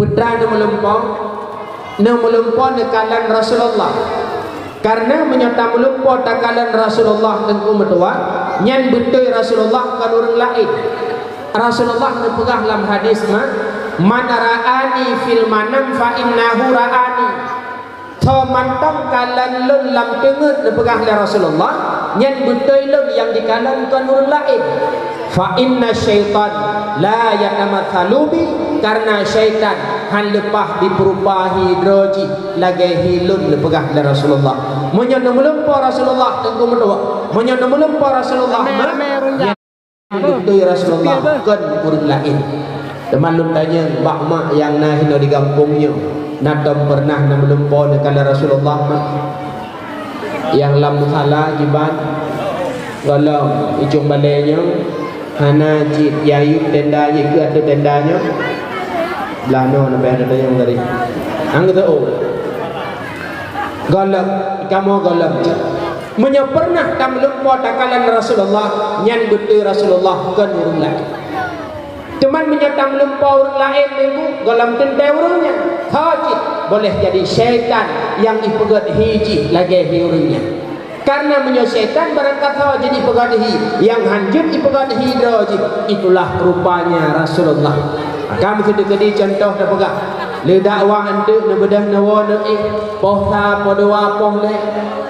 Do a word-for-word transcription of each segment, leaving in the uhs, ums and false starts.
Peue treuk neumeulumpoe? Neumeulumpoe neukalon Rasulullah. Karena meunyoe tameulumpoe takalon Rasulullah teungku meutuah, nyan beutôi Rasulullah kon ureuëng laén. Rasulullah neupeugah lam hadis ma, "Man ra'ani fil manam fa innahu ra'ani." Soe mantong kalon lôn lam teungeut, neupeugah lé Rasulullah, nyan beutôi lôn nyang jikalon kon ureuëng laén. "Fa inna syaitan la yatamatsalu bi," karena syaitan hán leupah jipeurupa hi droe jih lagée hi lôn, neupeugah lé Rasulullah. Meunyoe neumeulumpoe Rasulullah teungku meutuah, meunyoe neumeulumpoe Rasulullah, beutôi Rasulullah kon ureuëng laén. Teuma lôn tanyong bak mak nyang na hinoe di gampông nyoe, na tom peureunah neumeulumpoe neukalon Rasulullah, mak? Nyang lam musala jiban, golom ujong balée nyoe, hana cit yayub tenda jih keu ateueh tenda nyoe. Blah noe na payah neutanyong tadi. Nyang keu teu, golom, kamoe golom cit. Meunyoe peureunah tameulumpoe takalon Rasulullah, nyan beutôi Rasulullah kon ureuëng laén. Teuma meunyoe tameulumpoe ureuëng laén, teungku, golom teuntée ureuëng nyan, tho cit boleh jadi syaitan nyang jipeugét hi jih lagée hi ureuëng nyan. Karena meunyoe syaitan barangkasoe jeuet jipeugét hi, nyang hán jeuet jipeugét hi droe jih, itulah rupanya Rasulullah. Maka meukeudi-keudi contoh tapeugah, lé dakwah eunteuk neubeudôh neuwoe neuéh, poh sa, poh dua, poh lhée,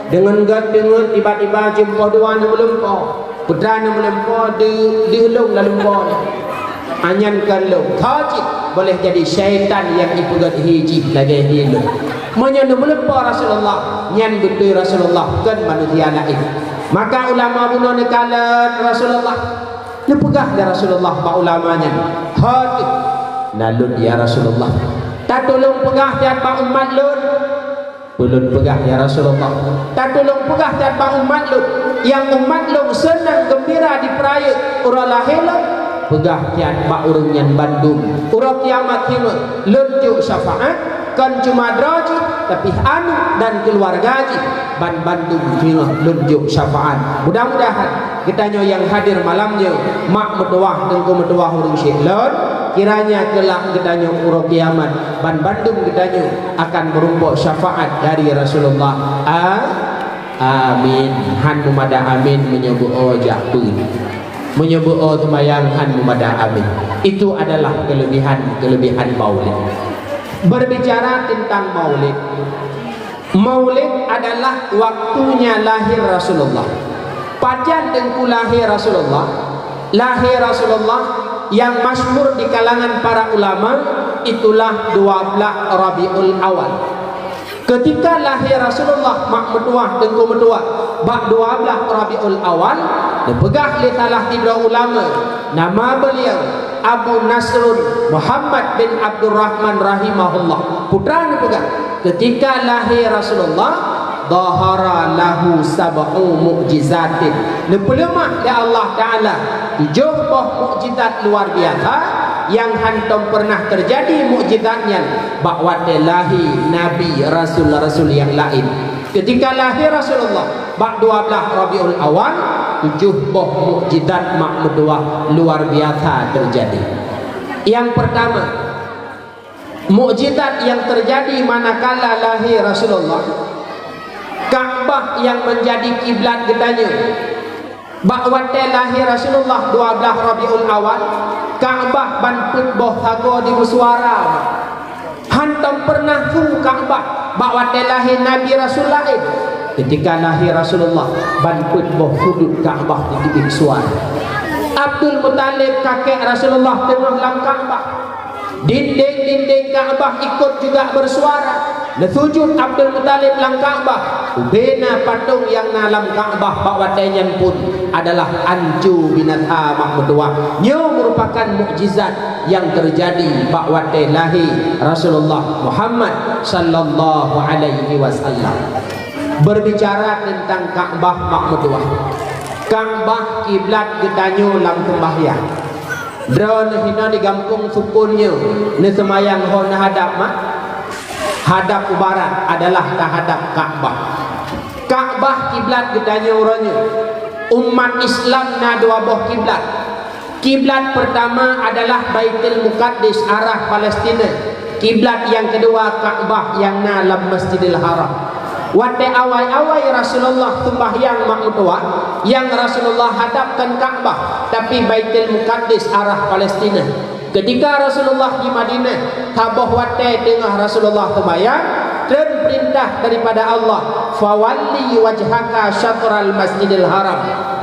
deungon gét deungon tiba-tiba jeuem poh dua neumeulumpoe. Peue treuk neumeulumpoe di, di lôn lalumpoe nyoe. Nyan kon lôn. Tho cit boleh jadi syaitan nyang jipeugét hi jih lagée hi lôn. Meunyoe neumeulumpoe Rasulullah, nyan beutôi Rasulullah kon manusia laén. Maka ulama bunoe neukalon Rasulullah. Neupeugah lé Rasulullah bak ulama nyan, "Hati, na lôn ya Rasulullah. Tatulông peugah that bak umat lôn." "Peue lôn peugah ya Rasulullah?" "Tatulông peugah that bak umat lôn, nyang umat lôn seunang geumbira jipeurayeuk uroe lahé lôn." "Peugah that bak ureuëng nyan bandum, uroe kiamat singoh lôn jok syafaat, kon cuma droe jih, tapi aneuëk dan keuluwarga jih ban bandum singoh lôn jok syafaat." Mudah-mudahan geutanyoe nyang hadir malam nyoe, mak meutuwah, teungku meutuwah, ureuëng syik lôn, kiranya keulak geutanyoe uroe kiamat ban bandum geutanyoe akan meurumpok syafaat dari Rasulullah. A-, amin. Hán meumada amin meunyoe beu-o jak peue. Meunyoe beu-o teumayang hán meumada amin. Itu adalah kelebihan-kelebihan Maulid. Berbicara tentang Maulid, Maulid adalah waktunya lahir Rasulullah. Pajan teungku lahé Rasulullah? Lahé Rasulullah nyang masyhur di kalangan para ulama itulah dua blah Rabiul Awal. Keutika lahé Rasulullah, mak meutuwah, teungku meutuwah, bak dua blah Rabiul Awal, neupeugah lé salah sidroe ulama, nama beliau Abu Nasrun Muhammad bin Abdurrahman rahimahullah. Peue treuk neupeugah, keutika lahé Rasulullah, "Dhahara lahu sab'u mu'jizatin." Neupeuleumah lé Allah Ta'ala tujoh boh mukjizat luar biasa nyang hántom peureunah teujadi mukjizat nyan bak watée lahé nabi, rasul-rasul nyang laén. Keutika lahé Rasulullah bak dua blah Rabiul Awal, tujoh boh mukjizat mak meutuwah luar biasa teujadi. Nyang peurtama, mukjizat nyang teujadi manakala lahé Rasulullah, Ka'bah nyang meunjadi kiblat geutanyoe. Bak watée lahé Rasulullah dua blah Rabiul Awal, Ka'bah ban peuet boh sagoe jimeuseuara. Hántom peureunah su Ka'bah bak watée lahé nabi rasul laén. Keutika lahé Rasulullah, ban peuet boh sudut Ka'bah jiteubiet suara. Abdul Muthalib, kakek Rasulullah, teungoh lam Ka'bah. Dinding-dinding Ka'bah ikot juga bersuara. Neusujut Abdul Muthalib lam Ka'bah. Ubena patong nyang na lam Ka'bah bak watée nyan pun adalah anco binasa mak meutuwah. Nyoe meurupakan mukjizat nyang teujadi bak watée lahé Rasulullah Muhammad sallallahu alaihi wasallam. Berbicara tentang Ka'bah mak meutuwah. Ka'bah kiblat geutanyoe lam seumbahyang. Droeneuh hinoe di gampông Sukon nyoe, neuseumayang ho neuhadab ma? Hadab u barat adalah teuhadab Ka'bah. Ka'bah kiblat geutanyoe uroe nyoe. Umat Islam na dua boh kiblat. Kiblat peurtama adalah Baitul Muqaddas, arah Palestina. Kiblat nyang keudua Ka'bah nyang na lam Masjidil Haram. Watée awai-awai Rasulullah seumbahyang mak meutuwah, nyang Rasulullah hadapkan Ka'bah, tapi Baitul Muqaddas arah Palestina. Ketika Rasulullah di Madinah, saboh watée teungoh Rasulullah seumbahyang, treun peurintah daripada Allah, "Fawalli wajhaka syatral Masjidil Haram."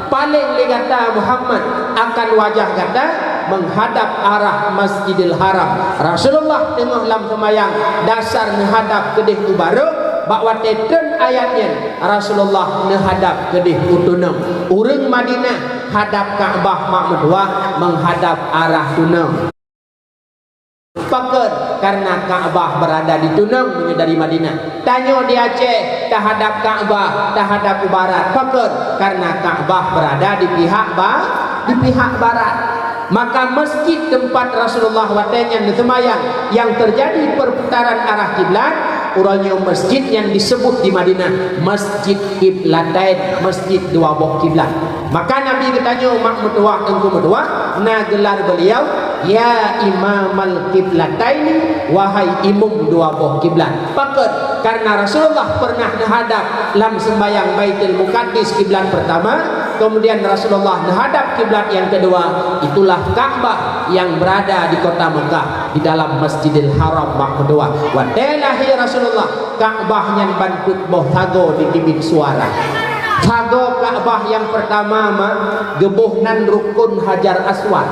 Paleng lé gata Muhammad akan wajah gata menghadap arah Masjidil Haram. Rasulullah teungoh lam seumayang dasar neuhadap keudeh u barô, bak watée treun ayat nyan Rasulullah neuhadap keudeh u tunong. Ureuëng Madinah hadap Ka'bah mak meutuwah menghadap arah tunong. Pakon? Karena Ka'bah berada di tunong meunyoe dari Madinah. Tanyoe di Aceh, tahadap Ka'bah, tahadap u barat. Pakon? Karena Ka'bah berada di pihak ba-, di pihak barat. Maka masjid tempat Rasulullah watée nyan neuseumayang yang terjadi perputaran arah kiblat, uroe nyoe masjid nyan disebut di Madinah Masjid Kiblatain, masjid dua boh kiblat. Maka Nabi geutanyoe mak meutuwah teungku meutuwah na gelar beliau, "Ya Imamal Kiblataini, wahai imum dua boh kiblat." Pakon? Karena Rasulullah pernah neuhadap lam sembahyang Baitul Muqaddas kiblat pertama, kemudian Rasulullah neuhadap kiblat yang kedua, itulah Ka'bah yang berada di kota Mekah, di dalam Masjidil Haram mak meutuwah. Watée lahé Rasulullah, Ka'bah nyan ban peuet boh sagoe jiteubiet suara. Sagoe Ka'bah nyang peurtama ma geuboh nan Rukun Hajar Aswad.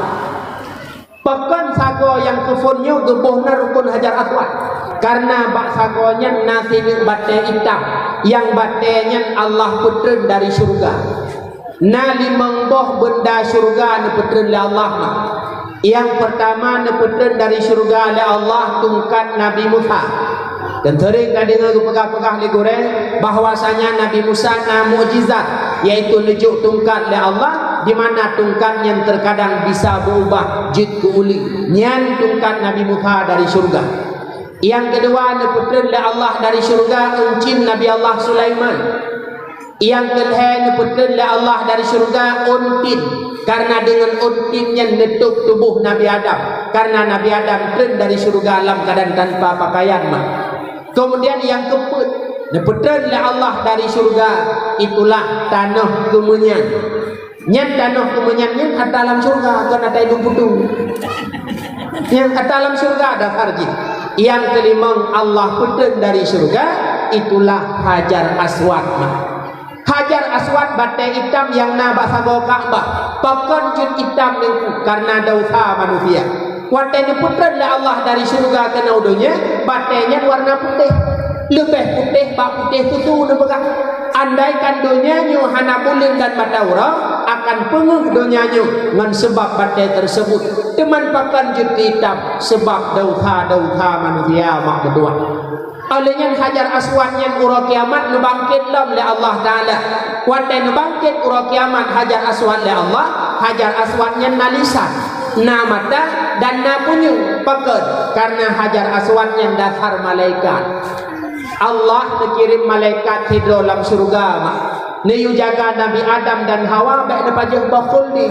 Pakon sagoe nyang keuphon nyoe geuboh nan Rukun Hajar Aswad? Karena bak sagoe nyan na sineuk batée itam, nyang batée nyan Allah peutreun dari syeuruga. Na limong boh beunda syeuruga neupeutreun lé Allah ma. Nyang peurtama neupeutreun dari syeuruga lé Allah tungkat Nabi Musa. Dan seuring ka deungoe geupeugah-peugah lé gurée bahwasanya Nabi Musa na mukjizat, yaitu neujok tungkat lé Allah, di mana tungkat nyan terkadang bisa berubah jeuet keu uleue. Nyan tungkat Nabi Musa dari syeuruga. Nyang keudua neupeutreun lé Allah dari syeuruga euncien Nabi Allah Sulaiman. Nyang keulhée neupeutreun lé Allah dari syeuruga ôn tin, karena deungon ôn tin nyan neutôb tuboh Nabi Adam, karena Nabi Adam treun dari syeuruga lam keuadaan tanpa pakaian ma. Keumudian nyang keupeuet neupeutreun lé Allah dari syeuruga, itulah tanoh keumeunyan. Nyan tanoh keumeunyan nyan ata lam syeuruga, kon ata idong putu. Nyan ata lam syeuruga dasar jih. Nyang keulimong Allah peutreun dari syeuruga, itulah Hajar Aswad ma. Hajar Aswad batée itam nyang na bak sagoe Ka'bah. Pakon jeuet itam Teungku? Karena desya manusia. Watée neupeutreun lé Allah dari syeuruga keunoe donya, batée nyan warna putéh. Leubeh putéh bak putéh susu neupeugah. Andaikan donya nyoe hana buleuen dan mata uroe, akan peungeuh donya nyoe ngon seubab batée teuseubut. Teuma pakon jeuet itam? Seubab desya-desya manusia mak meutuwah. Óh lheueh nyan Hajar Aswad nyan uroe kiamat neubangkét lom lé Allah Taala. Watée neubangkét uroe kiamat Hajar Aswad lé Allah, Hajar Aswad nyan na lisan, na mata, dan na punyueng. Pakon? Karena Hajar Aswad nyan dasar malaikat. Allah neukirém malaikat sidroe lam syeuruga ma, neuyue jaga Nabi Adam dan Hawa bék neupajoh boh khuldi.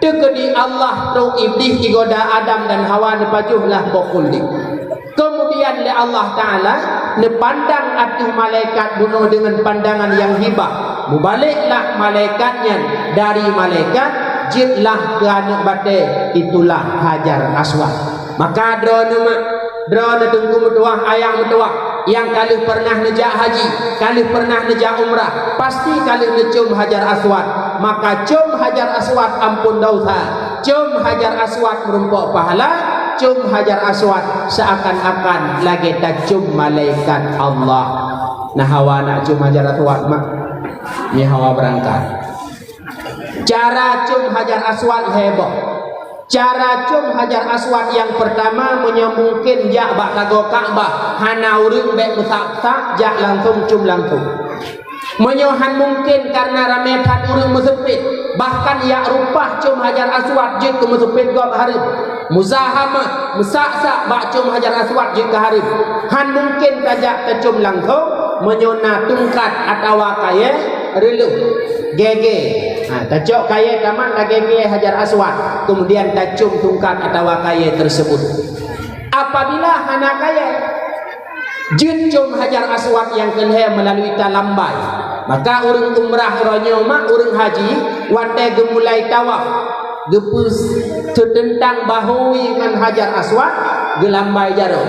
Teukeudi Allah trok Iblih igoda Adam dan Hawa neupajoh lah boh khuldi. Keumudian lé Allah Taala neupandang ateueh malaikat bunoe deungon pandangan nyang hibah. Mubalek lah malaikat nyan dari malaikat jeuet lah keu aneuk batée, itulah Hajar Aswad. Maka droeneuh ma, droeneuh teungku meutuwah, ayah meutuwah, nyang ka lheueh peureunah neujak haji, ka lheueh peureunah neujak umrah, pasti ka lheueh neucom Hajar Aswad. Maka com Hajar Aswad amphon desya, com Hajar Aswad meurumpok pahala, com Hajar Aswad seuakan-akan lagée tacom malaikat Allah. Nah, Hawa nak com Hajar Aswad ma. Nyoe Hawa beurangkat. Cara com Hajar Aswad lhée boh. Cara com Hajar Aswad nyang peurtama, meunyoe mungken jak bak sagoe Ka'bah, hana ureuëng bék meusak-sak, jak langsong com langsong. Meunyoe han mungken karena ramé that ureuëng meuseupet, bahkan jak rupah com Hajar Aswad jeuet keu meuseupet gob hareuem. Muzahamah, meusak-sak bak com Hajar Aswad jeuet keu hareuem. Han mungken tajak tacom langsong, meunyoe na tungkat atawa kayée reulôh. Gégée. Ha, tacok kayée tamat lagée gée Hajar Aswad, kemudian tacom tungkat atawa kayée teuseubut. Apabila hana kayée, jeuet com Hajar Aswad nyang keu lhée meulalu talambai. Maka ureuëng umrah uroe nyoe mak ureuëng haji, watée geumulai tawaf, geupeu seuteuntang bahôi ngon Hajar Aswad, geulambai jaroe.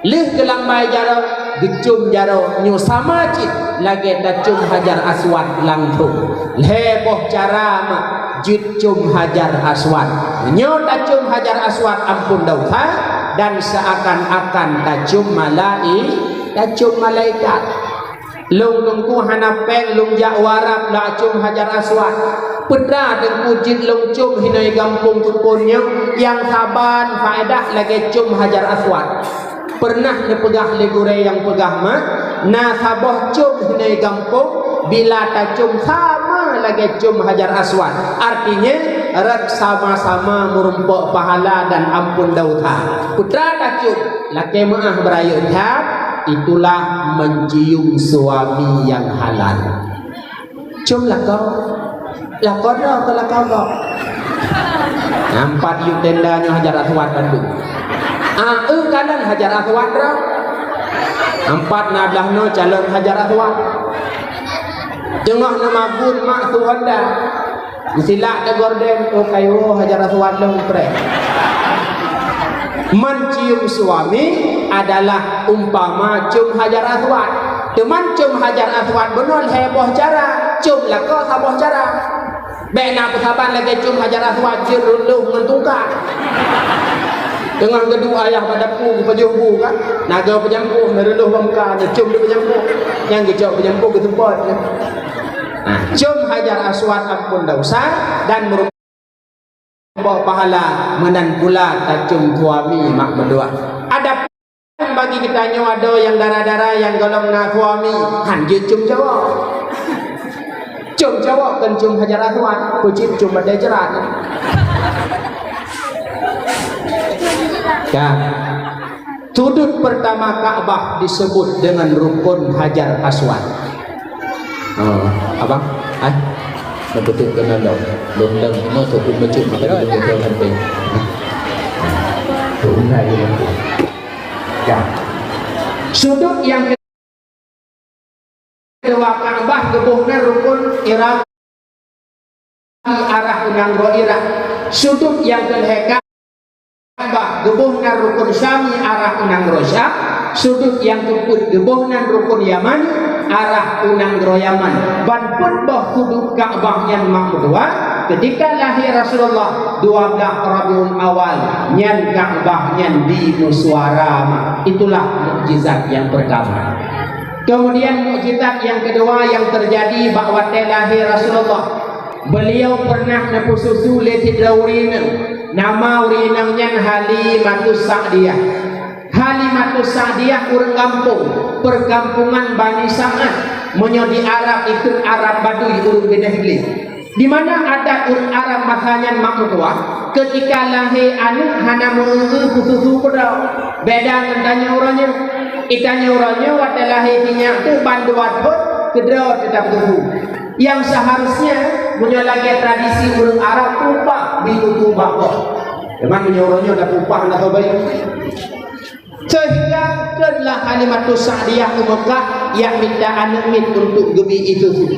Lheueh geulambai jaroe, geucom jaroe, nyoe sama cit lagée tacom Hajar Aswad langsong. Lhée boh cara mak jeuet com Hajar Aswad. Nyoe tacom Hajar Aswad amphon desya dan seuakan-akan tacom malai-, tacom malaikat. Lôn teungku hana péng lôn jak u Arab lacom Hajar Aswad. Peue teungku jeuet lôn com hinoe gampông keuphon nyoe nyang saban faedah lagée com Hajar Aswad. Peureunah neupeugah lé gurée nyang peugah mak, na saboh com hinoe gampông bila tacom sama lagée com Hajar Aswad. Artinya, rot sama-sama meurumpok pahala dan amphon desya. Peue tacom, lakée meuáh beurayeuk that, itulah mencium suami yang halal. Com lakoe. Lakoe droe keu lakoe gob. Nyan pat yub tenda nyoe Hajar Aswad bandum. Ah, eu kalon Hajar Aswad droe. Nyan pat na blaih nyoe calon Hajar Aswad. Teungoh neumabun mak su Honda. Meusilak teu gorden, oh kayo Hajar Aswad lôn preh. Mencium suami adalah umpama com Hajar Aswad. Teuma com Hajar Aswad bunoe lhée boh cara, com lakoe saboh cara. Bék na peusaban lagée com Hajar Aswad jeuet reuloh ngon tungka. Teungoh geuduek ayah bak dapu geupajoh bu kan, na geupajoh bu, meureuloh bak muka, neucom di pajoh bu. Nyang geucok pajoh bu geuseupôt. Nah, com Hajar Aswad amphon desya dan meurumpok pahala, meunan pula tacom suami mak meudoá. Adapun bagi geutanyoe adoe nyang dara-dara nyang gohlom na suami, han jeuet com cowok. Com cowok kon com Hajar Aswad, peucit com batée jrat. Ka. Sudut pertama Ka'bah disebut dengan rukun Hajar Aswad. Oh, abang, ai, beutôi keunan dong. Dong dong, inoe sukut meucuk maka dong dong dong. Dong dong. Ya. Sudut yang kedua Ka'bah geuboh nan rukun Iraq arah u nanggroe Irak. Sudut nyang keu lhée Ka'bah geuboh nan rukun Syami arah u nanggroe Syam. Sudut nyang keupeuet geuboh nan rukun Yaman arah u nanggroe Yaman. Ban peuet boh sudut Ka'bah nyan mak meudoá, ketika lahé Rasulullah dua blaih Rabiul Awal nyan Ka'bah nyan dimeusuara mak. Itulah mukjizat nyang pertama. Kemudian mukjizat nyang keudua nyang teujadi bak watée lahé Rasulullah, beuliau peureunah neupeususu lé sidroe ureuëng inong. Nama ureuëng inong nyan Halimatus Sa'diyah. Halimatus Sa'diyah ureuëng gampông, peukampungan Bani Sa'ad, meunyoe di Arab ikheun Arab Badui ureuëng binéh gleh. Di mana adat ureuëng Arab masa nyan mak meutuwah, keutika lahé aneuëk hana meu-eu peususu keudroe. Beda ngon tanyoe uroe nyoe. Di tanyoe uroe nyoe watée lahé sinyak teuh ban dua thon keudroe teutab peususu. Nyang seuharusnya, meunyoe lagée tradisi ureuëng Arab, peupah bit tutoe bak gob. Teuma meunyoe uroe nyoe tapeuupah hana soe bayeue. Seuhingga kheunlah Halimatus Sa'diyah u Meukah, jak mita aneuëk miet untuk geubi ie susu.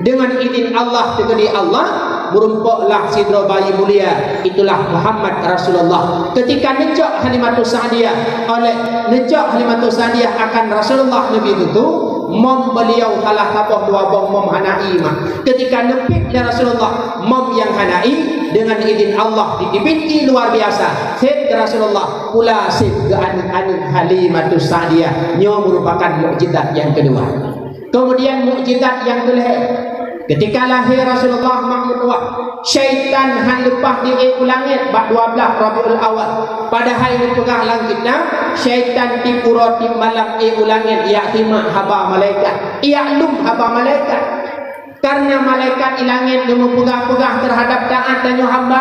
Deungon idin Allah, teukeudi Allah, meurumpoklah sidroe bayi mulia, itulah Muhammad Rasulullah. Keutika neucok Halimatus Sa'diyah, oleh neucok Halimatus Sa'diyah akan Rasulullah neubi susu, mom beuliau salah saboh dua boh mom hana ie mah. Keutika neupiep lé Rasulullah, mom nyang hana ie, deungon idin Allah, jiteubiet ie luar biasa. Seb keu Rasulullah, pula seb keu aneuëk-aneuëk Halimatus Sa'diyah. Nyoe meurupakan mukjizat nyang keudua. Keumudian mukjizat nyang keulhée, keutika lahé Rasulullah mak meutuwah, syaitan han leupah di ie u langét bak dua blaih Rabiul Awal. Padahai neupeugah lam kitab, syaitan tieb uroe tieb malam ie u langét jak simak haba malaikat, jak lom haba malaikat. Kareuna malaikat ie langét neumeupeugah-peugah teuhadab taát tanyoe hamba.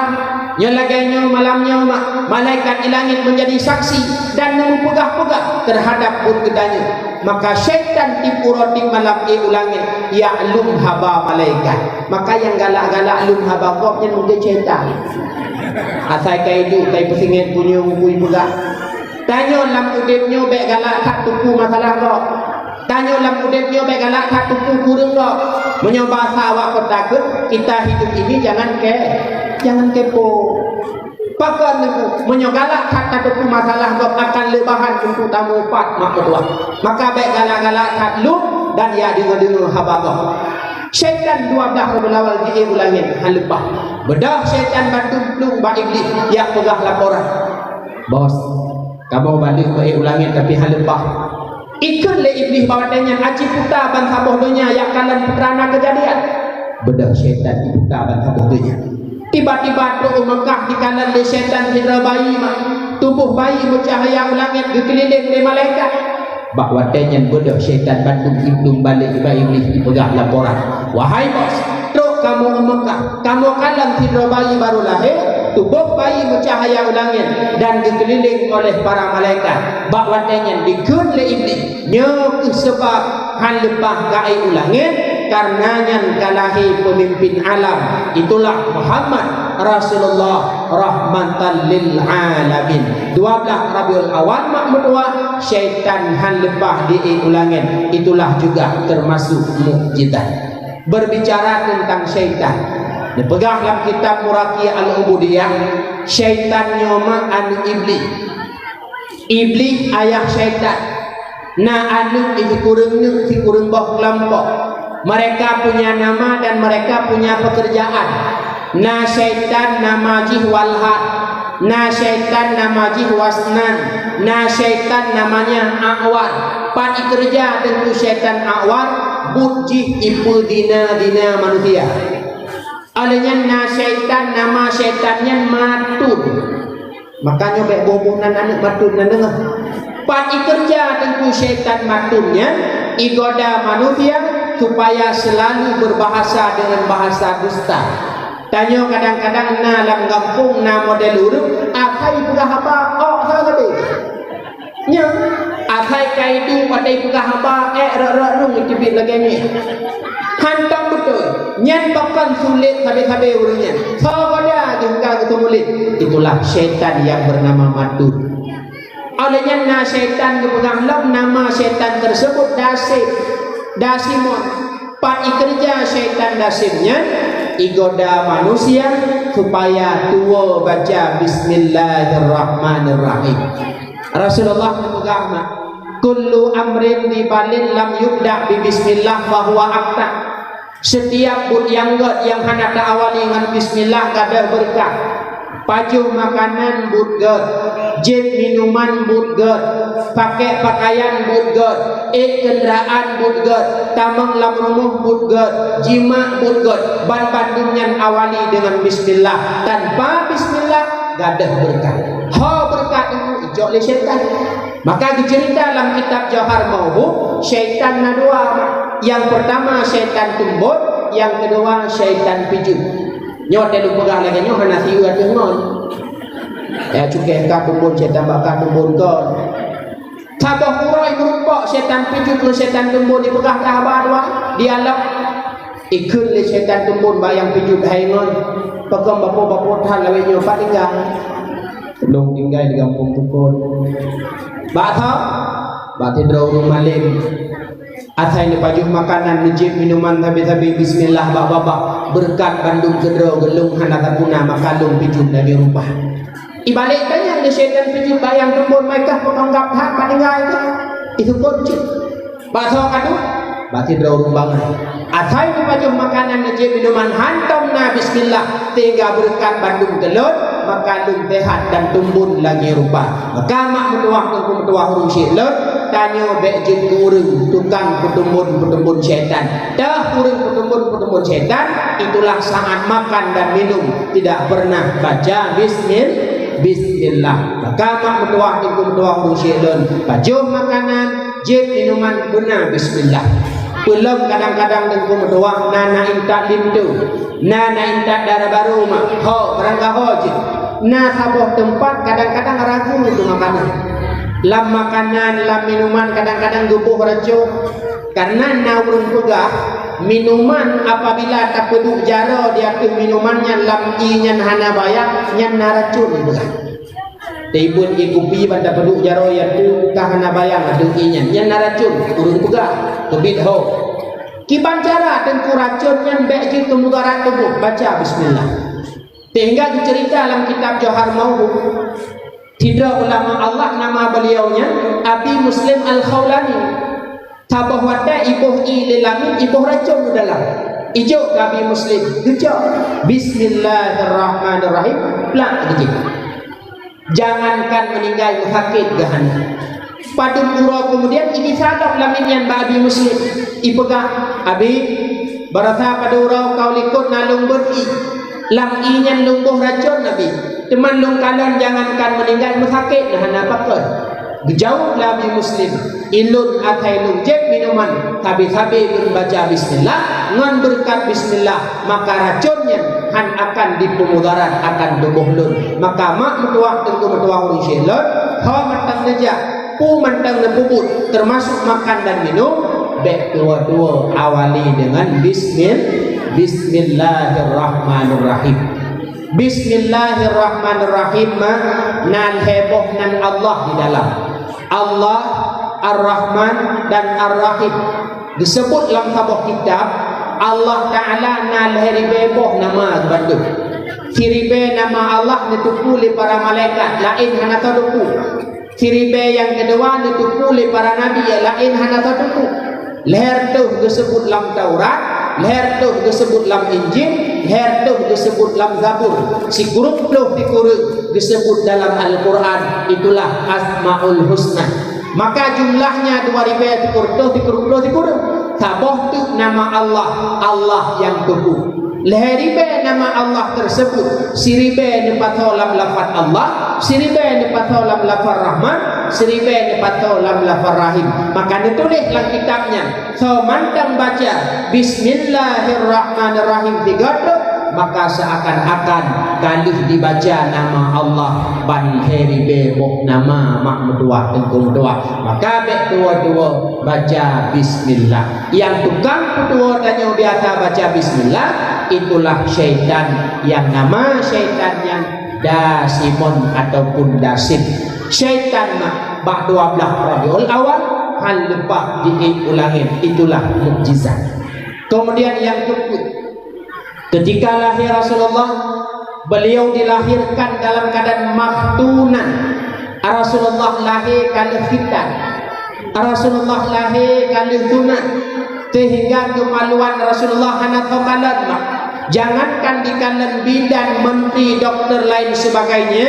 Nyoe lagée nyoe malam nyoe ma-, malaikat ie langét meunjadi saksi dan neumeupeugah-peugah teuhadab buet geutanyoe. Maka syaitan tieb uroe tieb malam ie u langét jak lom haba malaikat. Maka nyang galak-galak lom haba gob nyan mungken syaitan. Asai ka iduek ka ipeusingét bunoe bukui peugah. Tanyoe lam udeb nyoe bék galak that teupeu masalah gob. Tanyoe lam udeb nyoe bék galak that teupeu kureueng gob. Meunyoe basa awak kota keuh, kita hidup ini jangan ke, jangan kepo. Pakon neuk, meunyoe galak that tateupeue masalah gob akan leubahan untuk tamupat mak meutuah. Maka bék galak-galak that lom dan ya deungoe-deungoe haba gob. Syaitan dua blaih reubeulah awai jiék u langét hana leupah. Beudôh syaitan bandum plueng bak Iblih jak peugah laporan. Bos, kamoe bandum meuék u langét tapi hana leupah. Ikheun lé Iblih bak watée nyan, aci puta ban saboh donya jak kalon peue na keujadian. Beudôh syaitan iputa ban saboh donya. Tiba-tiba trok u Meukah dikalon lé syaitan sidroe bayi mak. Tuboh bayi meucahya u langét geukeulileng lé malaikat. Bak watée nyan beudôh syaitan bandum iblung balek bak Iblih ipeugah laporan, "Wahai bos, trok kamoe u Meukah, kamoe kalon sidroe bayi barô lahé, tuboh bayi meucahya u langét dan geukeulileng oleh para malaikat." Bak watée nyan dikheun lé Iblih, Nyoe kheueh sabab hana leupah ka ék u langét, kareuna nyan ka lahé peumimpin alam, itulah Muhammad Rasulullah rahmatan lil alamin. Dua blaih Rabiul Awal mak meutuah, syaitan hana leupah di ék u langét, itulah juga termasuk mukjizat. Berbicara tentang syaitan, dipeugah lam kitab Muraqi Al-Ubudiyah, syaitan nyoe mak aneuk Iblih. Iblih ayah syaitan. Na aneuk di sikureueng neuk sikureueng boh keulompok. Mereka punya nama dan mereka punya pekerjaan. Na syaitan nama jih Walhan. Na syaitan nama jih Wasnan. Na syaitan namanya A'war. Pat ikeureuja teungku syaitan A'war, buet jih ipeudina-dina manusia. Óh lheueh nyan na syaitan nama syaitan nyan Matun. Makanya bék boh-boh nan aneuk Matun nan deungoe. Pat ikeureuja teungku syaitan Matun nyan, igoda manusia supaya selalu berbahasa dengan bahasa dusta. Tanyoe kadang-kadang na lam gampông na model ureuëng asai peugah haba ôk sabe. Nyoe asai ka iduek watée peugah haba ék rot-rot rhueng teubiet lagée nyoe. Hantom beutôi, nyan pakon sulet sabe-sabe ureuëng nyan. Soe goda geuh ka geuteumulit? Itulah syaitan yang bernama Matun. Oleh nyan na syaitan geupeugah lom nama syaitan tersebut Dasim. Dasimon. Pat ikeureuja syaitan Dasim nyan, igoda manusia supaya tuwoe baca bismillahirrahmanirrahim. Rasulullah geupeugah mak, "Kullu amrin dibalin lam yubda bi bismillah fahuwa akta." Setiap buet nyang gét nyang hana ta-awali ngon bismillah gadôh beureukat. Pajoh makanan buet gét, jieb minuman buet gét, pakèk pakaian buet gét, ék keundaraan buet gét, tamong lam rumoh buet gét, jimak buet gét, ban bandum nyan awali deungon bismillah. Tanpa bismillah gadôh beureukat. Ho beureukat nyan icok lé syaitan. Maka geuceurita lam kitab Jauhar Mauhub, syaitan na dua, nyang peurtama syaitan tumbon, nyang keudua syaitan pijuet. Nyoe teuh lôn peugah lagée nyoe hana sieu ateueh ngon. Ya cukai ka tumbon syaitan bak ka tumbon kon. Saboh uroe meurumpok syaitan pijuet ngon syaitan tumbon dipeugah ka haba dua, dialog. Ikheun lé syaitan tumbon bak nyang pijuet hai ngon. Pakon bapo-bapo that lawét nyoe pat tinggai. Lôn tinggai di gampông bukon. Bak tho, bak sidroe ureuëng malém. Asai neupajoh makanan, neujieb minuman sabe-sabe bismillah bak babah. Beureukat bandum keudroe geulong hana tapuna maka lôn pijuet lagée rumpah. Ibalek tanyong lé syaitan pijuet bak nyang tumbon, "Meukah peukanggab that pat tinggai kah?" Itu pun cit. Bak soe ka duek? Bak sidroe ureuëng bangai. Asai neupajoh makanan neujieb minuman hantom na bismillah sehingga beureukat bandum keulôn, maka lôn seuhat dan tumbon lagée rupa. Maka mak meutuwah teungku meutuwah ureuëng syik lôn, tanyoe bék jeuet keu ureuëng tukang peutumbon-peutumbon syaitan. Teuh ureuëng peutumbon-peutumbon syaitan, itulah saat makan dan minum tidak pernah baca bismil-, bismillah. Maka mak meutuwah teungku meutuwah ureuëng syik lôn, pajoh makanan, jieb minuman beuna bismillah. Peulom kadang-kadang teungku meutuwah na na intat linto, na na intat dara barô mak, ho, barangkaho jih. Na saboh teumpat kadang-kadang ragu teuma makanan. Lam makanan, lam minuman kadang-kadang geuboh racon. Karena na ureuëng peugah, minuman apabila tapeuduek jaroe di ateueh minuman nyan lam ié nyan hana baya, nyan na racon peugah. Teuibeuen ié kupi ban tapeuduek jaroe, nyang tu ka hana bayang ateueh ié nyan. Nyan na racun, ureuëng peugah, teubiet ho. Kiban cara teungku racun nyan bék jeuet keu mudarat tuboh, baca bismillah. Sehingga geuceurita lam kitab Johar Mauhub, sidroe ulama Allah nama beliau nyan Abi Muslim Al-Khaulani. Saboh watée iboh ié lé lamiet, iboh racun u dalam. Ijok keu Abi Muslim, geucok, "Bismillahirrahmanirrahim," plak geucok. Jangankan meuninggai, meusakét geuh hana. Padum uroe keumudian, ibi sadab lamiet nyan bak Abi Muslim. Ipeugah, "Abi, baroesa padum uroe ka u likot na lôn beuet ié. Lam ié nyan lôn boh racun, Abi. Teuma lôn kalon jangankan meuninggai, meusakét na hana pakon." Geujaweueb lé Abi Muslim, "Ilôn asai lôn jieb minuman, sabe-sabe lôn baca bismillah, ngon beureukat bismillah, maka racun nyan hán akan jipeumudarat akan tuboh lôn." Maka mak meutuwah teungku meutuwah ureuëng syeh lôn, ho mantong neujak, peue mantong neupeubuet, teumasok makan dan minum, bék tuwoe-tuwoe awali deungon bismil-, Bismillahirrahmanirrahim. Bismillahirrahmanirrahim, ma, na lhée boh nan Allah di dalam. Allah, Ar-Rahman, dan Ar-Rahim. Geuseubut lam saboh kitab, Allah Ta'ala na lhée ribée boh nama geubantu. Siribée nama Allah neuteupeue lé para malaikat, laén hana teupeue. Siribée nyang keudua neuteupeue lé para nabi, nyang laén hana teupeue. Lhée reutôh geuseubut lam Taurat, lhée reutôh geuseubut lam Injil, lhée reutôh geuseubut lam Zabur. Sikureueng ploh sikureueng geuseubut dalam Al-Quran, itulah Asmaul Husna. Maka jumlahnya dua ribée sikureueng reutôh sikureueng ploh sikureueng. Saboh teuk nama Allah, Allah nyang teupeue. Lhée ribée nama Allah teuseubut, siribée neupasoe lam lafaz Allah, siribée neupasoe lam lafaz Rahman, siribée neupasoe lam lafaz Rahim. Maka neutuléh lam kitab nyan, soe mantong baca Bismillahirrahmanirrahim tiga kali, maka seuakan-akan ka lheueh jibaca nama Allah ban lhée ribée boh nama mak meutuwah teungku meutuwah. Maka bék tuwoe-tuwoe baca bismillah. Nyang tukang peutuwoe tanyoe biasa baca bismillah, itulah syaitan nyang nama syaitan nyan Dasimon ataupun Dasim. Syaitan na bak dua blaih Rabiul Awal, hán leupah jiék u langét, itulah mukjizat. Keumudian nyang keupeuet, ketika lahé Rasulullah, beliau dilahirkan dalam keadaan makhtunan. Rasulullah lahé ka lheueh khitan. Rasulullah lahé ka lheueh sunat. Sehingga keumaluan Rasulullah hana teukalon mak. Jangankan dikalon bidan, menteri, doktor lain sebagainya,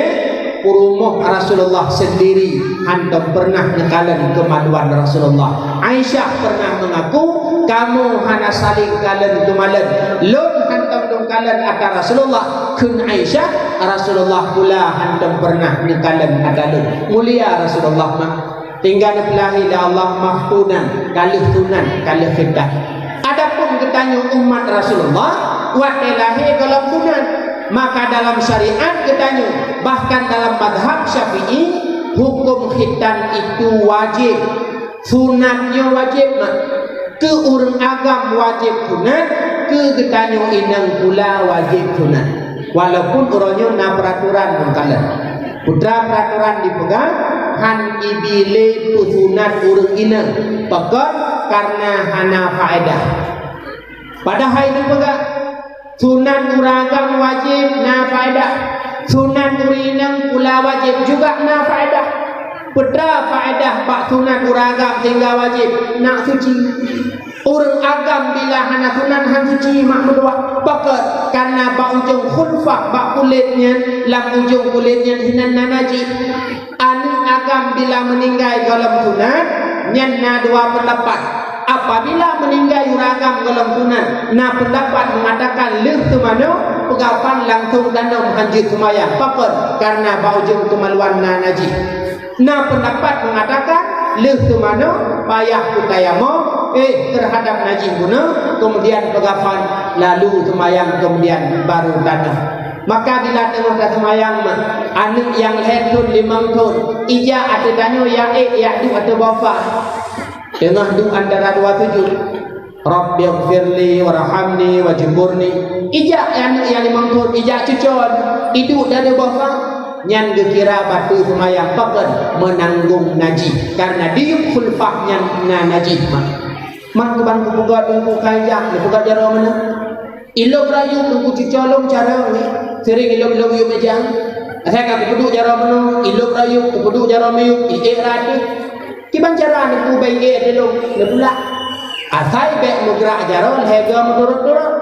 peurumoh Rasulullah sendiri hántom pernah neukalon keumaluan Rasulullah. Aisyah pernah mengaku, "Kamoe hana saléng kalon keumalon. Lôn hántom lôn kalon ata Rasulullah," kheun Aisyah, "Rasulullah pula hántom pernah neukalon ata lôn." Mulia Rasulullah mak. Sehingga neupeulahé lé Allah makhtunan, ka lheueh sunat, ka lheueh khitan. Adapun geutanyoe umat Rasulullah, watée lahé gohlom sunat. Maka dalam syariat geutanyoe, bahkan dalam mazhab Syafi'i, huköm khitan itu wajéb. Sunat nyoe wajéb mak. Keu ureuëng agam wajéb sunat, keu geutanyoe inong pula wajéb sunat. Walaupun uroe nyoe na peuratoran meukalon. Peue teuma peuratoran dipeugah, hán ibi lé peusunat ureuëng inong. Pakon? Kareuna hana faedah. Padahai dipeugah, sunat ureuëng agam wajéb na faedah. Sunat ureuëng inong pula wajéb juga na faedah. Peue teuma faedah bak sunat ureuëng agam sehingga wajéb? Nak suci. Ureuëng agam bila hana sunat hán suci mak meutuwah. Pakon? Kareuna bak ujong khulfah, bak kulét nyan, lam ujong kulét nyan hinan na najih. Aneuëk agam bila meuninggai gohlom sunat, nyan na dua peundapat. Apabila meuninggai ureuëng agam gohlom sunat, na peundapat meungatakan lheueh seumanoe, peugafan langsong tanom hán jeuet seumayang. Pakon? Kareuna bak ujong keumaluan na najih. Na peundapat meungatakan lheueh seumanoe payah peutayamom, eh, teuhadab najih bunoe, keumudian peugafan lalu seumayang, keumudian baru tanom. Maka bila teungoh taseumayang mak, aneuëk nyang lhée thon limong thon, ijak ateueh tanyoe, ya ék, ya duek ateueh boh fa. Teungoh duek antara dua sujud, "Rabbighfirli warhamni wajburni." Ijak aneuëk nyang limong thon, ijak cucon, iduek di ateueh boh fa. Nyan geukira bateue seumayang pakon meunanggong najih, karena di yup khulfah nyan na najih mak. Mak keuban kupeugah teungku kaijah, neupeugah jaroe meunoe. Ilop rayeuk teungku cuco lom carông nyoe. Sering ilop-ilop yup mejang. Asai ka kupeuduek jaroe meunoe, ilop rayeuk, kupeuduek jaroe miyup, iék rayeuk. Kiban cara neupeubaih ék dilôn neutulak. Asai bék meugrak jaroe lhée goe meudurot-durot.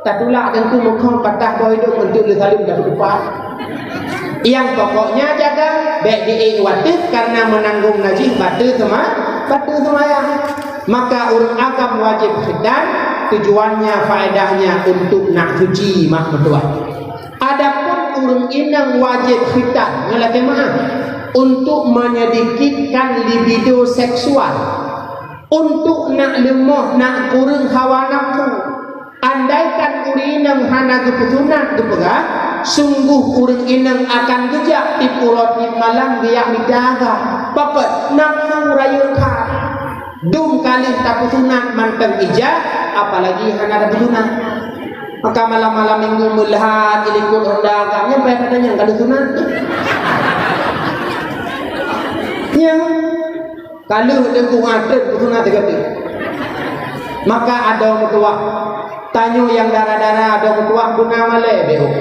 Tatulak teungku meukhong patah boh idong untuk leusaleuem dapat upah. Yang pokoknya jaga bék diék wateuh karena meunanggong najih bateue seuma-, bateue seumayang. Maka ureuëng agam wajéb khitan, tujuannya, faedahnya untuk nak suci mak meutuah. Adapun ureuëng inong wajéb khitan, nyoe lakée meuáh, untuk menyedikitkan libido seksual, untuk nak leumoh, nak kureueng hawa nafsu. Andaikan ureuëng inong hana geupeusunat geupeugah, sungguh ureuëng inong akan geujak tiep uroe tiep malam geujak mita agam. Pakon? Nafsu rayeuk that. Dum ka lheueh tapeusunat mantong ija, apalagi hana tapeusunat. Maka malam-malam minggu meuleuhat ilikot honda agam, nyan payah tatanyong ka lheueh sunat. Nyan, ka lheueh teungku ngateuet peusunat teuka teuh. Maka adoe meutuwah. Tanyoe nyang dara-dara adoe meutuwah beuna malée beuh.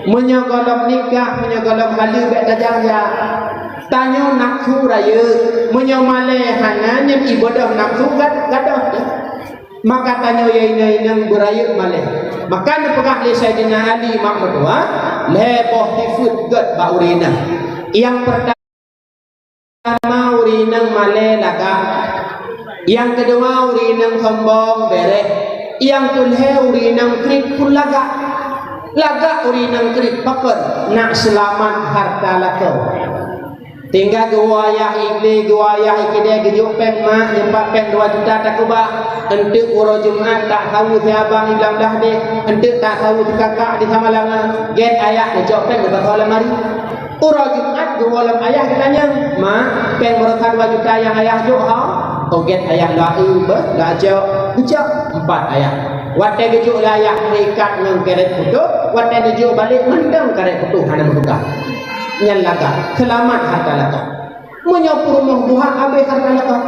Meunyoe gohlom nikah, meunyoe gohlom haleue bék tajak-jak. Tanyoe nafsu rayeuk, meunyoe malée hana nyan ibodoh nafsu gad-, gadôh. Maka tanyoe ya inong-inong beurayeuk malée. Maka neupeugah lé Saidina Ali mak meutuwah, lhée boh sifeuet gét bak ureuëng inong. Nyang peurta- Pertama, ureuëng inong malée lagak. Nyang keudua, ureuëng inong sombong, béréh. Nyang keulhée, ureuëng inong kriet pun lagak. Lagak ureuëng inong kriet pakon? Nak seulamat hareuta lakoe. Tinggai geuwoe ayah iblih, geuwoe ayah ikidée geujok péng mak, nyoe pat péng dua juta takeubah. Eunteuk uroe Jumat tak saweue siabang iblang dah deh, eunteuk tak saweue sikakak di Samalanga. Gét ayah neujok péng neubasoe lamari. Uroe Jumat geuwoe lom ayah geutanyong, "Mak, péng baroesa dua juta nyang ayah jok ho?" Oh gét ayah lom eu beuh, lom jok. Geucok empat ayah. Watée geujok lé ayah meuikat ngon karét putôh, watée neujok balek mantong karét putôh hana meutuka. Nyan lagak, seulamat hareuta lakoe. Meunyoe peurumoh buhak habéh hareuta lakoe.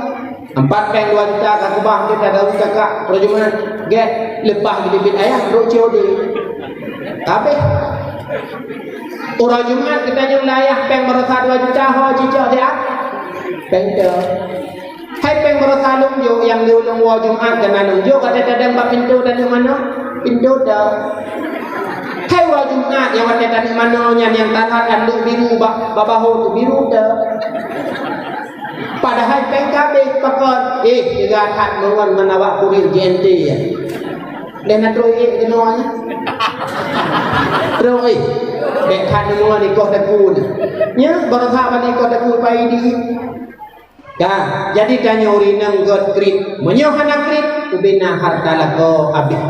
Empat péng dua juta ka keubah, gét ada ucakat, uroe Jumat, gét leupah geuteubiet ayah, trok C O D. Habéh. Uroe Jumat geutanyong lé ayah péng baroesa dua juta ho jijok siat? Péng teu. Hai péng baroesa lôn jok nyang lé ulôn woe Jumat keunan lôn jok, watée tadong bak pintoe taneuk manoe, pintoe teu. Hai uroe Jumat nyang watée taneuk manoe nyan nyang talat anduk biru bak, bak bahô teubiru teu. Padahai péng ka habéh pakon, eh, teuga that meungon ngon awak kurir J N T nyan. Deh na trok ék keunoe nyan. Trok ék. Bék that meungon ikoh teupeu nyan. Nyan baroesa bani ikoh teupeu pai di. Ka, jadi tanyoe ureuëng inong gét kriet. Meunyoe hana kriet, ubena hareuta lakoe habéh.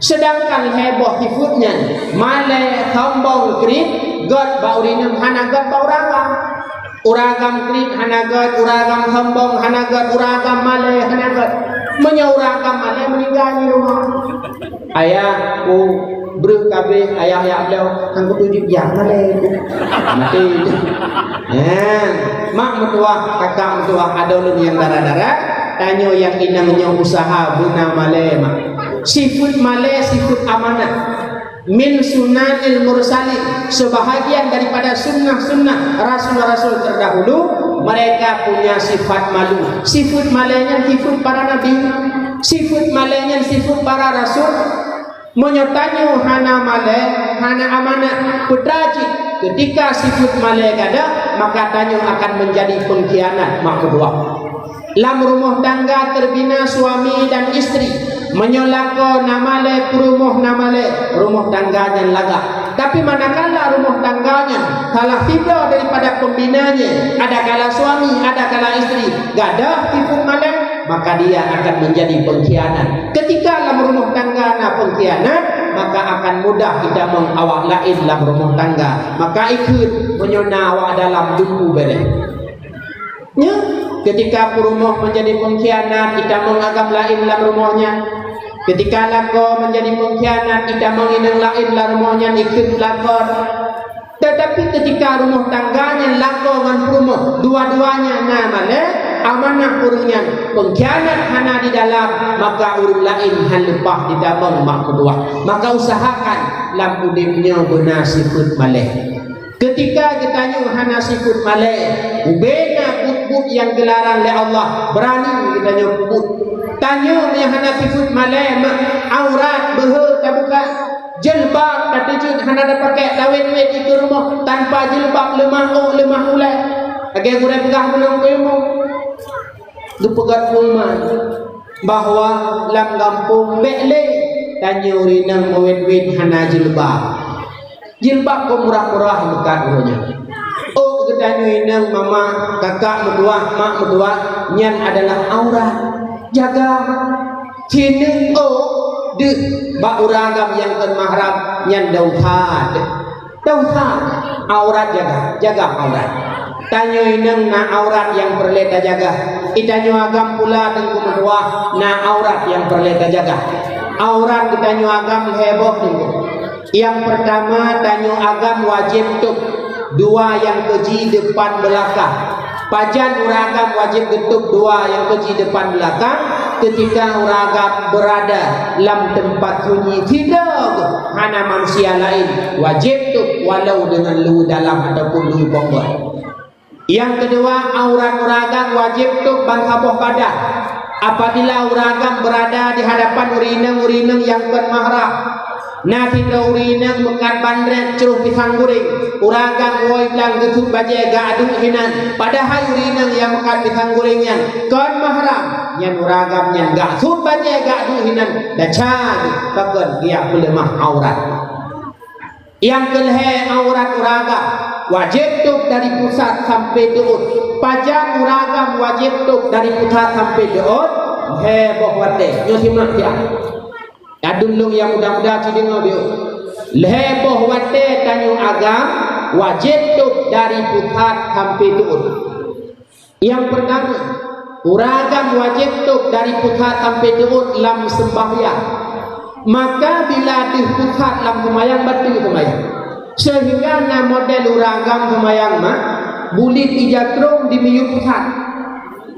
Seudangkan lhée boh sifeuet nyan, malée, sombong, kriet, gét bak ureuëng inong hana gét bak ureuëng agam. Ureuëng agam kriet hana gét, ureuëng agam sombong hana gét, ureuëng agam malée hana gét. Meunyoe ureuëng agam malée meuninggai di rumoh. Ayah, ku breuh ka abéh, ayah jak bloe, han kutuju jak malée. Maté. Nyan, mak meutuwah, kakak meutuwah, adoe lôn nyang dara-dara, tanyoe nyang inong nyoe useuha beuna malée, mak. Sifeuet malée, sifeuet amanah. Min sunanil mursalin, sebahagian daripada sunnah-sunnah rasul-rasul terdahulu, mereka punya sifat malu. Sifeuet malée nyan sifeuet para nabi, sifeuet malée nyan sifeuet para rasul. Meunyoe tanyoe hana malée, hana amanah, peue teuma jih, ketika sifeuet malée gadôh, maka tanyoe akan menjadi pengkhianat, mak meutuwah. Lam rumoh tangga terbina suami dan istri. Meunyoe lakoe na malée, peurumoh na malée, rumoh tangga nyan lagak. Tapi manakala rumoh tangga nyan salah sidroe daripada pembinanya, adakala suami, adakala istri, gadôh sifeuet malée, maka dia akan menjadi pengkhianat. Ketika lam rumoh tangga na pengkhianat, maka akan mudah itamong awak laén lam rumoh tangga. Maka ikheun meunyoe na awak dalam teungku béréh. Nyoe, ketika peurumoh menjadi pengkhianat, itamong agam laén lam rumoh nyan. Ketika lakoe menjadi pengkhianat, itamong inong laén lam rumoh nyan, ikheun lakon. Tetapi ketika rumoh tangga nyan lakoe ngon peurumoh, dua-duanya na malée, amanah ureuëng nyan peungkhianat hana di dalam, maka ureuëng laén hán leupah jitamong mak meutuwah. Maka usahakan lam udeb nyoe beuna sifeuet malée. Ketika geutanyoe hana sifeuet malée, ubena buet-buet nyang geularang lé Allah, beurani geutanyoe peubuet. Tanyoe meunyoe hana sifeuet malée, mak aurat beuhe tabuka. Jilbab tateujeuet hana tapakai, tawét-wét dikeue rumoh tanpa jilbab, leumah ôk leumah ulée. Lagée gurée peugah bunoe keu ilmu, geupeugah peungeuman bahwa lam gampông bék lé tanyoe ureuëng inong meuwét-wét hana jilbab. Jilbab keu murah-murah meukat uroe nyoe. Ôk geutanyoe inong, mama, kakak meutuwah, mak meutuwah, nyan adalah aurat. Jaga. Sineuk ôk deuh bak ureuëng agam nyang kon mahram, nyan dosa deuh. Dosa. Aurat jaga, jaga aurat. Tanyoe inong na aurat nyang peureulée tajaga. Di tanyoe agam pula teungku meutuwah na aurat nyang peureulée tajaga. Aurat geutanyoe agam lhée boh teungku. Nyang peurtama, tanyoe agam wajéb tôb dua nyang keuji depan beulakang. Pajan ureuëng agam wajéb geutôb dua nyang keuji depan beulakang? Keutika ureuëng agam beurada lam teumpat sunyi sidroe, hana manusia laén, wajéb tôb walau deungon leue dalam ataupun leue bongkot. Nyang keudua, aurat ureuëng agam wajéb tôb ban saboh badan. Apabila ureuëng agam beurada di hadapan ureuëng inong, ureuëng inong nyang kon mahram, na sidroe ureuëng inong meukat bandrét, croh pisang goreng, ureuëng agam woe blang geusut bajée geuaduk hinan, padahai ureuëng inong nyang meukat pisang goreng nyan kon mahram, nyan ureuëng agam nyan gasut bajée geuaduk hinan, desya geuh pakon geujak peuleumah aurat. Nyang keulhée, aurat ureuëng agam wajéb tôb dari pusat sampoe teuôt. Pajan ureuëng agam wajéb tôb dari pusat sampoe teuôt? Lhée boh watée. Nyoe simak siat. Aduen lôn nyang muda-muda, ci deungoe biôh. Lhée boh watée tanyoe agam wajéb tôb dari pusat sampoe teuôt. Nyang peurtama, ureuëng agam wajéb tôb dari pusat sampoe teuôt lam seumbahyang. Maka bila deuh pusat lam seumayang, bateue seumayang. Seuhingga na model ureuëng agam seumayang mak, buleuen ija krông di miyueb pusat.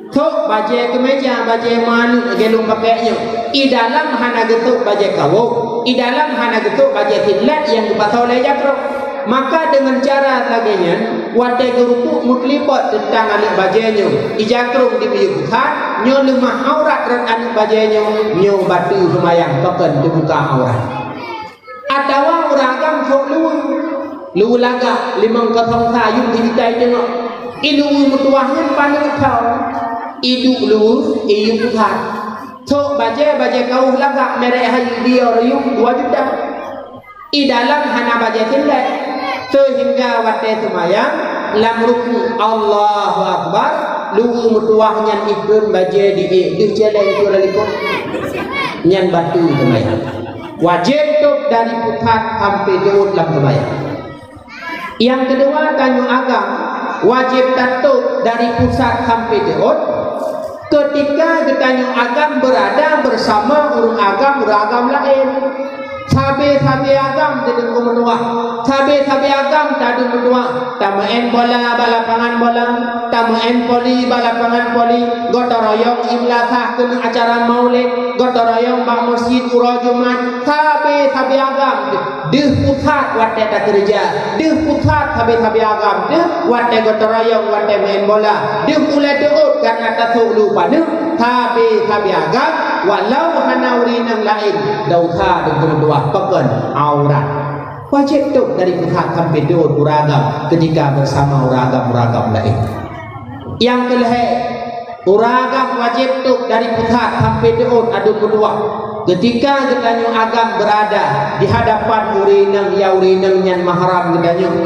Sôk bajée keumeja, bajée meuaneuk lagée lôn pakai nyoe. Di dalam hana geusôk bajée kawöm, di dalam hana geusôk bajée singlet nyang geupasoe lé ija krông. Maka deungon cara lagée nyan, watée geurupuk meukeulibot teuntang aneuk bajée nyoe, ija krông di miyueb pusat, nyoe leumah aurat rot aneuk bajée nyoe, nyoe bateue seumayang pakon teubuka aurat. Atawa ureuëng agam sôk luweue, luweue lagak limong kosong sa yuem sijuta teungoh. Di luweue meutuwah nyan paneuk thon, di duek luweue, di yueb pusat. Sôk bajée, bajée kawöh lagak merek hayeue Dior yuem dua juta. Di dalam hana bajée singlet, seuhingga watée seumayang lam rukuk Allahu Akbar, luweue meutuwah nyan ikheun bajée di ék deuh céléng keu lalikot. Nyan bateue seumayang. Wajéb tôb dari pusat sampoe teuôt lam seumayang. Nyang keudua, tanyoe agam wajéb tatôb dari pusat sampoe teuôt. Keutika geutanyoe agam beurada beusama ureuëng agam, ureuëng agam laén. Sabe-sabe agam tadeueng meutuwah, sabe-sabe agam tadeueng meutuwah, tameu'en bola bak lapangan bola, tameu'en poli bak lapangan poli, gotong royong i meulasah keuneuk acara maulid, gotong royong bak meuseujid uroe Jumat, sabe-sabe agam. Deuh pusat watée takeureuja, deuh pusat sabe-sabe agam, deuh watée gotong royong, watée meu'en bola, deuh ulée teuôt kareuna tasôk lu paneuk, sabe-sabe agam, walau hana ureuëng inong laén, desya deuh meutuwah pakon aurat. Wajéb tôb dari pusat sampoe teuôt ureuëng agam keutika beusama ureuëng agam-ureuëng agam laén. Nyang keulhée, ureuëng agam wajéb tôb dari pusat sampoe teuôt aduen meutuwah. Keutika geutanyoe agam beurada di hadapan ureuëng inong, ya ureuëng inong nyan mahram geutanyoe,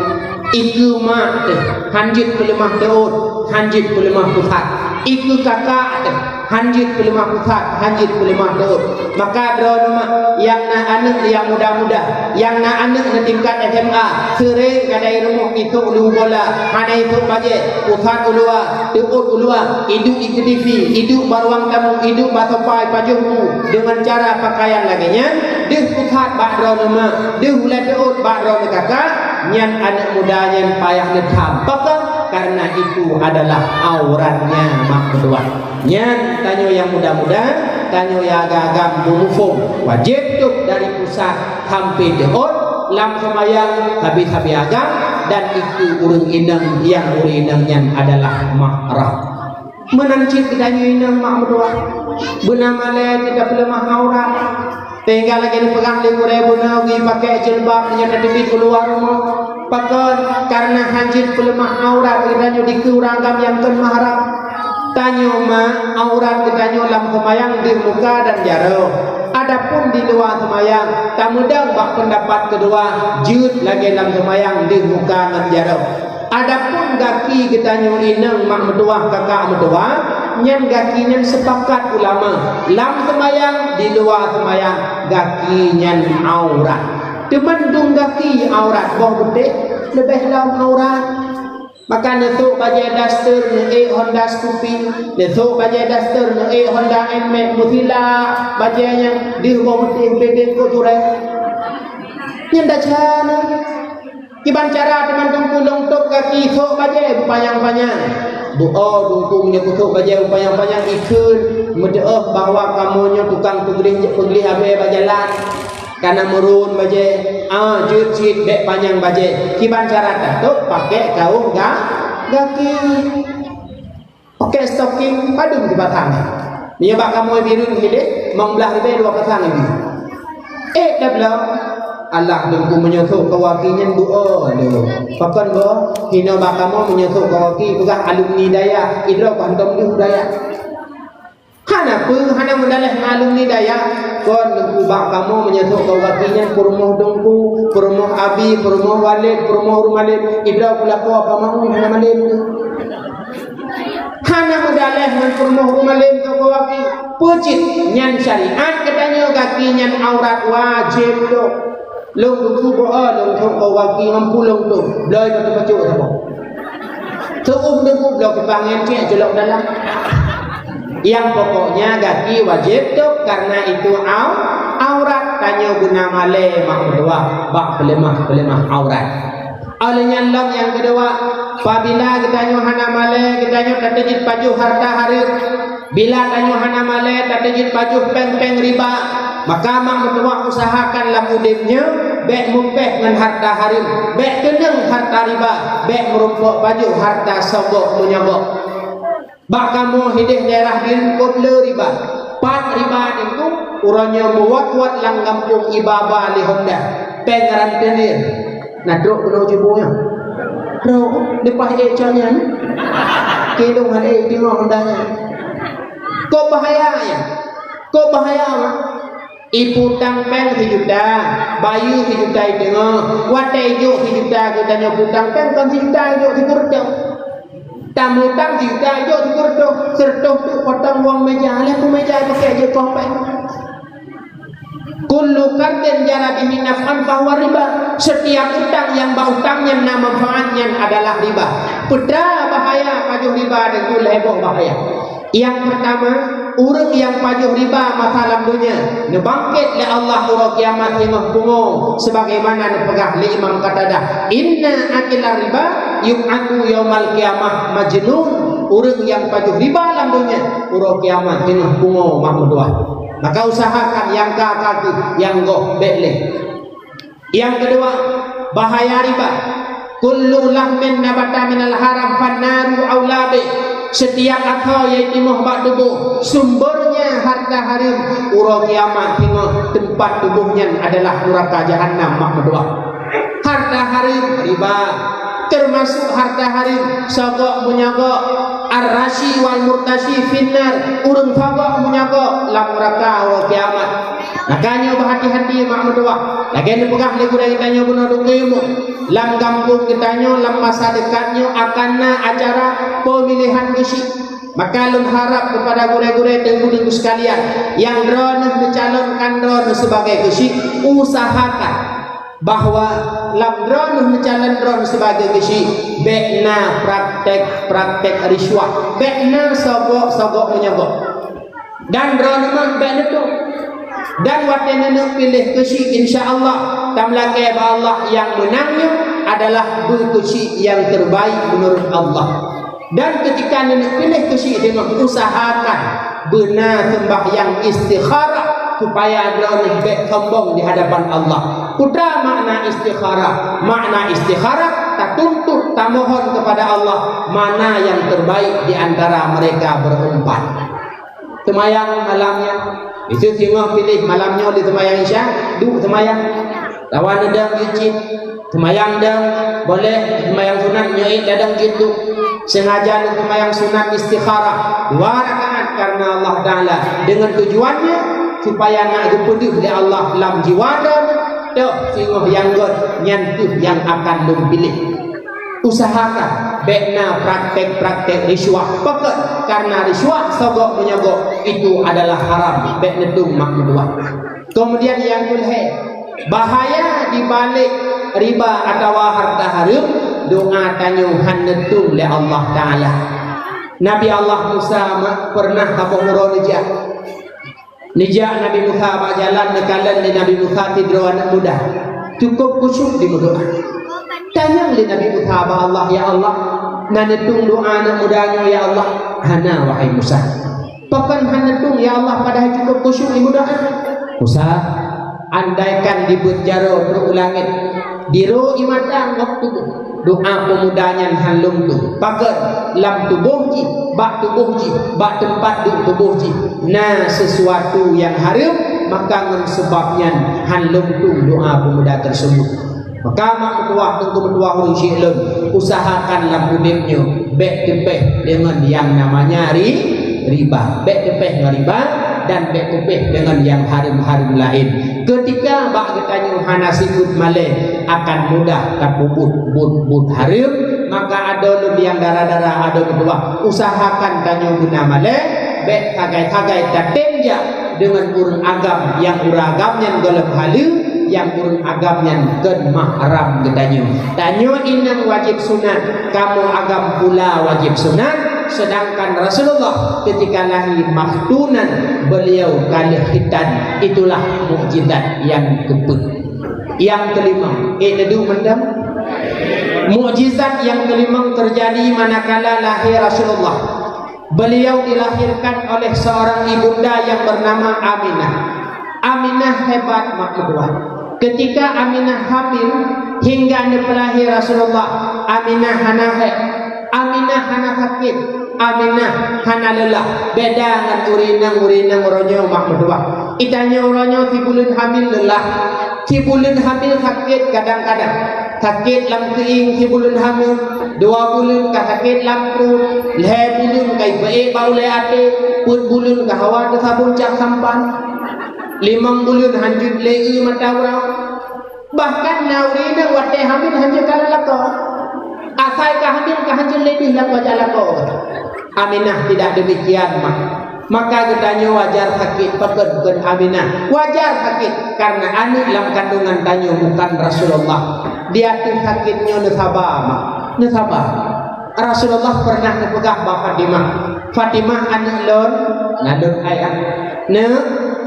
ikeue mak teuh, hán jeuet peuleumah teuôt, hán jeuet peuleumah pusat. Ikeue kakak teuh, hán jeuet peuleumah pusat, hán jeuet peuleumah teuôt. Maka droeneuh mak, nyang na aneuk nyang muda-muda, nyang na aneuk neutingkat S M A, seuréng ka dai rumoh isôk luweue bola, hana isôk bajée, pusat u luwa, teuôt u luwa, iduek ikeue T V, iduek bak ruang tamu, iduek bak sopa ipajoh bu, deungon cara pakaian lagée nyan, deuh pusat bak droeneuh mak, deuh ulée teuôt bak droeneuh kakak, Nyan aneuk muda nyan payah neutham. Pakon? Karena itu adalah auratnya, mak meutuah. Nyan tanyoe nyang muda-muda, tanyoe nyang agam-agam beumuphom. Wajéb tôb dari pusat sampai teuôt, lam seumayang, habéh-habéh agam, dan ikeu ureuëng inong, nyang ureuëng inong nyan adalah mahram. Meunan cit geutanyoe inong, mak meutuah, beuna malée teuka peuleumah aurat. Sehingga lagée neupeugah lé gurée bunoe, geupakék jilbab meunyoe tateubiet keuluwa rumoh. Pakon? Karena hana jeuet peuleumah aurat geutanyoe dikeue ureuëng agam nyang kon mahram. Tanyoe ma aurat geutanyoe lam seumayang deuh muka dan jaroe. Adapun di luwa seumayang, tameudong bak peundapat keudua, jeuet lagée lam seumayang deuh muka ngon jaroe. Adapun gaki geutanyoe inong, mak meutuah, kakak meutuah, nyan gaki nyan sepakat ulama, lam seumayang, di luwa seumayang, gaki nyan aurat. Teuma dum gaki aurat, boh beutéh leubeh lom aurat. Maka neusok bajée daster, neuék Honda Scoopy, neusok bajée daster, neuék Honda Nmax, meusilak bajée nyan deuh boh beutéh, bebek kok tureh. Nyan dak cara. Kiban cara teuma Teungku lôn tôb gaki, sôk bajée beupanyang-panyang. Beuo Teungku meunyoe kusôk bajée beupanyang-panyang, ikheun meudeuh bahwa kamoe nyoe tukang peugleh, peugleh abée bak jalan. Kana meuron bajée, ah, jeuet cit bék panyang bajée. Kiban cara tatôb, pakék kaoh ga-, gaki. Oke, stocking padum dipasang. Meunyoe bak kamoe Bireuen hideh, limong blaih ribée dua pasang ibi. Eh, dah beulah. Alah, Teungku meunyoe sôk kawaki nyan beuo lé. Pakon boh? Hino bak kamoe meunyoe sôk kawaki peugah alumni dayah, idroe kantong deuh dayah. Hana peue, hana meudaleh ngon alumni dayah. Kon Teungku bak kamoe meunyoe sôk kawaki nyan peurumoh Teungku, peurumoh Abi, peurumoh Walid, peurumoh Rumalem, idroe kulakoe apa mau hana malem. Hana meudaleh ngon peurumoh rumalem keu kawaki. Peue cit nyan syariat geutanyoe gaki nyan aurat wajéb tôb. Lôn Teungku beuo lôn thok kawaki ngon pulông tôb. Bloe batu pacok saboh. Teuuh Teungku bloe kiban ngen cek jolok dalam. Yang pokoknya gaki wajéb tôb karena itu au-, aurat tanyoe beuna malée mak meutuah bak peuleumah-peuleumah aurat. Óh lheueh nyan lom nyang keudua, pabila geutanyoe hana malée, geutanyoe tateujeuet pajoh hareuta hareuem. Bila tanyoe hana malée, tateujeuet pajoh péng-péng riba, maka mak meutuah usahakan lam udeb nyoe bék muphom ngon hareuta hareuem, bék keunong hareuta riba, bék meurumpok pajoh hareuta sogok meunyoe gok. Bak kamoe hideh daerah Bireuen kôb le riba. Pat riba Teungku, uroe nyoe meuwot-wot lam gampông iba-ba lé honda. Péng rentenir. Na trok keunoe jiboh nyan. Trok, leupah ék cok nyan. Kidong han ék deungoe honda nyan. Kôb bahaya nyan. Kôb bahaya, Mak. Ipeutang péng sijuta, bayeue sijuta iteungoh. Watée ijok sijuta geutanyoe peutang péng, kon sijuta ijok sikureueng. Tamutang sijuta jok sikureueng, sireutôh teuk potong uang meja, lheueh keu meja ipakék jeuet kong péng. Kullu qardin jara bihi naf'an fahuwa riba. Setiap utang nyang bak utang nyan na manfaat, nyan adalah riba. Peue teuma bahaya pajoh riba dan tu lhée boh bahaya. Nyang peurtama, ureuëng nyang pajoh riba masa lam donya, neubangkét lé Allah uroe kiamat singoh pungo, sebagaimana neupeugah lé Imam Qatadah, "Inna akilar riba yub'atsu yaumal qiyamah majnun." Ureuëng nyang pajoh riba lam donya, uroe kiamat singoh pungo mak meutuah. Maka usahakan nyang ka-ka kheueh, nyang goh bék lé. Nyang keudua, bahaya riba. Kullu lahmin nabata minal haram fannaru aula bih. Setiap asoe nyang timoh bak tuboh, sumbernya harta haram, uroe kiamat singoh teumpat tuboh nyan adalah nuraka jahanam mak meutuah. Harta haram, riba. Teumasuk harta haram, sogok meunyoe gok, ar-rashi wal murtashi finnar, ureuëng sogok meunyoe gok lam nuraka uroe kiamat. Maka nyoe beuhati-hati mak meutuah. Lagée neupeugah lé gurée geutanyoe bunoe dum ilmu, lam gampông geutanyoe lam masa dekat nyoe akan na acara pemilihan geusyik. Maka lôn harab keupada gurée-gurée teungku-teungku sekalian, nyang droeneuh neucalonkan droeneuh sebagai geusyik, usahakan bahwa lam droeneuh neucalon droeneuh sebagai geusyik, bék na praktek-praktek risuah, bék na sogok-sogok meunyoe gok. Dan droeneuh meuh bék neutôb. Dan watée neuneuk piléh keusyik, insya Allah, tameulakée bak Allah nyang meunang nyoe, adalah beukeuchik nyang terbaik meunurot Allah. Dan keutika neuneuk piléh keuchik teungoh, usahakan beuna seumbahyang istikharah supaya droeneuh bék sombong di hadapan Allah. Peue makna istikharah? Makna istikharah, tatuntut, tamohon keupada Allah mana nyang terbaik di antara mereka berempat. Seumayang malam nyan. Miseue singoh piléh malam nyoe lé seumayang Isya, duek seumayang. Lawan neudong jeuet cit. Seumayang dong, boleh seumayang sunat nyoe, dadong jeuet duek. Sengaja lôn seumayang sunat istikharah dua rakaat karena Allah Taala, dengan tujuannya supaya nak geupeudeuh lé Allah lam jiwa droeneuh, toh singoh nyang göt nyan kheueh nyang akan lôn piléh. Usahakan bék na praktek-praktek risuah. Pakon? Karena risuah, sogok menyogok, itu adalah haram. Bék neutueng, mak meutuah. Kemudian nyang keulhèe, bahaya di balik riba atawa harta hareuem, doa tanyoe hana neutueng lé Allah Taala. Nabi Allah Musa ma-, pernah saboh uroe neujak. Neujak Nabi Musa bak jalan, neukalon lé Nabi Musa sidroe aneuk muda. Cukup khusyuk di meudoa. Tanyong lé Nabi Musa bak Allah, "Ya Allah, na neutueng doa aneuk muda nyoe, ya Allah?" "Hana, wahai Musa." "Pakon hana neutueng, ya Allah, padahai cukup khusyuk di meudoa?" "Musa, andaikan dibeuet jaroe trok u langét, dirô ié mata ngon tuboh, doa peumuda nyan han lôn tueng. Pakon? Lam tuboh jih, bak tuboh jih, bak teumpat duek tuboh jih, na sisuatu nyang hareuem, maka ngon seubab nyan han lôn tueng doa peumuda tersebut." Maka mak meutuah, teungku meutuah, ureueng syik lôn, usahakan lam udép nyoe bék teupéh deungon nyang namanya ri-, riba. Bék teupéh ngon riba dan bék teupéh deungon nyang hareuem-hareuem laén. Keutika bak geutanyoe hana sikeuet malée, akan mudah tapeubuet buet-buet hareuem, maka adoe lôn nyang dara-dara, adoe meutuah, usahakan tanyoe beuna malée, bék sagai-sagai tatem jak deungon ureueng agam nyang ureueng agam nyan gohlom haleue, nyang ureueng agam nyan kon mahram geutanyoe. Tanyoe inong wajéb sunat, kamoe agam pula wajéb sunat, sedangkan Rasulullah keutika lahé makhtunan, beliau ka lheueh khitan. Itulah mukjizat nyang keupeuet. Nyang keulimong, ék neuduek mantong? Mukjizat nyang keulimong teujadi manakala lahé Rasulullah. Beliau dilahirkan oleh seorang ibunda yang bernama Aminah. Aminah hebat, mak meutuah. Keutika Aminah hamil hingga neupeulahé Rasulullah, Aminah hana hék, Aminah hana sakét, Aminah hana leulah. Beda ngon ureueng inong, ureueng inong uroe nyoe, mak meutuah. Geutanyoe uroe nyoe sibuleuen hamil leulah, sibuleuen hamil sakét kadang-kadang. Sakét lam keuieng sibuleuen hamil, dua buleuen ka sakét lam pruet, lhèe buleuen ka ipeuék bak ulèe até, peuet buleuen ka hawa teusabon cak sampan, limong buleuen hanjeuet lé eu mata uroe. Bahkan na ureueng inong watèe hamil hanjeuet kalon lakoe. Asai ka hamil ka hanjeuet lé deuh lakoe jak lakoe. Aminah tidak demikian, mak. Maka geutanyoe wajar sakét, pakon bukan Aminah. Wajar sakét karena aneuk lam kandungan tanyoe bukan Rasulullah. Di ateueh sakét nyoe neusaba, mak. Neusaba. Rasulullah pernah neupeugah bak Fatimah, "Fatimah, aneuk lôn, na lôn ayah. Neuk,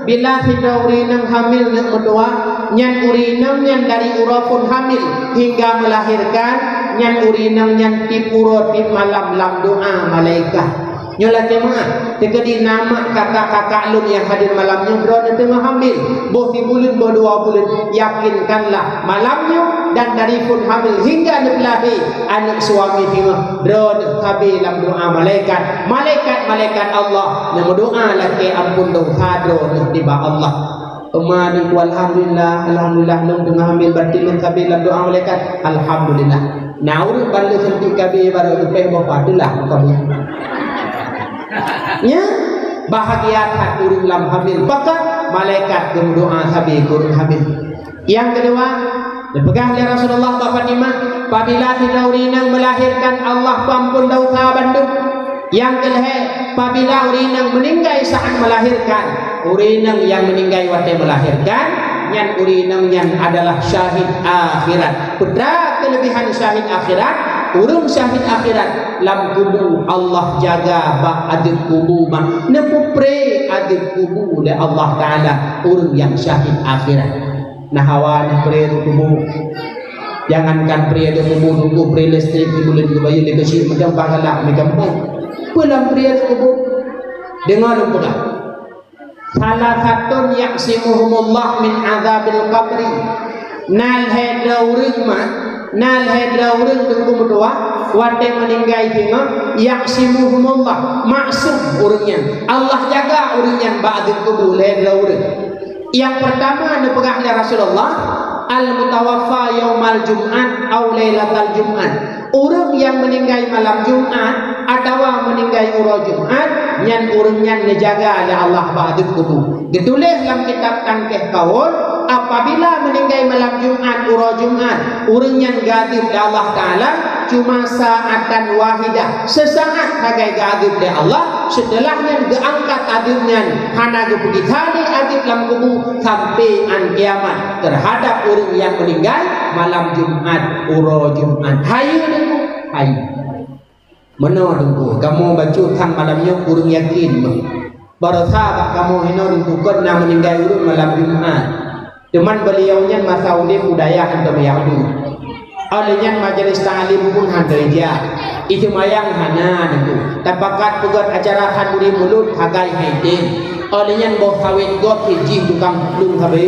bila sidroe ureueng inong hamil, neuk meutuah, nyan ureueng inong nyan dari uroe phon hamil hingga melahirkan, nyan ureueng inong nyan tiep uroe tiep malam lam doa malaikat." Nyoe lakèe meu'ah, teukeudi na mak kakak-kakak lôn nyang hadir malam nyoe, droeneuh teungoh hamil, boh sibuleuen, boh dua buleuen, yakinkanlah malam nyoe dan dari phon hamil hingga neupeulahé aneuk suami singoh, droeneuh sabe lam doa malaikat. Malaikat-malaikat Allah neumeudoa lakèe ampôn desya droeneuh nibak Allah. Teuma neungku, alhamdulillah, alhamdulillah, lôn teungoh hamil, berarti lôn sabe lam doa malaikat. Alhamdulillah. Na ureueng ban lheueh suntik KB barô leupah boh, padahai ka buet. Nyan, bahagia that ureueng lam hamil. Pakon? Malaikat geumeudoa sabe keu ureueng hamil. Nyang keudua, neupeugah lé Rasulullah bak Fatimah, "Pabila sidroe ureueng inong melahirkan, Allah peuampôn desya bandum." Nyang keulhèe, pabila ureueng inong meuninggai saat melahirkan, ureueng inong nyang meuninggai watèe melahirkan, nyan ureueng inong nyan adalah syahid akhirat. Peue keuleubihan syahid akhirat? Ureueng syahid akhirat lam kubu Allah jaga bak azeub kubu, mak. Neupeupré azeub kubu lé Allah Taala ureueng nyang syahid akhirat. Na hawa neupeupré kubu. Jangankan pri ateueh kubu, teungku, pri listrik di buleuen geubayeue lé keuchik macam pahala di gampông. Peue lam pri ateueh kubu? Deungoe lôn peugah. Salasatun ya'simuhumullah min adzabil qabri. Na lhèe droe ureueng ma, na lhèe droe ureueng teungku meutuah, watèe meuninggai singoh, ya'simuhumullah, maksum ureueng nyan. Allah jaga ureueng nyan bak adeueb kubu, lhèe droe ureueng. Nyang peurtama neupeugah lé Rasulullah, "Al-mutawaffa yaumal jum'at au lailatal jum'at." Ureueng nyang meuninggai malam Jumat atawa meuninggai uroe Jumat, nyan ureueng nyan neujaga lé Allah bak adeueb kubu. Geutuléh lam kitab Tangkeh Kaul, apabila meuninggai malam Jumat, uroe Jumat, ureueng nyan geuadeueb lé Allah Taala cuma sa'atan wahidah, seusaat sagai geuadeueb lé Allah, seuteulah nyan geuangkat adeueb nyan, hana geupeugisa lé adeueb lam kubu sampoe án kiamat teuhadab ureueng nyang meuninggai malam Jumat, uroe Jumat. Hayeue teungku, hayeue. Meunoe teungku, kamoe bacut sang malam nyoe ureueng yakin meuh. Baroesa bak kamoe hinoe teungku kon na meuninggai ureueng malam Jumat. Teuma beliau nyan masa udeb u dayah hántom Yahudi. Óh lheueh nyan majelis taklim pun hántom ijak. Iseumayang hana teungku. Tapakat peugöt acara khanduri mulod sagai hai tem. Óh lheueh nyan boh sawét gob cit jih tukang plueng sabe.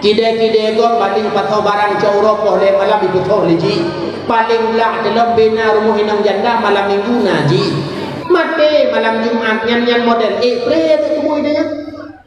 Kidée-kidée gob paléng pasoe barang cok uroe poh lhée malam jipeusoh lé jih. Paléng blah teulom bina rumoh inong janda malam minggu na jih. Maté malam Jumat nyan, nyan model ék pré teungku idéh nyan.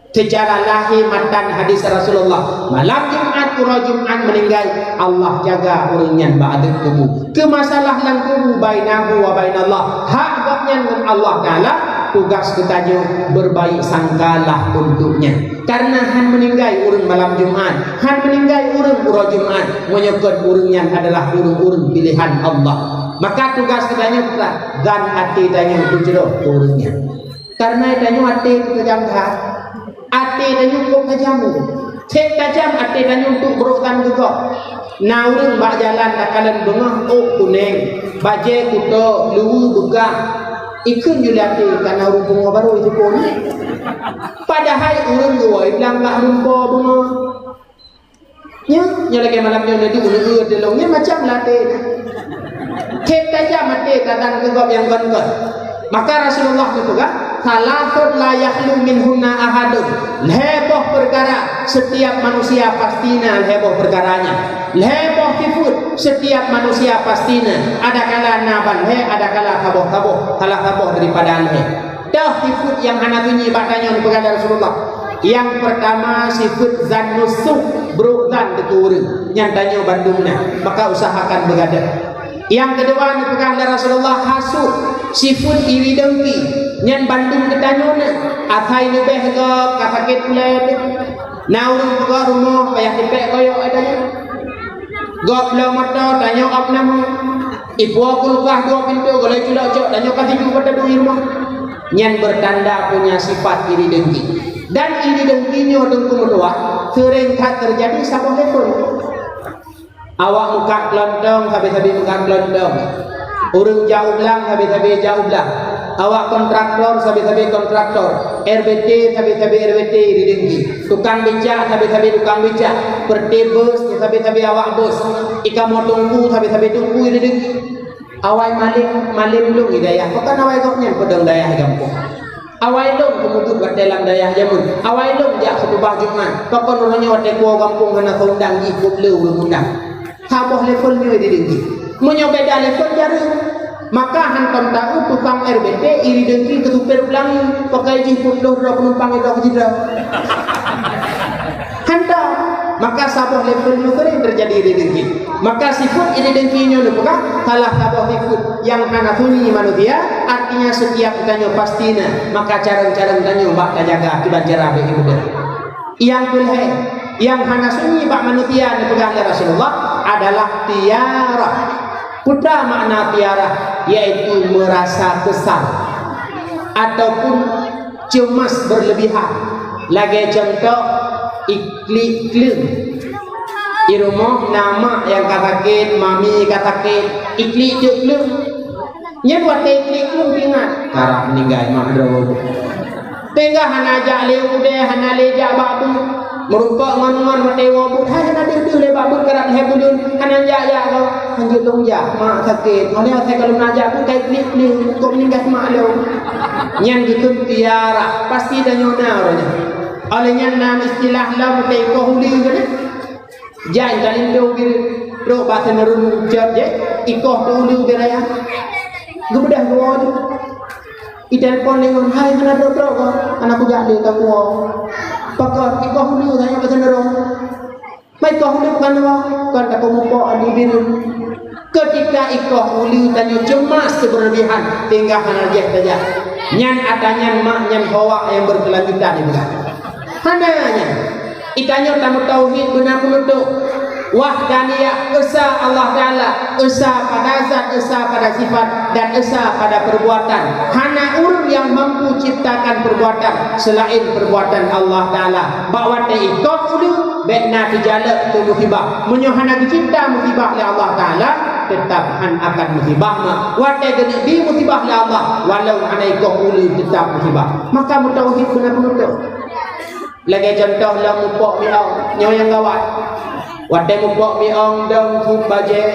Seucara lahé matan hadis Rasulullah, malam Jumat, uroe Jumat meuninggai, Allah jaga ureueng nyan bak adeueb kubu. Keu masalah lam kubu, bainahu wa bainallah, hak gobnyan ngon Allah Taala, tugas geutanyoe berbaik sangkalah untuk nyan. Karena hán meuninggai ureueng malam Jumat, hán meuninggai ureueng uroe Jumat, meunyoe kon ureueng nyan adalah ureueng-ureueng piléhan Allah. Maka tugas geutanyoe peugah, dan até tanyoe teucurôh keu ureueng nyan. Karena tanyoe até teukeujam that. Até tanyoe kok tajam. Cit tajam até tanyoe untuk brok dan geugok. Na ureueng bak jalan takalon beungoh ôk kunéng, bajée kuto, luweue beukah. Ikheun jih lé até kana ureueng pungo barô jipeuôn. Padahai ureueng geuwoe blang bak mumpo beungoh. Nyoe, nyoe lagée malam nyoe neuduek, neueu deulong, nyoe macam ladée nyan. Cit tajam até tadan keu gob nyang kon-kon. Maka Rasulullah geupeugah, "Salasatun la yakhlu minhunna ahadun." Lhée boh peukara, setiap manusia pasti na lhée boh peukaranya. Lhée boh sifeuet, setiap manusia pasti na. Adakala na ban lhée, adakala saboh-saboh, salah saboh daripada lhée. Toh sifeuet nyang hana sunyi bak tanyoe neupeugah lé Rasulullah. Nyang peurtama sifeuet zannus su', brok zan keu ureueng. Nyan tanyoe bandum na, maka usahakan beugadôh. Nyang keudua neupeugah lé Rasulullah hasut, sifeuet iri dengki. Nyan bandum geutanyoe na, asai leubeh gob ka sakét ulée teuh. Na ureueng peugah rumoh payah tipék koyok ata nyan. Gob bloe moto tanyoe ôb nama. Ipuwoe kulkas dua pintoe golai culok cok tanyoe ka siju bak taduek i rumoh. Nyan bertanda punya sifat iri dengki. Dan iri dengki nyoe teungku meutuah seuréng that teujadi saboh level. Awak meukat keulontong, sabe-sabe meukat keulontong. Ureueng jak u blang, sabe-sabe jak u blang. Awak kontraktor, sabe-sabe kontraktor. R B T, sabe-sabe R B T iri dengki. Tukang becak, sabe-sabe tukang becak. Peureute bus, sabe-sabe awak bus. Ikamoe teungku, sabe-sabe teungku iri dengki. Awai malem, malem lôn i dayah, pakon awai gobnyan peudong dayah gampông. Awai lôn keumudut watée lam dayah jameun. Awai lôn jak khutubah Jumat. Pakon uroe nyoe watée kuwoe gampông hana soe undang jih, kok le ureueng undang. Saboh level nyoe di dengki. Meunyoe beda level jareueng, maka hantom taeu tukang R B T iri dengki keu supir ulangi, pakai jih peuet ploh droe penumpang idroe sidroe. Hantom. Maka saboh level nyoe keuneuk teujadi iri dengki. Maka sifeuet iri dengki nyoe neupeugah salah saboh sifeuet nyang hana sunyi manusia, artinya setiap geutanyoe pasti na, maka carông-carông tanyoe bak tajaga kiban cara beuibadah. Nyang keulhèe, nyang hana sunyi bak manusia neupeugah lé Rasulullah adalah tiarah. Peue makna tiarah? Yaitu merasa kesal ataupun cemas berlebihan. Lagée cuntoh, iklik kleueng. Di rumoh na mak nyang ka sakét, mami ka sakét, iklik teuk kleueng. Nyan watée iklik kleueng teuingat, karab meuninggai mak droe. Teuingat hana jak lé udée, hana lé jak bak bu. Meurumpok ngon-ngon watèe woe buet, hai hana deuh-deuh lé bak buet karab lhèe buleuen, hana jak-jak goe. Hanjeuet lôn jak, mak sakét. Hana asai ka lôn jak buet kai klik-klik, kok meuninggai mak lôn. Nyan geukheun tiara, pasti tanyoe na uroe nyan. Óh lheueh nyan na istilah lom teuh ikoh uleue keunan. Jai talintô bireuen, trok bak seuneureueng cot jih, ikoh keu uleue bireuen. Geubeudôh dua jih. Itelepon lé ngon, "Hai, hana trok-trok kah? Hana kujak lé ka kuwoe." "Pakon, ikoh uleue tanyoe bak seuneureueng." "Mai ikoh uleue bukan nyoe, kon takot mupok adi bireuen." Ketika ikoh uleue tanyoe ceumas seubeureulebihan, sehingga hana jeuet tajak. Nyan atra nyan mak nyan hoak nyang berkelanjutan ibarat. Hana nyan. Geutanyoe tameutauhid beuna peunutôk. Wahdaniyah, esa Allah Taala, esa pada zat, esa pada sifat, dan esa pada perbuatan. Hana ureueng nyang mampu ciptakan perbuatan selain perbuatan Allah Taala. Bak watèe ikoh uleue, bèk na teujalok keu musibah. Meunyoe hana geucipta musibah lé Allah Taala, teutap han akan musibah mak. Watèe geuneuk bi musibah lé Allah, walau hana ikoh uleue, teutap musibah. Maka meutauhid beuna peunutôk. Lagèe cuntoh lom mupok miong, nyoe nyang gawat. Watèe mupok miong dong suet bajèe,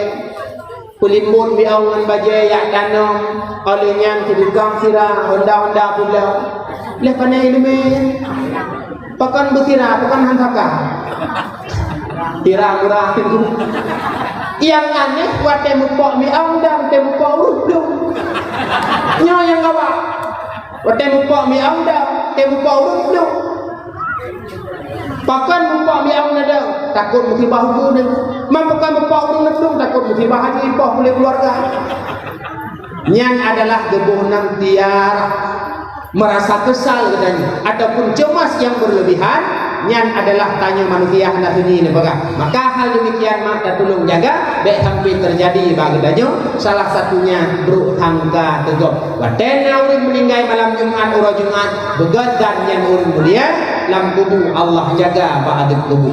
peulimbot miong ngon bajèe jak tanom, óh lheueh nyan seudeukah sira, honda-honda pula. Lheueh pané ileumèe, pakon beusira, pakon han saka. Sira murah tu. Nyang aneh, watèe mupok miong dong, watèe mupok ureueng plueng. Nyoe nyang gawat. Watèe mupok miong dong, watèe mupok ureueng plueng. Pakon mupok miong neudong, takot musibah ubeut nyoe. Man pakon mupok ureueng neuplueng, takot musibah aju ipoh puléh keuluwarga. Nyan adalah geuboh nam tiara, meurasa keusal geutanyoe, ataupun ceumas nyang beureulebihan, nyan adalah tanyoe manusia hana sunyi neupeugah. Maka hal demikian mak tatulông jaga, bèk sampai teujadi bak geutanyoe, salah satunya brôk sangka teugob. Watèe na ureueng meuninggai malam Jumat, uroe Jumat, beugöt dan nyan ureueng mulia, lam kubu Allah jaga bak adeueb kubu.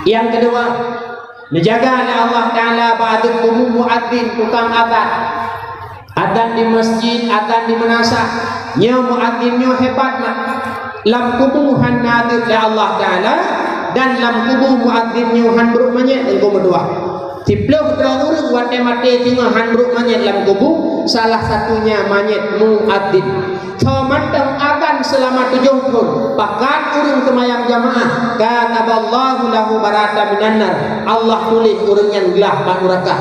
Nyang keudua, neujaga lé Allah Taala bak adeueb kubu muadzin, tukang azan. Azan di masjid, azan di meunasah. Nyoe muadzin nyoe hebat mak. Lam kubu han na adeueb lé Allah Taala, dan lam kubu muadzin nyoe han brôk manyét, teungku meutuah. Siplôh droe ureueng watèe maté singoh han brôk manyét lam kubu, salah satunya manyét muadzin. Soe mantong azan seulama tujoh thôn, pakat ureueng seumayang jamaah, kataballahu lahu bara'atan minan nar, Allah tuléh ureueng nyan glah bak nuraka.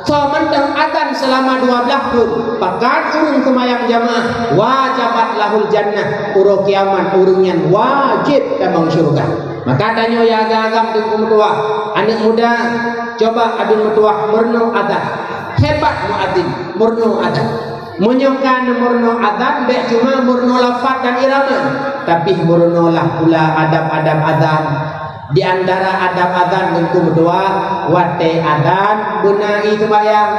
Soe mantong azan seulama dua blaih thôn, pakat ureueng seumayang jamaah, wajabat lahul jannah, uroe kiamat ureueng nyan wajéb tamong syeuruga. Maka tanyoe ya agam-agam teungku meutuah, aneuk muda, coba aduen meutuah meurunoe azan. Hebat muadzin, meurunoe azan. Meunyoe ka neumeurunoe azan, bèk cuma meurunoe lafaz dan irama, tapi meurunoe lah pula adab-adab azan. Di antara adab azan teungku meutuah, watèe azan beuna ie seumayang,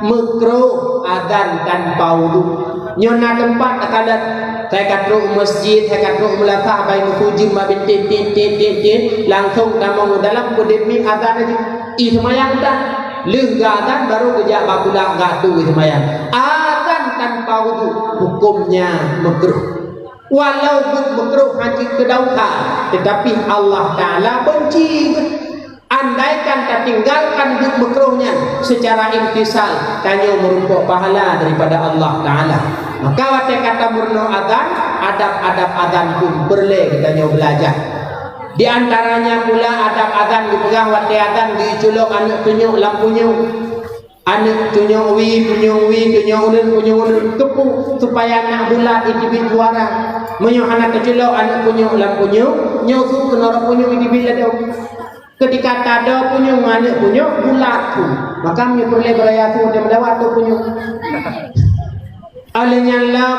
meukruh azan tanpa wudu. Nyoe na teumpat takalon, hai ka trok u masjid, hai ka trok u meulasah, bai meusujeuen bak bintéh, tit, tit, tit, tit, langsong tamong u dalam, peudeuh miet azan laju. Ie seumayang tan. Lheueh geuazan barô geujak bak kulah geuatô ie seumayang. Azan tanpa wudu, hukömnya meukruh. Walau buet meukruh hana keudauhan, teutapi Allah Taala beunci. Andaikan tatinggalkan buet meukruh nyan seucara imtisal, tanyoe meurumpok pahala daripada Allah Taala. Maka watèe ka tameurunoe azan, adab-adab azan pun peureulèe geutanyoe beulajar. Di antaranya pula adab azan geupeugah watèe azan geuculok aneuk tunyok lam punyueng. Aneuk tunyok wie, punyueng wie, tunyok uneun, punyueng uneun. Keupeue? Supaya na bulat iteubiet suara. Meunyoe hana teuculok aneuk punyok lam punyueng, nyoe su keunoe rot punyueng iteubiet ladôm. Keutika tadoe punyueng aneuk punyok bulat su. Maka meunyoe peureulèe beuraya su, dia meudawat tu punyueng. Óh lheueh nyan lom,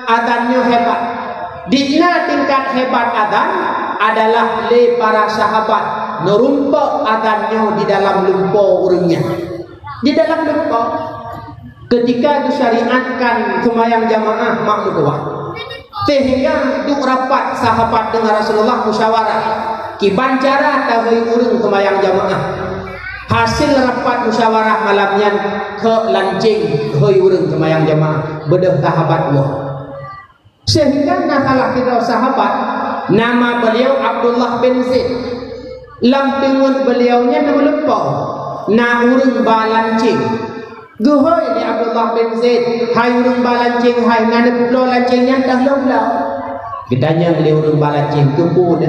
azan nyoe hebat. Di na tingkat hebat azan adalah lé para sahabat neurumpok azan nyoe di dalam lumpo ureueng nyan. Di dalam lumpo, keutika geusyariatkan seumayang jamaah mak meutuwah, sehingga duek rapat sahabat deungon Rasulullah musyawarah kiban cara tahôi ureueng seumayang jamaah. Hasé rapat musyawarah malam nyan keu lanceng hôi ureueng seumayang jamaah, beudôh sahabat woe. Sehingga na salah sidroe sahabat Nama beliau Abdullah bin Zaid. Lam teungeut beliau nyan na meulumpoe, na ureuëng ba lanceng. Geuhôi lé Abdullah bin Zaid, "Hai ureuëng ba lanceng hai, na neuploe lanceng nyan deuh lom bloe?" Geutanyong lé ureuëng ba lanceng, "Keupeue?"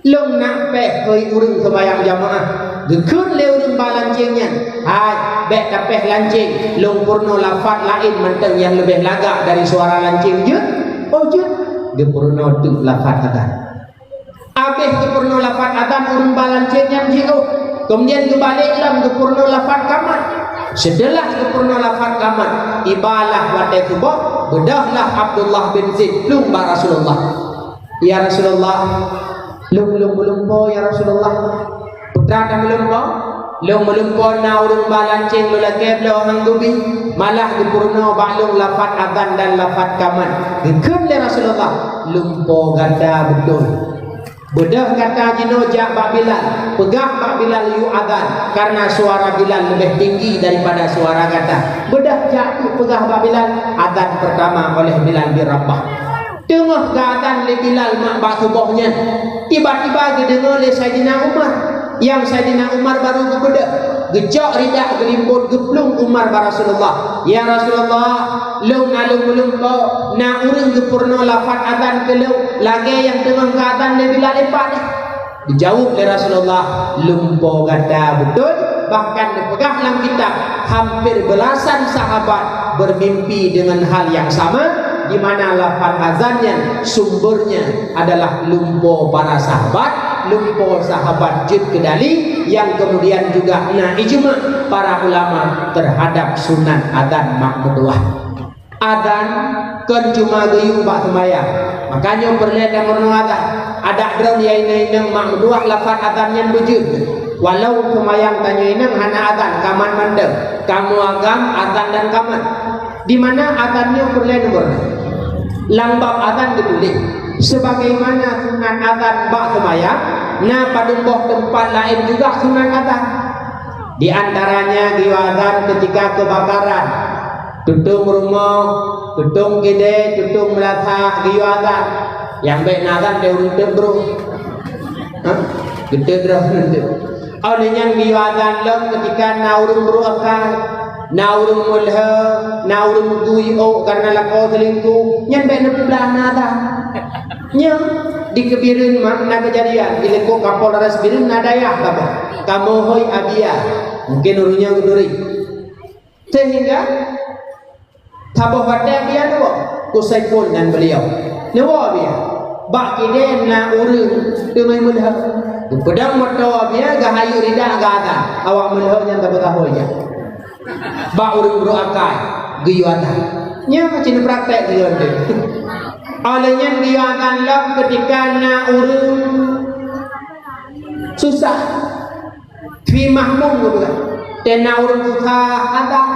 "Lôn na péh, hôi ureuëng seumayang jamaah." Geukheun lé ureuëng ba lanceng nyan, "Hai, bék tapéh lanceng, lôn peurunoe lafat laén mantong nyang leubeh lagak dari suara lanceng jeuet." "Oh jeuet." Geupeurunoe teuk lafat adan. Abéh geupeurunoe lafat adan, ureuëng ba lanceng nyan jiôh. Kemudian geubalek lom geupeurunoe lafat kamat. Seuteulah geupeurunoe lafat kamat, tibalah watée suboh, beudôhlah Abdullah bin Zaid plueng bak Rasulullah. "Ya Rasulullah, lôn, lôn meulumpoe ya Rasulullah." "Peue teuma meulumpoe?" "Lôn meulumpoe na ureuëng ba lanceng lôn lakée bloe han geubi, malah geupeurunoe bak lôn lafat adan dan lafat kamat." Geukheun lé Rasulullah, "Lumpoe gata beutôi. Beudôh gata jinoe jak bak Bilal, peugah bak Bilal yue adan, karena suara Bilal leubeh tinggi daripada suara gata. Beudôh jak peugah bak Bilal, adan pertama oleh Bilal bin Rabah." Teungoh geuadan lé Bilal mak bak suboh nyan, tiba-tiba geudeungoe lé Saidina Umar. Nyang Saidina Umar baru geubeudôh, geucok ridak geulimbot geuplueng Umar bak Rasulullah, "Ya Rasulullah, lôn na lôn meulumpoe, na ureuëng geupeurunoe lafat adan keu lôn lagée nyang teungoh geuadan lé Bilal ipat." Dijaweueb lé Rasulullah, "Lumpoe gata beutôi, bahkan neupeugah lam kitab, hampir beulasan sahabat bermimpi dengan hal yang sama, di mana lafaz azan nyan sumbernya adalah lumpoe para sahabat, lumpoe sahabat jeuet keu dali, yang kemudian juga na ijma para ulama terhadap sunat azan mak meutuah." Adan kon cuma geuyue bak seumayang. Makanya peureulée tameurunoe adan. Adak droe nyang inong-inong mak meutuah lafaz adan nyan beujeuet. Walau seumayang tanyoe inong hana adan, kamat mantong. Kamoe agam adan dan kamat. Di mana adan nyoe peureulée neumeurunoe? Lam bab adan geutuléh, sebagaimana sunat adan bak seumayang, na padum boh teumpat laén juga sunat adan. Di antaranya geuyue azan keutika keubakaran, tutong rumoh, tutong keudée, tutong meulasah geuyue azan. Nyang bék na azan deh ureuëng teubrôh. Hah? Geuteubrôh nanti. Óh lheueh nyan geuyue azan lom keutika na ureuëng brôk akai, na ureuëng meulhö, na ureuëng tui ôk karena lakoe seulingkoh, nyan bék neupeublah na azan. Nyoe di keu Bireuen mak na keujadian, di likot Kapolres Bireuen na dayah kamoe. Kamoe hôi Abia, mungkin ureuëng nyoe geuturi. Sehingga saboh watée Abia neuwoe, ku Saiful nan beliau. Neuwoe Abia. Bak keudée na ureuëng teumé meulhö. Geupeudong moto Abia, geuhayeu rida gata. Awak meulhö nyan tabeutahôi nyan. Bak ureuëng brôk akai, geuyue adan. Nyoe cit praktek geuyue adan. Óh lheueh nyan geuyue adan lom keutika na ureuëng susah. Fi mahmum geupeugah. Tena ureuëng susah adan.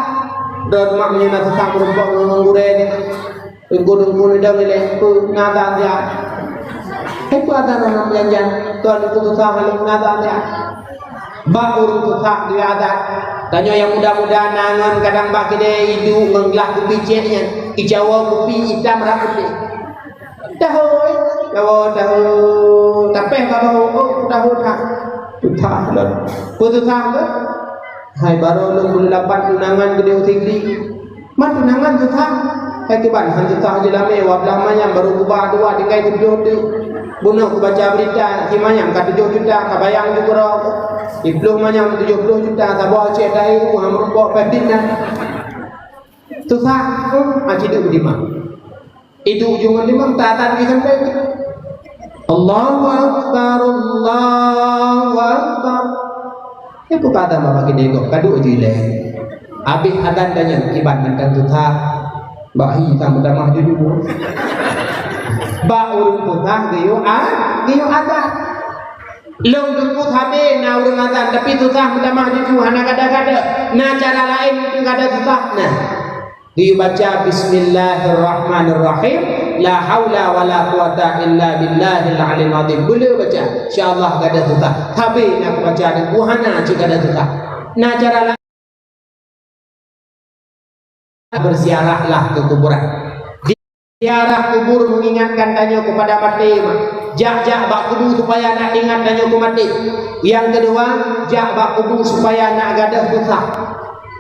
Droe mak meunyoe na susah meurumpok ngon gurée nyan. Teungku-teungku nidang ilée, peue na adan siat? Hai peue adan ureuëng janjan? Tuan teungku susah lalu na adan siat? Bak ureuëng susah geuyue adan. Tanyoe nyang muda-muda na ngon kadang bak keudée iduek ngon glah kupi cék nyan. Ijawa kupi itam rab putéh. Tahôi, Jawa tahôi. Tapéh bak bahu, oh, tahôi that. Susah lom. Peue susah tu? Hai baroe lôn buleuen lapan tunangan geudée u Sigli. Man tunangan susah. Hai kiban han susah jeulamé, wablah manyam baru geuba dua tinggai tujoh teuk. Bunoe kubaca beurita, si manyam ka tujoh juta, ka bayang ju keudroe. Siploh manyam tujoh ploh juta, saboh cék dai u ham rumpok peh dina. Susah, hmm, aci duek dimang. Iduek ujong limong ta adan di sampai. Allahu Akbar, Allahu Akbar. Ibu kata mama kini kok kadu aja ileh. Habis adan tanya kiban mantang tuta. Bak hi sama damah jujur. Bak urung tuta geuyue a, geuyue adan. Long dukut habis na urung adan tapi tuta meutamah jujur hana kada-kada. Na cara lain untuk kada tuta. Nah. Dibaca bismillahirrahmanirrahim. La haula wala quwata illa billahil alim azim. Boleh baca. Insyaallah kada susah. Tapi nak baca dan buhana cik kada susah. Nah cara lain berziarahlah ke kuburan. Ziarah kubur mengingatkan tanya kepada mati mak. Jak-jak bak kubu supaya nak ingat tanyoe keu maté. Nyang keudua, jak bak kubu supaya nak gadôh susah.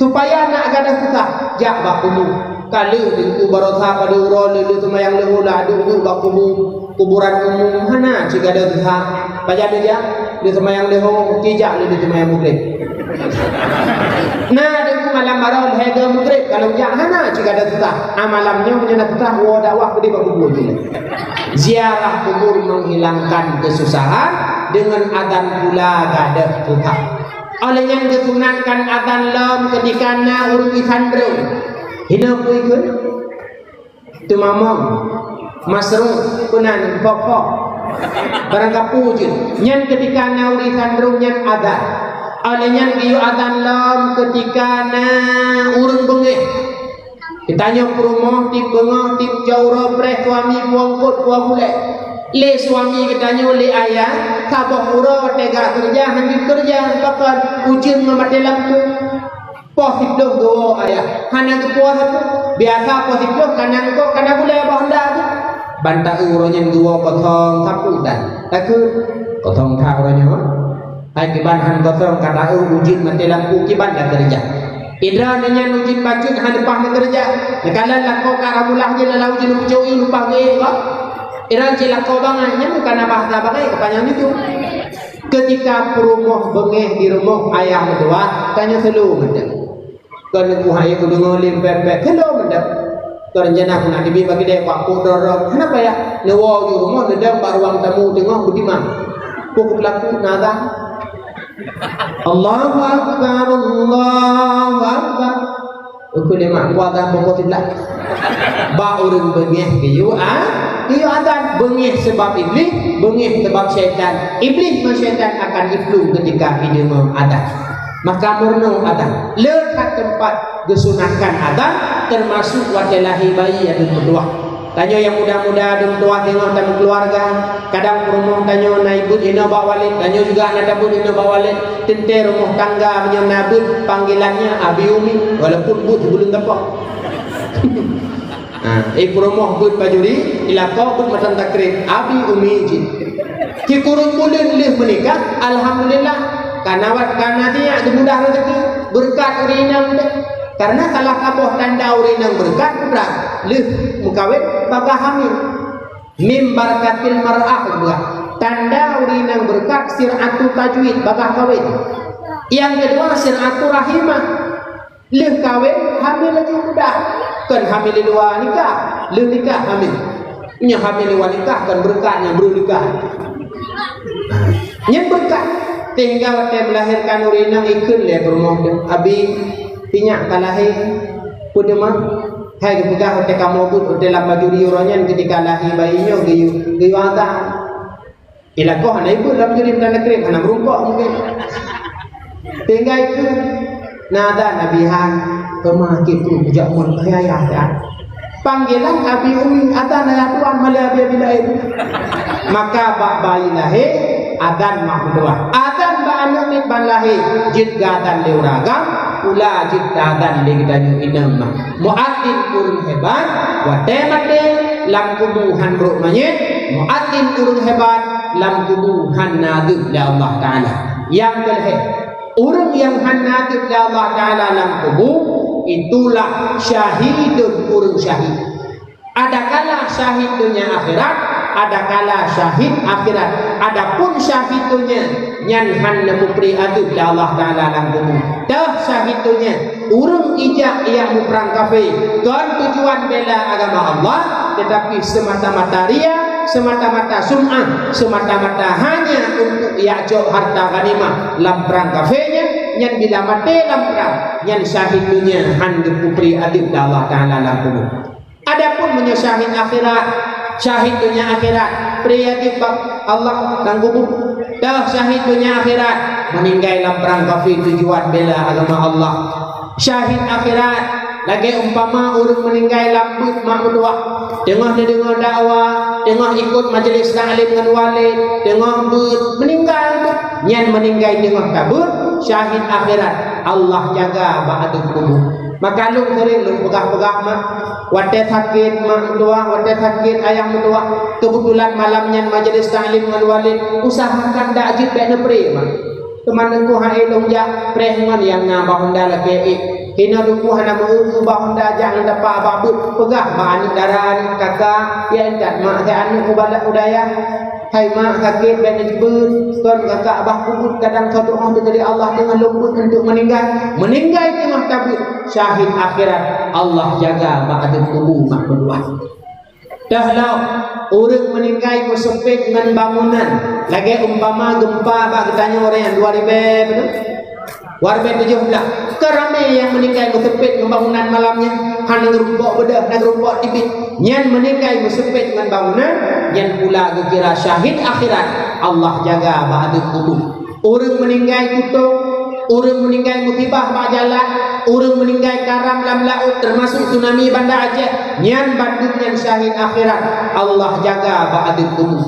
Supaya nak gadôh susah, jak bak kubu. Ka lheueh teungku baroesa padub uroe lheueh seumayang leuhô ladôm duek bak kubu, kuburan umum, hana cit gadôh susah. Pajan neujak? Lheueh seumayang leuhô, ci jak lheueh seumayang mugreb. Na teungku malam baroe lhèe go mugreb, ka lheueh jak hana cit gadôh susah. Ah, malam nyoe meunyoe na susah, woe dakwah keudéh bak kubu jih. Ziarah kubur menghilangkan kesusahan, dengan azan pula gadôh susah. Óh lheueh nyan geusunatkan azan lom keutika na ureuëng isan droe. Hinoe peue ikheun? Teumamong, masrung, peunan, pok-pok. Barang kapeue jeuet. Nyan keutika na ureuëng isan droe nyan azan. Óh lheueh nyan geuyue azan lom keutika na ureuëng beungéh. Geutanyoe peurumoh tieb beungoh, tieb jaroe, preh suami, puwoe eungkôt, puwoe gulèe. Lé suami geutanyoe, lé ayah, saboh uroe teuga keureuja, hana keureuja, pakon ujeuen ngon maté lampu. Poh siplôh geuwoe ayah, hana geupuwoe sapeue. Biasa poh siplôh kana eungkôt, kana gulèe, boh honda jih. Ban taeu uroe nyan geuwoe kosong sapeue dan takheun kosong that uroe nyoe. Hai kiban han kosong ka taeu ujeuen maté lampu kiban ka keureuja. Idroe nyan ujeuen bacut han leupah na keureuja. Neukalon lakoe ka ramulah jih lalau jih neupeucok ié leupah geuék bak. Idroe cit lakoe bangai, nyan bukan na bahasa bangai, keupanyang itu. Keutika peurumoh beungéh di rumoh ayah meutuwah, tanyoe seuleu mantong. Kon neupeue hai kudeungoe lé pèt-pèt, keunoe mantong. Kon rencana peunak teubiet bak keudè, bak pok droe-droe. Hana payah. Neuwoe u rumoh, neudong bak ruang tamu teungoh beutimang. Peue peulaku na azan. Allahu Akbar, Allahu Akbar. Uku lima kuasa pokok siblah. Bak ureuëng beungéh geuyue a, geuyue azan. Beungéh sabab iblih, beungéh sabab syaitan. Iblih ngon syaitan akan iplueng keutika ideungoe azan. Maka meurunoe azan. Le that teumpat geusunatkan azan, teumasuk watèe lahé bayi ateueh meutuwah. Tanyoe nyang muda-muda dum tuwah teungoh tameukeuluwarga, kadang peurumoh tanyoe na ibeuet inoe bak walét, tanyoe juga na tabeuet inoe bak walét, teuntèe rumoh tangga meunyoe na beuet panggilannya abi umi, walaupun beuet sibuleuen teupok. Ha, eh, peurumoh beuet bajuri, ilakoe beuet matan takrib, abi umi cit. Sikureueng buleuen lheueh meunikah, alhamdulillah, kana wat kana siyak geumudah rezeki, beureukat ureuëng inong teuh. Karena salah saboh tanda ureuëng inong beureukat, putra, lheueh meukawén bagaih hamil. Min barakatil mar'ah, buah. Tanda ureuëng inong beureukat sir'atu tajwid, bagaih kawén. Nyang keudua sir'atu rahimah. Lheueh kawén hamil laju mudah. Kon hamil di luwa nikah, lheueh nikah hamil. Nyoe hamil di luwa nikah kon beureukat, nyoe breueh nikah. Nyan beureukat. Sehingga watèe meulahérkan ureuëng inong ikheun lé peurumoh teuh, "Abi, sinyak ka lahé." Peue teuma? Hai geupeugah watèe kamoe beuet, watèe lam bajuri uroe nyan keutika lahé bayi nyoe geuyue, geuyue azan. Ilakoe hana ibeuet lam bajuri meunan takrib, hana meurungkok mungken. Sehingga ikheun, na azan abi han, teuma kipeue kujak mon keu ayah dah. Panggilan abi umi, azan ayah tuan, malèe abi-abi laén. Maka bak bayi lahé, azan mak meutuwah. Azan bak aneuk miet ban lahé, jeuet geuazan lé ureuëng agam, pula jeuet geuazan lé geutanyoe inong mah. Muadzin ureuëng hebat, watèe maté lam kubu han rhot manyét, muadzin ureuëng hebat, lam kubu han na azeueb lé Allah Taala. Nyang keulhèe, ureuëng nyang han na azeueb lé Allah Taala lam kubu, itulah syahidun, ureuëng syahid. Adakala syahid donya akhirat, adakala syahid akhirat. Adapun syahid donya, nyan han neupeupré azeueb lé Allah Taala lam kubu. Teuh syahid donya, ureuëng ijak ijak muprang kafé, kon tujuan bela agama Allah, tetapi semata-mata ria, semata-mata sum'ah, semata-mata hanya untuk ijak cok harta ghanimah lam prang kafé nyan, nyan bila maté lam prang, nyan syahid donya han geupeupré azeueb lé Allah Taala lam kubu. Adapun meunyoe syahid akhirat, syahid donya akhirat, pré azeueb bak Allah lam kubu. Teuh syahid donya akhirat, meuninggai lam prang kafé tujuan bela agama Allah. Syahid akhirat, lagèe umpama ureuëng meuninggai lam beuet mak meutuwah. Teungoh neudeungoe dakwah, teungoh ikot majelis taklim ngon walid, teungoh beuet, meuninggai. Nyan meuninggai teungoh tabeuet, syahid akhirat, Allah jaga bak ateueh kubu. Maka lôn sering lôn peugah-peugah mak, watée sakét mak meutuwah, watée sakét ayah meutuwah. Keubeutulan malam nyan majelis taklim ngon walid, usahakan dak jeuet bék neupreh mak. Teuma teungku hai lôn jak preh ngon nyang na bak honda lakée ék. Hinoe teungku hana meu-eu bak honda jak ngon dapa bak beuet, peugah bak aneuk dara, aneuk kaka, ya intat mak, saya aneuk mubalek u dayah. Hai mak, sakét bék neujibeuet, kon kakak bah kubeuet kadang soe doá teuka lé Allah teungoh lôn beuet untuk meuninggai. Meuninggai teungoh tabeuet, syahid akhirat, Allah jaga bak ateueh kubu mak meutuwah. Teuh lom, ureuëng meuninggai meuseupet ngon bangunan, lagée umpama geumpa bak geutanyoe ureuëng nyang dua ribée beudôh. Warbe tujoh blaih, ka ramé nyang meuninggai meuseupet ngon bangunan malam nyan, hana geurumpok beudôh, hana geurumpok tibit. Nyan meuninggai meuseupet ngon bangunan, nyan pula geukira syahid akhirat. Allah jaga bak ateueh kubu. Ureuëng meuninggai kutông, ureuëng meuninggai musibah bak jalan, ureuëng meuninggai karam lam laôt, teumasuk tsunami Banda Aceh, nyan bandum nyan syahid akhirat. Allah jaga bak ateueh kubu.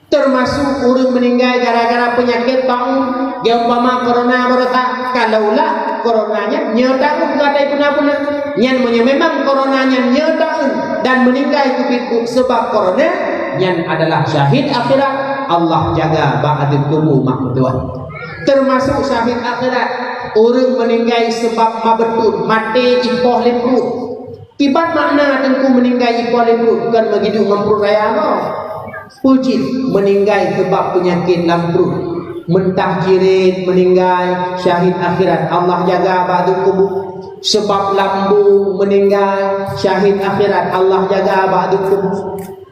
Teumasuk ureuëng meuninggai gara-gara peunyakét taun, geumpama korona barosa, kalaulah korona nyan nyoe taun ka dai puna-puna. Nyan meunyoe memang korona nyan nyoe taun dan meuninggai keubiet buet seubab korona, nyan adalah syahid akhirat. Allah jaga bak ateueh kubu mak meutuwah. Teumasuk syahid akhirat, ureuëng meuninggai seubab mabeutôt, maté ipoh lé pruet. Kiban makna teungku meuninggai ipoh lé pruet, kon meugiduek ngon pruet raya nyoe. Peue cit meuninggai seubab peunyakét lam pruet. Meutah jirit meuninggai, syahid akhirat, Allah jaga bak ateueh kubu. Seubab lambung meuninggai, syahid akhirat, Allah jaga bak ateueh kubu.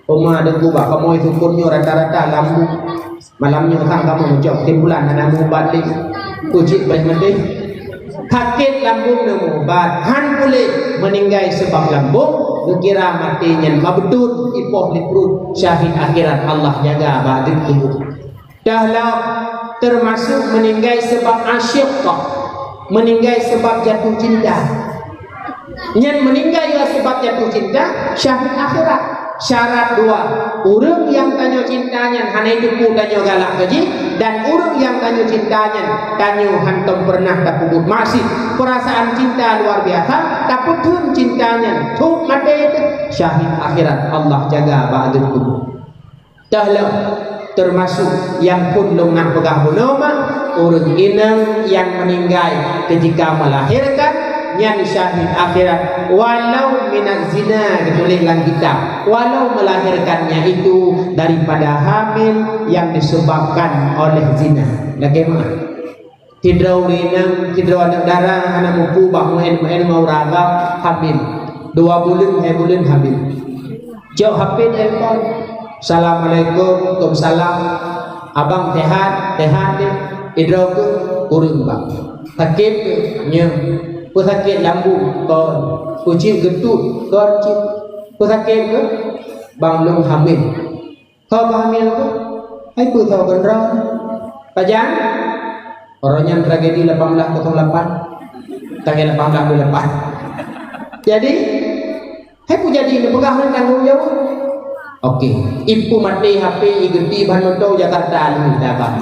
Oma teungku bak kamoe sukon nyoe rata-rata lambung. Malam nyoe sang kamoe meucok kesimpulan hana meuubat lé. Peue cit bék meudeh. Sakét lambung na meuubat, han puléh, meuninggai seubab lambung, geukira maté nyan mabeutôt ipoh lé pruet, syahid akhirat, Allah jaga bak ateueh kubu. Dah lom, teumasuk meuninggai seubab asyiqah, meuninggai seubab jatuh cinta. Nyan meuninggai ya seubab jatuh cinta, syahid akhirat. Syarat dua, ureuëng nyang tanyoe cinta nyan hana jiteupeue tanyoe galak keu jih, dan ureuëng nyang tanyoe cinta nyan tanyoe hántom peureunah tapeubuet maksiet. Peurasaan cinta luar biasa, tapeutheun cinta nyan, thôk maté teuh, syahid akhirat, Allah jaga bak ateueh kubu. Dah lom, teumasuk nyang phon lôn nak peugah bunoe mak, ureuëng inong nyang meuninggai keutika meulahérkan, nyan syahid akhirat, walau minaz zina, geutuléh lam kitab, walau meulahérkan nyan itu daripada hamil nyang disebabkan oleh zina. Lagée meunan. Sidroe ureuëng inong, sidroe aneuk dara hana mupu bak meu'én-meu'én ngon ureuëng agam, hamil. Dua buleuen, lhée buleuen hamil. Cok H P telepon. "Assalamualaikum." "Waalaikumsalam." "Abang sehat?" "Sehat deh." "Sidroe keuh?" "Ureuëng bang." "Sakét keuh?" "Nyoe." "Peue sakét lambung?" "Kon." "Peue cit geutôt?" "Kon cit." "Peue sakét keuh?" "Bang lôn hamil." "Ho bak hamil keuh?" "Hai peue tho keudroe?" "Pajan?" "Uroe nyan tragedi lapan belas kosong lapan. Tanggai lapan belas dua lapan." Jadi, hai peue jadi neupeugah nyan tanggong jaweueb. Oke, ipu maté H P, igeuti ban moto Jakarta lheueh dabah.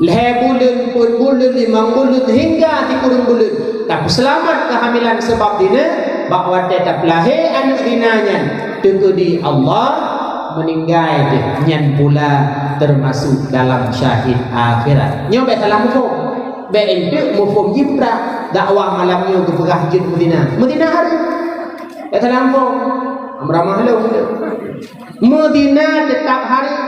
Lhée buleuen, peuet buleuen, limong buleuen, hingga sikureueng buleuen. Tapeuseulamat keuhamilan seubab zina, bak watée tapeulahé aneuk zina nyan, teukeudi Allah meuninggai deh, nyan pula teumasuk dalam syahid akhirat. Nyoe bék salah muphom. Bék eunteuk muphom jih peugah dakwah malam nyoe geupeugah jeuet meuzina. Meuzina hareuem. Bék salah muphom. Amra mahlum tu. Meuzina teutap hareuem.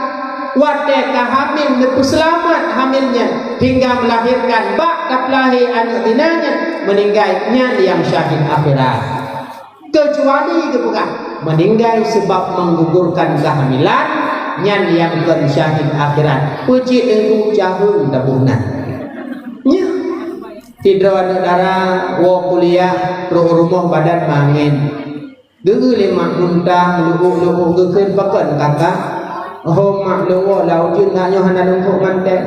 Watée ka hamil, neupeuseulamat hamil nyan hingga meulahérkan, bak tapeulahé aneuk zina nyan, meuninggai, nyan nyang syahid akhirat. Keucuali geupeugah meuninggai seubab menggugurkan kehamilan, nyan nyang kon syahid akhirat. Peue cit teungku, caheueng taboh nan. Nyan. Sidroe aneuk dara woe kuliah, trok u rumoh badan mangén. Geu-eu lé mak muntah, leuôh-leuôh geukheun, "Pakon kakak?" "Ho mak, lôn woe lam ujeuen, na nyoe hana lôn phok mantong."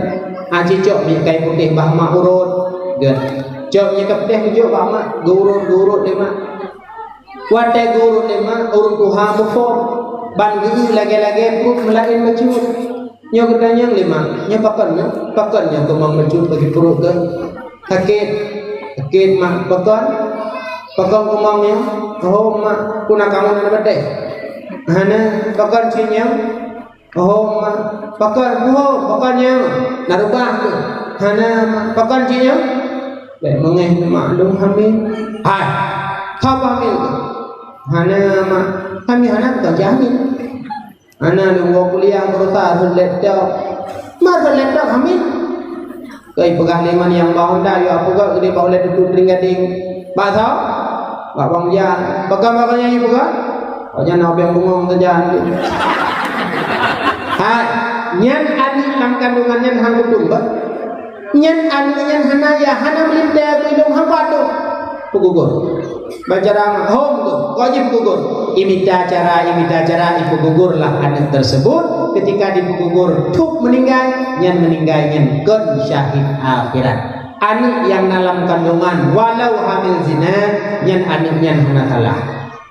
"Aci cok minyeuk kayu putéh bak mak urot." Geuh. Cok minyeuk kayu putéh geujok bak mak, geurot-geurot lé mak. Watée geurot lé mak, ureuëng tuha muphom, ban geu-eu lagée-lagée pruet meulaén bacut. Nyoe geutanyong lé mak, "Nyoe pakon nyoe? Pakon nyoe keumong bacut bagi pruet keuh?" "Sakét." "Sakét mak, pakon?" Pakon kumong nyoe? Oh, mak, kuna kamu na bateh? Hana. Pakon cit nyoe? Oh, mak, pakon buho, pakon nyoe? Na rubah tu. Hana, mak, pakon cit nyoe? Bèk meungeh mak lôn hamil. Hai, haba hamil tu? Hana, mak, kami hana tukang jamin. Hana lôn woe kuliah beurasa rhot laptop. Mar rhot laptop hamil. Keu ipeugah lé ngon nyang ba Honda, "Yue peugah geude ba ulèe tutut ring gadeng." Bak soe? Bak Bang Jan. Peugah bak nyan ipeugah? Awak nyan na ubeng bungong sajan. Hai, nyan aneuk lam kandungan nyan han kutum bah. Nyan aneuk nyan hana yah, hana meulintèe keu ilông haba tu. Peugugur. Bacara hom tu, wajib gugur. Imita cara, imita cara, ipeugugur lah aneuk tersebut. Ketika dipeugugur, thôk meuninggai, nyan meuninggai nyan kon syahid akhirat. Aneuk nyang na lam kandungan, walau hamil zina, nyan aneuk nyan hana salah.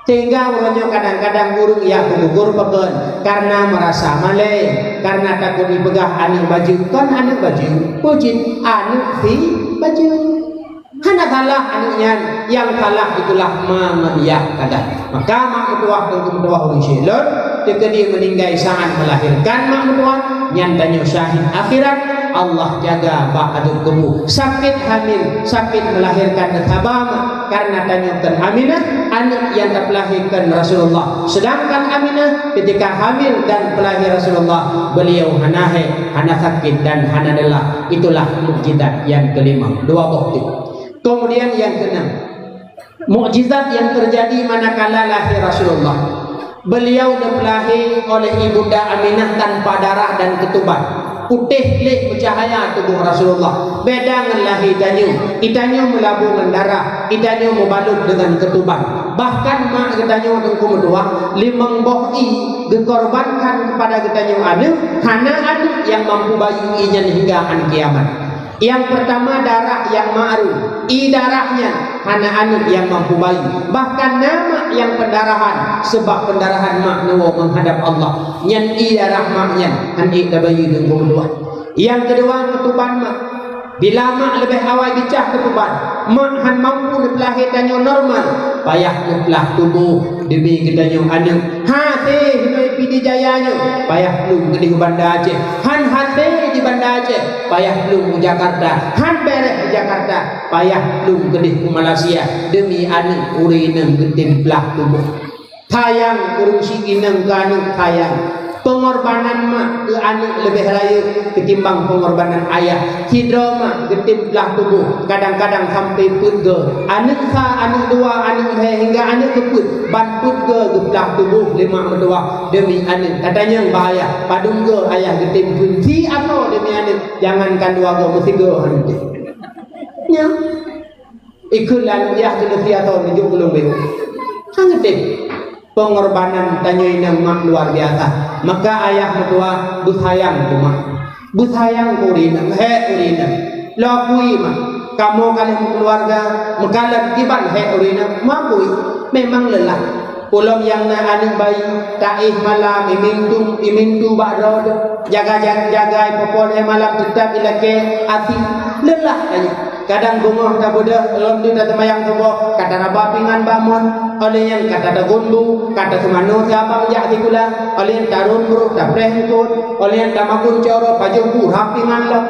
Sehingga uroe nyoe kadang-kadang ureueng jak peugugur pakon, karena merasa malèe, karena takot ipeugah aneuk bajeue, kon aneuk bajeue, peue jih aneuk si bajeue. Hana salah aneuk nyan, nyang salah itulah ma ngon yah sagai. Maka mak meutuwah teungku meutuwah ureueng syedara lôn, teukeudi meuninggai saat melahirkan mak meutuwah, nyan tanyoe syahid akhirat, Allah jaga bak ateueh kubu. Sakét hamil, sakét melahirkan teuh saba mak, karena tanyoe kon Aminah, aneuk nyang tapeulahé kon Rasulullah. Sedangkan Aminah ketika hamil dan peulahé Rasulullah, beliau hana hèk, hana sakét dan hana lelah. Itulah mukjizat nyang kelima. Dua boh teuk. Kemudian nyang keenam, mukjizat nyang terjadi manakala lahé Rasulullah. Beliau dipeulahé oleh Ibunda Aminah tanpa darah dan ketuban. Putéh gleh beucahaya tuboh Rasulullah. Beda ngon lahé tanyoe. Geutanyoe meulabu ngon darah, geutanyoe meubalot deungon ketuban. Bahkan mak geutanyoe teungku meutuwah, limong boh ie geukorbankan kepada geutanyoe aneuk, hana aneuk nyang mampu bayeue ie nyan hingga án kiamat. Nyang peurtama darah nyang ma'ruf, ie darah nyan hana aneuk nyang mampu bayeue. Bahkan na mak nyang peundarahan, seubab peundarahan mak neuwoe meuhadab Allah. Nyan ie darah mak nyan hán ék tabayeue deungon dua. Nyang keudua, keutuban mak. Bila mak leubeh awai geucah keutuban, mak hán mampu neupeulahé tanyoe normal, payah neuplah tuboh demi geutanyoe aneuk. Hasé hinoe Pidie Jaya nyoe, payah plueng keudeh u Banda Aceh. Hán hasé di Banda Aceh, payah plueng u Jakarta. Hán bèrèh di Jakarta, payah plueng keudeh u Malaysia. Demi aneuk ureueng inong geutem plah tuboh. Sayang ureueng si inong keu aneuk, sayang. Peungorbanan mak keu aneuk leubeh rayeuk keutimbang peungorbanan ayah. Sidroe mak geutem plah tuboh, kadang-kadang sampoe peuet goe. Aneuk sa, aneuk dua, aneuk lhèe hingga aneuk keupeuet, ban peuet goe geuplah tuboh lé mak meutuwah demi aneuk. Tatanyong bak ayah, padum goe ayah geutem peuet si asoe demi aneuk, jangankan dua goe, meusigoe hana geutem. Nyan. Ikheun laju yah keuneuk siasoe neujok keu lôn beuh. Hana teuh. Peungorbanan tanyoe inong mak luar biasa. Maka ayah meutuwah beusayang keu mak. Beusayang keu ureueng inong, hék ureueng inong. Lôn akui mak, kamoe ka lheueh meukeuluwarga, meukalon kiban hék ureueng inong, meuakui memang leulah. Ulôn nyang na aneuk bayi, taéh malam, imintu, imintu bak droe, jaga-jaga, jaga, ipopol éh malam, teutap ilakée asi. Leulah tanyoe. Kadang beungoh tabeudôh, lom teuk taseumayang suboh, ka taraba pingan bak mon, óh lheueh nyan ka tateugôn bu, ka taseumanoe si abang jak sikula, óh lheueh nyan tarhom broh, tapreh eungkôt, óh lheueh nyan tamakun cot uroe, pajoh bu rhah pingan lom.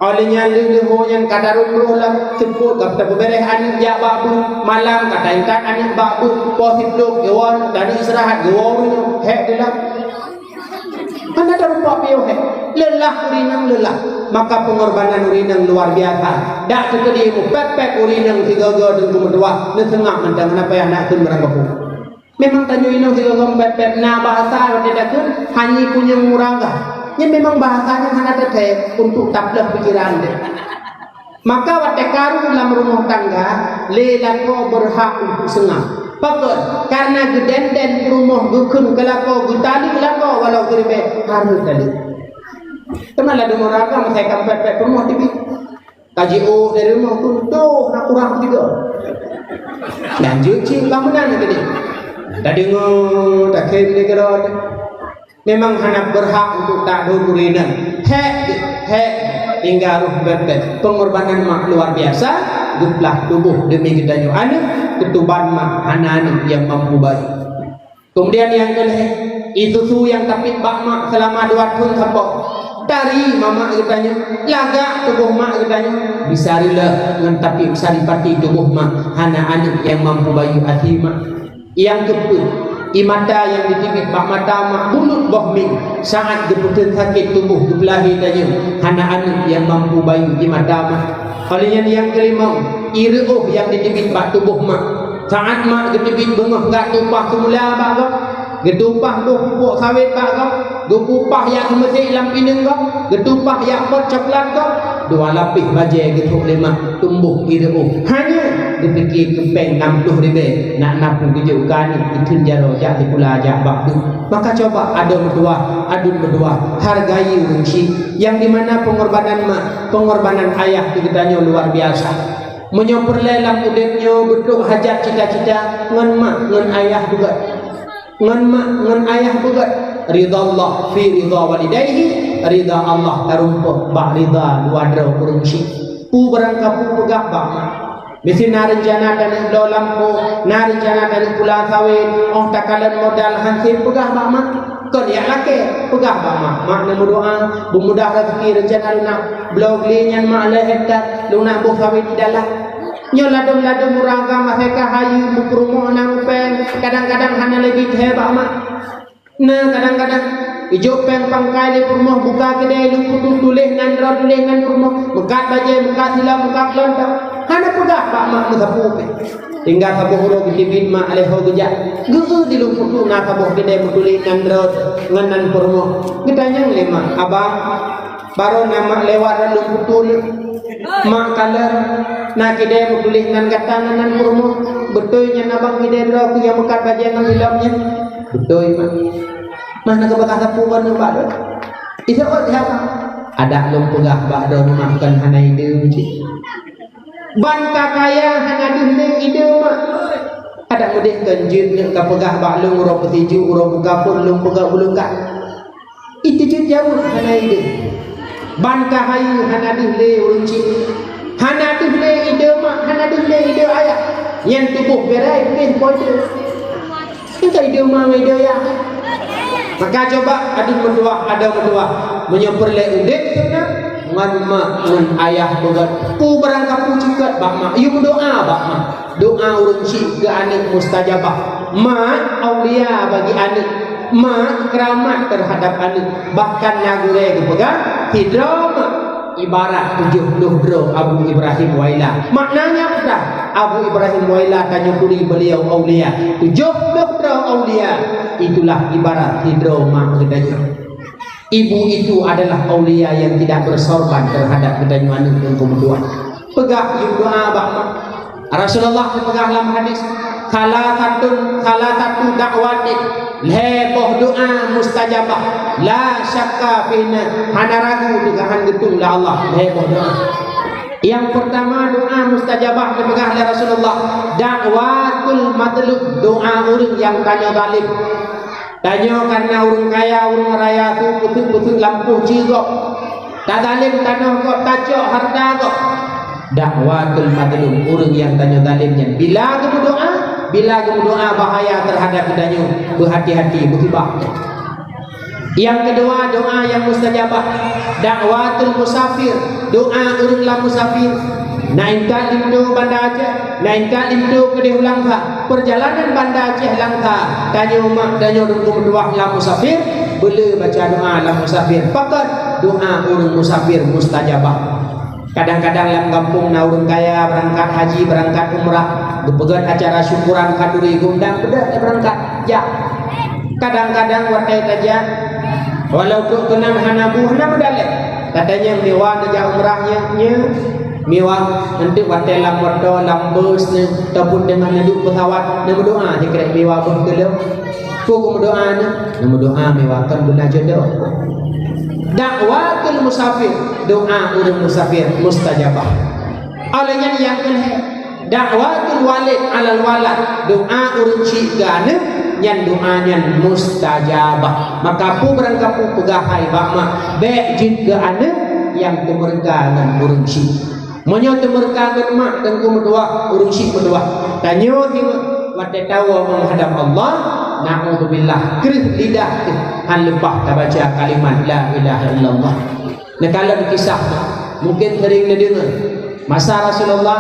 Óh lheueh nyan lheueh-lheueh ho nyan ka tarhom broh lom, seupôt ka tapeubeuréh aneuk jak bak bu, malam ka taintat aneuk bak bu, poh siplôh geuwoe, taneuk istirahat geuwoe uroe nyoe, hék teuh lom. Hana tarumpok piôh, hék. Leulah ureueng inong, leulah. Maka peungorbanan ureueng inong luar biasa. Dak teukeudi meupék-pék ureueng inong sigoe-goe teungku meutuwah, neuseungab mantong hana payah na kheun barang gapu. Memang tanyoe inong sigoe-goe meupék-pék, na bahasa watée takheun, hana punyueng murangga. Nyan memang bahasa nyang hana teuthée untuk taplôh pikiran teuh. Maka watée karu lam rumoh tangga, lé lakoe beurhak untuk seungab. Pakon? Kareuna geudendeng peurumoh, geukheun keu lakoe, geutaleuek lakoe walau geuribée hareuet taleuek. Teuma ladôm ureueng agam sai ka peuet-peuet peurumoh teubiet. Ka jiôh dari rumoh tu, toh na kurang tiga. Dan jeuet cit ka meunan keudeh. Tadeungoe, takheun lé keudroe. Memang hana beurhak untuk taklok ureueng inong. Hék, hék, hingga roh beuet-beuet. Peungorbanan mak luar biasa, geuplah tuboh demi geutanyoe aneuk. Keutuban mak hana aneuk nyang mampu bayeue. Keumudian nyang keulhèe, ie susu nyang tapiet bak mak seulama dua thôn saboh. Tari mak-mak geutanyoe, lagak tuboh mak geutanyoe, bisa rileuh ngon tapiet saripati tuboh mak, hana aneuk nyang mampu bayeue até mak. Nyang keupeuet, ie mata nyang jiteubiet bak mata mak buleuen boh mieng, saát geupeuteun sakét tuboh geupeulahé tanyoe, hana aneuk nyang mampu bayeue ie mata mak. Óh lheueh nyan nyang keulimong, ie reuôh nyang jiteubiet bak tuboh mak. Saát mak geuteubiet beungoh gak tupaih seumula bak gob, geutupaih boh pupuk sawét bak gob, geutupaih jak seumeusik lam pineung gob, geutupaih jak pot coklat gob, dua lapéh bajèe geutrok lé mak, tumbôk ie reuôh. Hana geupike keu péng nam ploh ribèe, nak na peue geujok keu aneuk, geukheun jaroe jak sikula jak bak deuek. Maka cuba adoe meutuwah, aduen meutuwah, hargai ureueng chik, nyang dimana peungorbanan mak, peungorbanan ayah keu geutanyoe luar biasa. Meunyoe peureulèe lam udép nyoe beutrok hajat cita-cita, ngon mak ngon ayah beugöt. Ngon mak ngon ayah beugöt. Ridha Allah fi ridha walidaihi, ridha Allah tarumpok bak ridha dua droe ureueng chik. Peue barang kapeue peugah bak mak. Miseue na reuncana taneuk bloe lampôh, na reuncana taneuk pula sawét, óh takalon modal han sép peugah bak mak. Kon jak lakèe, peugah bak mak. Mak neumeudoa, beumudah raseuki reuncana lôn na bloe glé nyan mak lhèe hektar, lôn na boh sawét di dalam. Nyoe ladôm-ladôm ureueng agam asai ka hayeue, meupeurumoh na rupèng, kadang-kadang hana lé bit lhèe bak mak. Na kadang-kadang ijok péng pangkai lé peurumoh, buka keudè, lôn peutuléh nan droe tuléh nan peurumoh, meukat bajèe, meukat sila, meukat keulantong. Hana peugah bak mak meusapeue pih. Tinggai saboh uroe geuteubiet mak lhèe ho geujak. Geu-eu di lôn peutuléh na saboh keudè meutuléh nan droe ngon nan peurumoh. Geutanyong lé mak, "Abang, barô na mak lewat rot lôn peutuléh?" Mak kalon, "Na keudè meutuléh nan gata ngon nan peurumoh. Beutôi nyan abang keudè droe keu nyang meukat bajèe ngon silop nyan?" "Beutôi, mak." "Mah na geupeugah sapeue bak droeneuh?" "Isa ot siapa?" "Adak lôn peugah bak droeneuh mak kon hana ideh cit." Ban ka kaya hana deuh lé ideh mak. Adak meudeh kon jeuet neuk ka peugah bak lôn uroe peusijuek, uroe buka phon lôn peugah ulôn ka. Itu jeuet jaweueb hana ideh. Ban ka hayeue hana deuh lé ureueng chik. Hana deuh lé ideh mak, hana deuh lé ideh ayah. Nyan tuboh berai pih po ideh. Engkai ideh mak ngon ideh ayah. Maka cuba aduen meutuwah, adoe meutuwah. Meunyoe peureulèe udép seunang ngon mak ngon ayah beugöt. Peue barang kapeue cukot bak mak. Yue meudoa bak mak. Doa ureueng chik keu aneuk mustajabah. Mak aulia bagi aneuk. Mak keramat terhadap aneuk. Bahkan na gurèe geupeugah, sidroe mak ibarat tujoh ploh droe Abu Ibrahim Waila. Maknanya peugah, Abu Ibrahim Waila tanyoe turi beliau aulia. Tujoh ploh droe aulia. Itulah ibarat sidroe mak geutanyoe. Ibu itu adalah aulia yang tidak bersorban terhadap geutanyoe aneuk nyang keumeutuah. Peugah yue doa bak mak. Rasulullah geupeugah lam hadis, "Salasatun, salasatu da'watin, lhèe boh doa mustajabah, la syakka fihinna, hana ragu teugahan geutung lé Allah, lhèe boh doa." Nyang peurtama doa mustajabah geupeugah lé Rasulullah, da'watul mazlum, doa ureueng nyang tanyoe zalém. Tanyoe kareuna ureueng kaya, ureueng raya su peuteuk-peuteuk lampôh jih gob. Tazalém tanoh gob, tacok hareuta gob. Da'watul mazlum, ureueng nyang tanyoe zalém nyan. Bila geumeudoa, bila geumeudoa bahaya teuhadap geutanyoe, beuhati-hati, beukeubah. Nyang keudua, doa nyang mustajabah. Da'watul musafir, doa ureueng lam musafir. Na intat linto Banda Aceh, na intat linto keudeh u Langsa. Peurjalanan Banda Aceh Langsa, tanyoe mak, tanyoe dum keumeutuah lam musafir, beuleu baca doa lam musafir. Pakon? Doa ureueng musafir mustajabah. Kadang-kadang lam gampông na ureueng kaya beurangkat haji, beurangkat umrah, geupeugöt acara syukuran khanduri, geuundang peudeuh beurangkat, jak. Kadang-kadang watèe tajak, walau trok keunan hana bu, hana meudalèh. Katanyong meuwah neujak umrah nyoe, nyoe meuwah, eunteuk watèe lam moto, lam bus nyoe, ataupun teungoh neuduek peusawat, neumeudoa sikrek meuwah boh keu lôn. Peue geumeudoa nyoe? Neumeudoa meuwah kon beuna jodoh. Da'watul musafir, doa ureueng musafir mustajabah. Óh lheueh nyan nyang keulhèe, da'watul walid alal walad, doa ureueng chik keu aneuk, nyan doa nyan mustajabah. Maka peue barangkapeue peugah hai bak mak, bèk jeuet keu aneuk nyang teumeureuka ngon ureueng chik. Meunyoe teumeureuka ngon mak teungku meutuwah, ureuëng syiek meutuwah, tanyoe teungoh watée tawoe meuhadab Allah, naudzubillah, kreueh lidah teuh han leupah tabaca kalimat la ilaha illallah. Neukalon kisah, mungkin sering neudeungoe. Masa Rasulullah,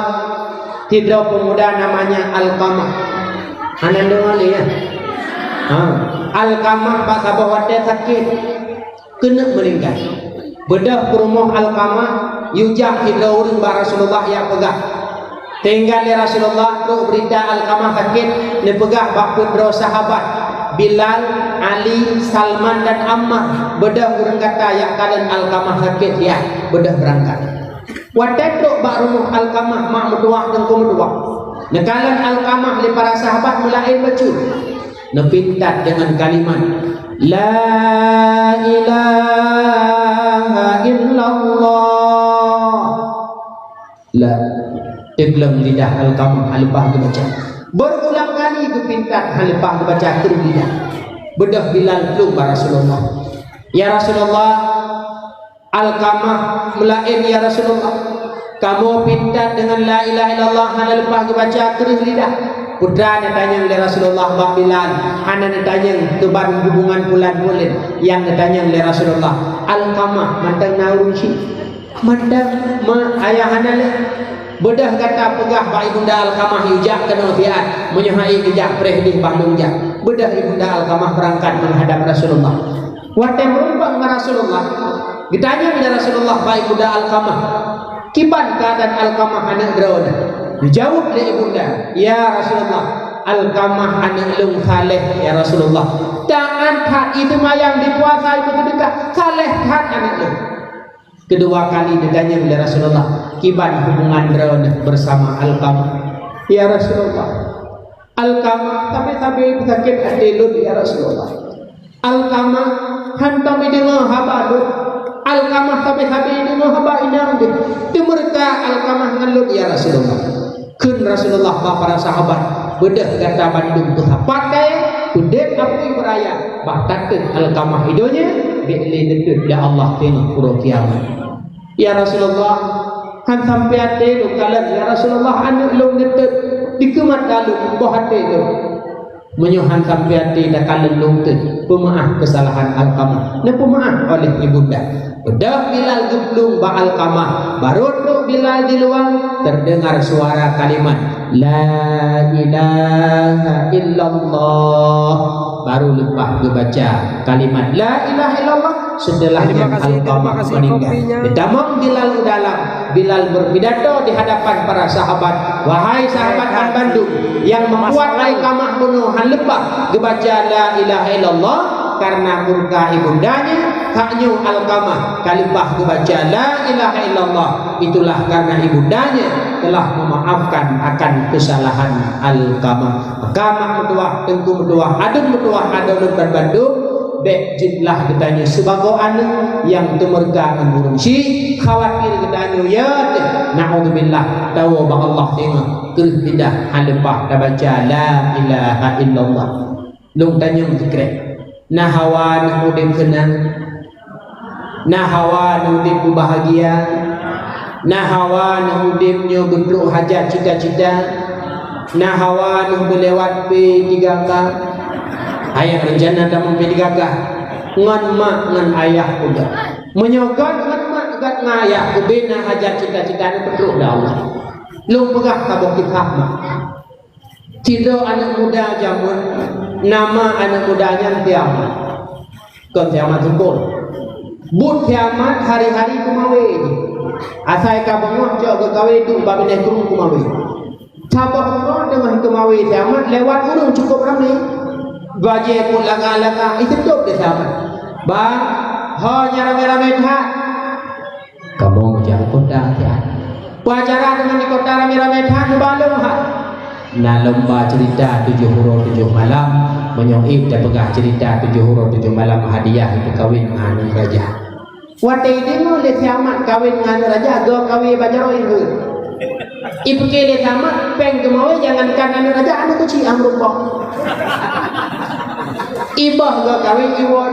sidroe peumuda namanya Alqamah. Hana deungoe lé, ya? Ha. Alqamah bak saboh watée sakét. Keuneuk meuninggai. Beudôh peurumoh Alqamah, yue jak sidroe ureuëng bak Rasulullah jak peugah. Tinggai lé Rasulullah trok beurita Alqamah sakét, neupeugah bak peuet droe sahabat, Bilal, Ali, Salman dan Ammar, beudôh ureuëng gata jak kalon Alqamah sakét, ya, beudôh beurangkat. Watée trok bak rumoh Alqamah mak meutuwah teungku meutuwah, neukalon Alqamah lé para sahabat meulaén bacut. Neupintat deungon kalimat, "La ilaha illallah." La, teugleueng lidah Alqamah hana leupah geubaca. Beurulang kali geupintat hana leupah geubaca, kreueh lidah. Beudôh Bilal plueng bak Rasulullah. "Ya Rasulullah, Alqamah meulaén, ya Rasulullah. Kamoe pintat deungon la ilaha illallah hana leupah geubaca, kreueh lidah." Peue neutanyong lé Rasulullah bak Bilal, hana neutanyong keuban hubungan pulan-pulan, nyang neutanyong lé Rasulullah, "Alqamah mantong na ureuëng syiek? Mantong ma ayah hana lé?" "Beudôh gata peugah bak ibunda Alqamah, yue jak keunoe siat, meunyoe han ék geujak preh deh bah lôn jak." Beudôh ibunda Alqamah beurangkat meuhadab Rasulullah. Watée meurumpok ngon Rasulullah, geutanyong lé Rasulullah bak ibunda Alqamah, "Kiban keuadaan Alqamah aneuëk droeneuh?" Geujaweueb lé ibunda, "Ya Rasulullah, Alqamah aneuëk lôn saleh, ya Rasulullah. Taát that, iseumayang, ipuasa, ipeuseudeukah, saleh that aneuëk lôn." Keudua kali geutanyong lé Rasulullah, "Kiban hubungan droeneuh bersama Alqamah?" "Ya Rasulullah, Alqamah sabe-sabe sakét até lôn, ya Rasulullah. Alqamah hantom jideungoe haba lôn. Alqamah sabe-sabe jideungoe haba inong jih. Teumeureuka Alqamah ngon lôn, ya Rasulullah." Kheun Rasulullah bak para sahabat, "Beudôh gata bandum peusapat kayée, peudeueng apui beuraya, bah tateuk Alqamah i donya, bék lé neuteuet lé Allah teungoh uroe kiamat." "Ya Rasulullah, han sampai até lôn kalon, ya Rasulullah, aneuëk lôn neuteuet dikeue mata lôn, boh até lôn." "Meunyoe han sampai até takalon lôn teuk, peumeuáh keusalahan Alqamah, neupeumeuáh oleh ibunda." Beudôh Bilal geuplueng bak Alqamah, barô trok Bilal di luwa, teudeungar suara kalimat, "La ilaha illallah." Barô leupah geubaca kalimat la ilaha illallah, seuteulah nyan Alqamah meuninggai. Geutamong Bilal u dalam, Bilal berpidato di hadapan para sahabat, "Wahai sahabat ban bandum, nyang meubuet Alqamah bunoe han leupah geubaca la ilaha illallah kareuna murka ibundanya, tanyoe Alqamah ka leupah geubaca la ilaha illallah, itulah kareuna ibundanya telah meumaafkan akan keusalahan Alqamah." Maka mak meutuwah, teungku meutuwah, aduen meutuwah, aduen lôn ban bandum, bék jeuet lah geutanyoe sibagoe aneuëk nyang teumeureuka ngon ureuëng syiek, khawatir geutanyoe ya teuh, naudzubillah, tawoe bak Allah teungoh kreueh lidah han leupah tabaca la ilaha illallah. Lôn tanyong sikrek, na hawa neuh udeb seunang? Na hawa neuh udeb beubahgia? Na hawa neuh udeb nyoe beutrok hajat cita-cita? Na hawa neuh beulewat P tiga K? Hai nyang reuncana tamong P tiga K, ngon mak ngon ayah peugah. Meunyoe göt ngon mak, göt ngon ayah, ubé na hajat cita-cita neuh peutrok lé Allah. Lôn peugah saboh kisah mak. Sidroe aneuëk muda jameun, nama aneuëk muda nyan Tiamat. Kon Tiamat Sukon. Buet Tiamat hari-hari keumawe jih. Asai ka beungoh cok geukawe duek bak binéh krueng keumawe. Saboh uroe teungoh keumawe Tiamat lewat ureuëng cukup ramé. Bajée buet lagak-lagak, iteutôp lé Tiamat. "Bang, ho nyang ramé-ramé that." Kamoe jak kota siat. Peue acara teuma di kota ramé-ramé that, neuba lom ha? Na lomba cerita tujoh uroe tujoh malam, meunyoe ék tapeugah cerita tujoh uroe tujoh malam hadiah ipeukawen ngon aneuëk raja. Watée ideungoe lé Tiamat kawen ngon aneuëk raja, geukawen bak jaroe. Ipike lé Tiamat péng keumawe jangankan aneuëk raja, aneuëk keuchik amrumpok. Iboh geukawen iwoe,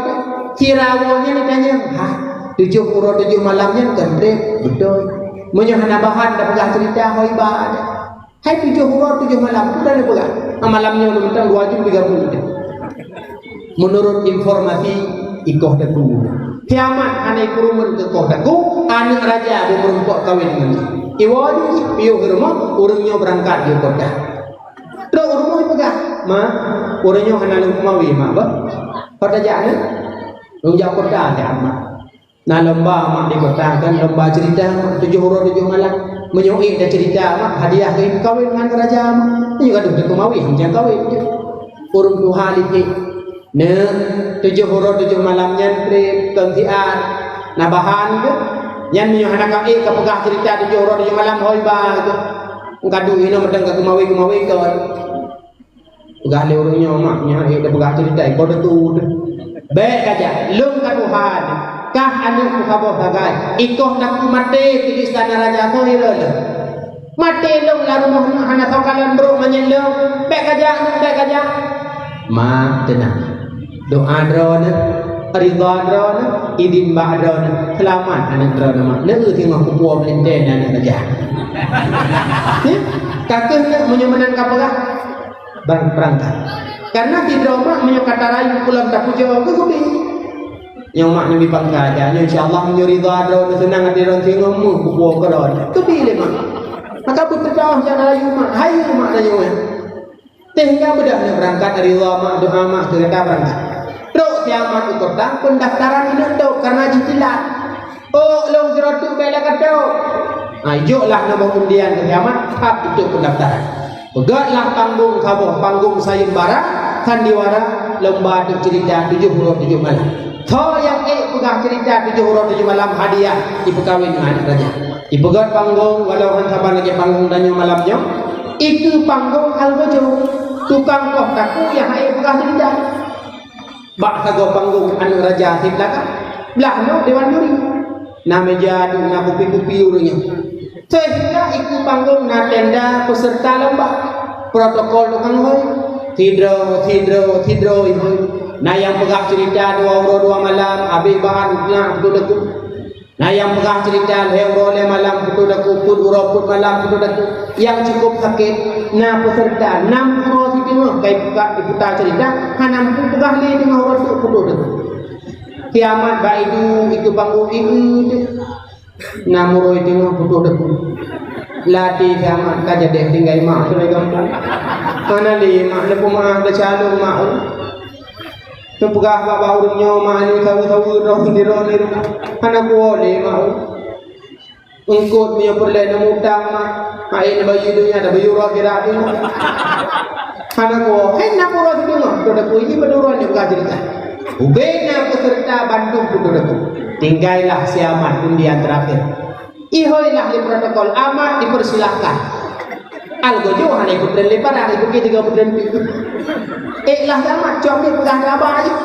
sira woe nyan itanyong, "Hah, tujoh uroe tujoh malam nyan kon treb?" "Beutôi." Meunyoe hana bahan tapeugah ceurita, ho iba aja. Hai tujoh uroe tujoh malam, peue tapeugah? Ah, malam nyoe lôn mantong dua jeuem tiga puluh. Meunurot informasi, ikoh Teungku. Kiamat hana ikurumen keu koh Teungku, aneuk raja beumeurumpok kawen ngon jih. Iwoe jih piôh rumoh, ureueng nyoe beurangkat jeuet kota. Trok u rumoh ipeugah, "Ma, ureueng nyoe hana lôn keumawe, Mak, bah. Kota jak nyoe? Lôn jak kota jak, Mak." Na lomba mak di kota kan, lomba ceurita mak, tujoh uroe tujoh malam. Meunyoe ék taceurita mak, hadiah keu ibu kawen ngon raja mak. Meunyoe gadoh teupeumawé, hanjeuet kawen. Ureueng tuha lipék. Neuk, tujoh uroe tujoh malam nyan trép kon siat. Na bahan keu? Nyan meunyoe hana ka ék kapeugah ceurita tujoh uroe tujoh malam, hoi ba keu. Engkadu inoe mantong ka keumawé-keumawé kon. Peugah lé ureueng nyoe, "Mak, nyoe ék tapeugah ceurita ikoh Teungku." "Bék kajak, lôn ka tuha nyoe. Kah aneuk meusaboh sagai. Ikoh Teungku maté keu istana raja soe hireuen lôn. Maté lôn lam rumoh nyoe hana soe kalon brok manyét lôn. Bék kajak, bék kajak." "Mak, teunang. Doa droeneuh, ridha droeneuh, idin bak droeneuh. Seulamat aneuk droeneuh, Mak. Neu singoh kupuwoe meulintèe aneuk raja." Nyoe, ka keuh nyoe meunyoe meunan kapeugah. Bang, beurangkat. Karena sidroe mak meunyoe ka tarayu pulang tapujoe keu gobnyan. Nyoe mak nyang di pangka aja, nyoe insya Allah meunyoe ridha droeneuh seunang até droeneuh singoh meuh kupuwoe keudroe. Keubi lé mak. Maka beuteudoh jak rayu mak, hayeue mak tanyoe. Teuh hingga beudôh nyoe beurangkat ridha mak, doa mak keu gata beurangkat. Trok siamat u kota pendaftaran inong tôk karena jih teulat. Oh, lôn sidroe teuk bèk lé ka trok. Ah, ijok lah nomor undian keu siamat, hab ijok pendaftaran. Peugöt lah panggong saboh, panggong sayembara, sandiwara, lomba adu ceurita tujoh uroe tujoh malam. Soe nyang ék peugah ceurita tujoh uroe tujoh malam hadiah, ipeukawen ngon aneuk raja. Ipeugöt panggong, walau han saban lagèe panggong tanyoe malam nyoe, ikeue panggong algojo. Tukang koh taku nyang han ék peugah ceurita. Bak sagoe panggong aneuk raja sit lakah, blah nyoe dewan juri. Na meuja duek, na kupi-kupi ureueng nyan. Sehingga ikeue panggong na tenda peuseureuta lomba. Protokol tukang hôi. Sidroe, sidroe, sidroe ihôi. Na nyang peugah ceurita dua uroe dua malam, abéh bahan na peutot deuk. Na nyang peugah ceurita lhèe uroe lhèe malam peutot deuk, peuet uroe peuet malam peutot deuk. Nyang cukôp sakét, na peuseureuta nam uroe siteungoh ka iputa ceurita, hana mampu peugah lé teungoh uroe peutot deuk. Kiamat bak idu, ikeue panggong idu. Nam uroe teungoh peutot deuk. Latèe kiamat ka jadeh tinggai mak tu lé gampông. Hana lé mak, neupeumaah teucalông mak. Neupeugah bak-bak ureueng nyoe, "Mak, nyoe saweue-saweue droe sendiri droe ni." Hana kuwoe lé mak. Eungkôt meunyoe peureulèe neumutang mak, hai neubayeue donya, tabayeue uroe akhirat nyoe. Hana kuwoe, hai na uroe sibeungoh, droe takue jih bak droe nyoe peugah ceurita. Ubé na peuseureuta bandum peutot deuk. Tinggailah siamat undian terakhir. Ihôi lah di protokol, amat dipersilahkan. Algojo hana ikôt tren lé parang, ikôt tiga peuet tren pih. Ék lah siamat, cok miet peugah kaba jih.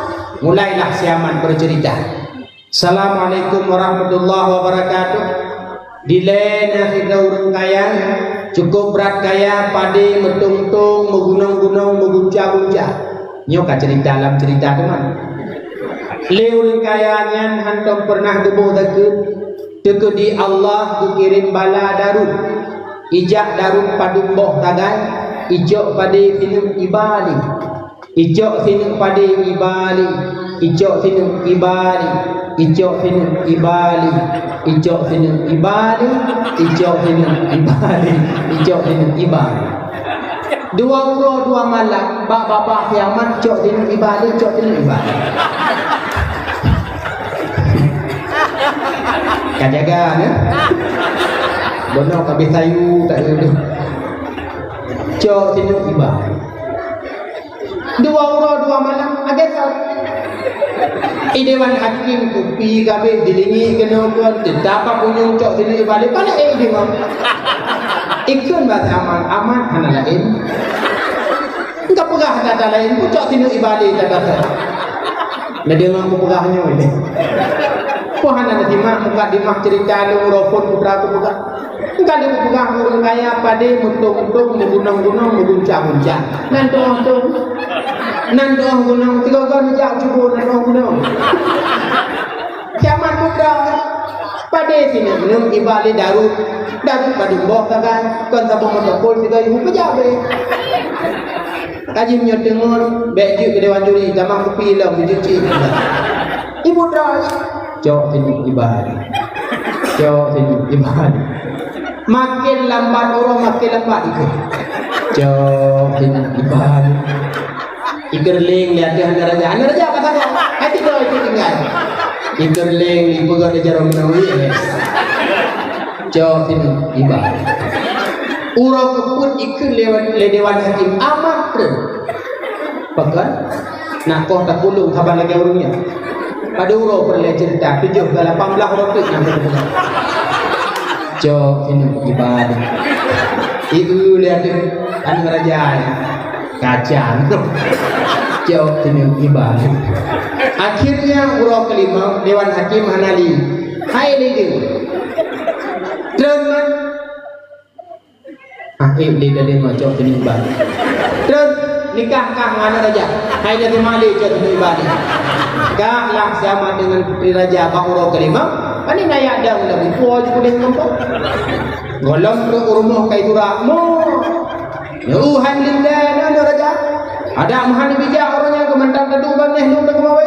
Mulailah siamat bercerita. "Assalamualaikum warahmatullahi wabarakatuh." Dilèe na sidroe ureueng kaya, cukôp brat kaya, padé meutông-tông, meugunong-gunong, meugunca-gunca. Nyoe ka ceurita lam ceurita teuma. Lé ureueng kaya nyan hántom peureunah geuboh zakeuet, teukeudi Allah geukirém bala daruet. Ijak daruet padub boh sagai, icok padé sineuk iba lé. Icok sineuk padé iba lé, icok sineuk iba lé, icok sineuk iba lé, icok sineuk iba lé, icok sineuk iba lé, icok sineuk iba lé. Dua uroe dua malam, bak babah kiamat, cok sineuk iba lé, cok sineuk iba lé. Ka jaga, ya? Bonoe ka beusayu, tak ada. Cok sineuk iba lé. Dua uroe dua malam, agak sal. I dewan hakim kupi kabeh dilingik keunoe kon, teutab bak punyueng cok sineuk iba lé, palék ék deungoe. Ikheun bak si Aman, Aman hana laén. Engka peugah kata laén, pun cok sineuk iba lé kata. Neudeungoe kupeugah nyoe lé. Pun hana neusimak, muka dimah cerita lôn uroe phon putra kupeugah. Ka lheueh peugah ureueng kaya padé meutông-tông, meugunong-gunong, meuguncang-guncang. Nan tu'oh-tu'oh. Nan tu'oh gunong, sigoe-goe neujak cubo nan tu'oh gunong. Kiamat putra, padé Sineuk-neuk iba lé daru, daru padum boh sagai, kon saboh motopol sigoe ibu peujabé. Kaji meunyoe teungeut, bèk jeuet keu dewan juri, tamah kupi lom jeuet cit. Ibu droe, cok sineuk iba lé. Cok sineuk iba lé. Makin lambat uroe, makin lambat ikheun. Cok sineuk iba lé. Ikheun lé ateueh aneuk raja. Aneuk raja ka saboh. Hai tiga itu tinggai. Ikheun lé ipeugah di jaroe meunawi. Cok sineuk iba. Uroe keupeuet ikheun lé, lé dewan hakim amat treun. Pakon? Nah, koh takulung saban lagèe ureueng nyan. Padum uroe peureulèe ceurita, tujoh ka lapan blah uroe teuk nyang teupeugah. Cok sineuk iba lé. Ieu lé ateueh aneuk raja nyan. Kacang. Cok sineuk iba lé. Akhirnya uroe kelima, dewan hakim hana lé. Hai lé deuh. Treun man. Ah, eh, lé dalé ma cok sineuk iba. Treun nikah kah ngon aneuk raja. Hai lé teuma lé cok sineuk iba lé. Kah lah sama dengan putri raja bak uroe kelima. Pane na yak dang lagèe po ju kudeh ngon po. Gohlom trok u rumoh kai turak mo. Nyoe hai meulintèe nyoe, nyoe raja. Adak meuhan bijak ureueng nyang keumantan tadu bangeh lôn teuk mawé.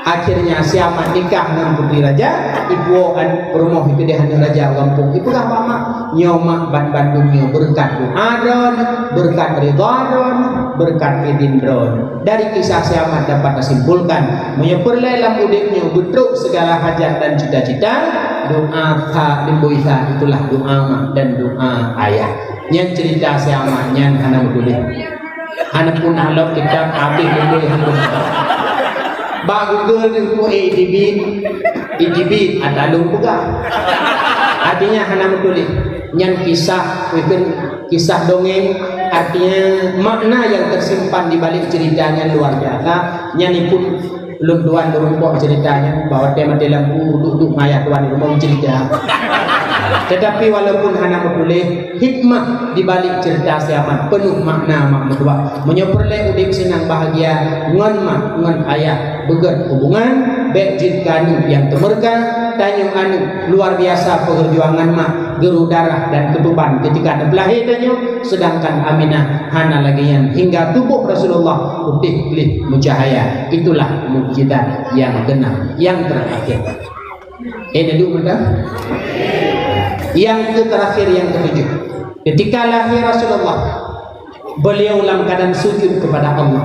Akhirnya siamat nikah ngon putri raja, ipuwoe an rumoh ikeudeh aneuk raja u gampông. Ipeugah bak mak, "Nyoe mak ban bandum nyoe beureukat doa droen, beureukat ridha droen, beureukat idin droen." Dari kisah siamat dapat tasimpulkan, meunyoe peureulèe lam udép nyoe beutrok segala hajat dan cita-cita, doa that, itulah doa mak dan doa ayah. Nyan cerita siamat nyan hana meutuléh. Hana pun alok kitab habéh meutuléh. Bak Google tu, eh, itibit, itibit, ata lôn peugah. Artinya hana meutuléh. Nyan kisah, mungkin kisah dongeng, artinya makna yang tersimpan di balik cerita nyan luar biasa. Nyan pun lôn tuan lôn rumpok cerita nyan, bahwa watèe maté lampu, duek-duek mayat tuan rumpok cerita. Tetapi walaupun hana meutuléh, hikmah di balik cerita siamat penuh makna mak meutuah. Meunyoe peureulèe udép seunang bahagia ngon mak, ngon ayah, beugèt hubungan, bèk jeuet keu aneuk nyang teumeureuka, tanyoe aneuk luar biasa peujuangan mak, geuru darah dan keutuban ketika neupeulahé tanyoe, sedangkan Aminah hana lagèe nyan hingga tuboh Rasulullah putéh gleh meucahaya. Itulah mukjizat nyang keenam, nyang terakhir. Eh, duduk muda. Yang terakhir, yang ketujuh. Ketika lahir Rasulullah, beliau dalam keadaan sujud kepada Allah.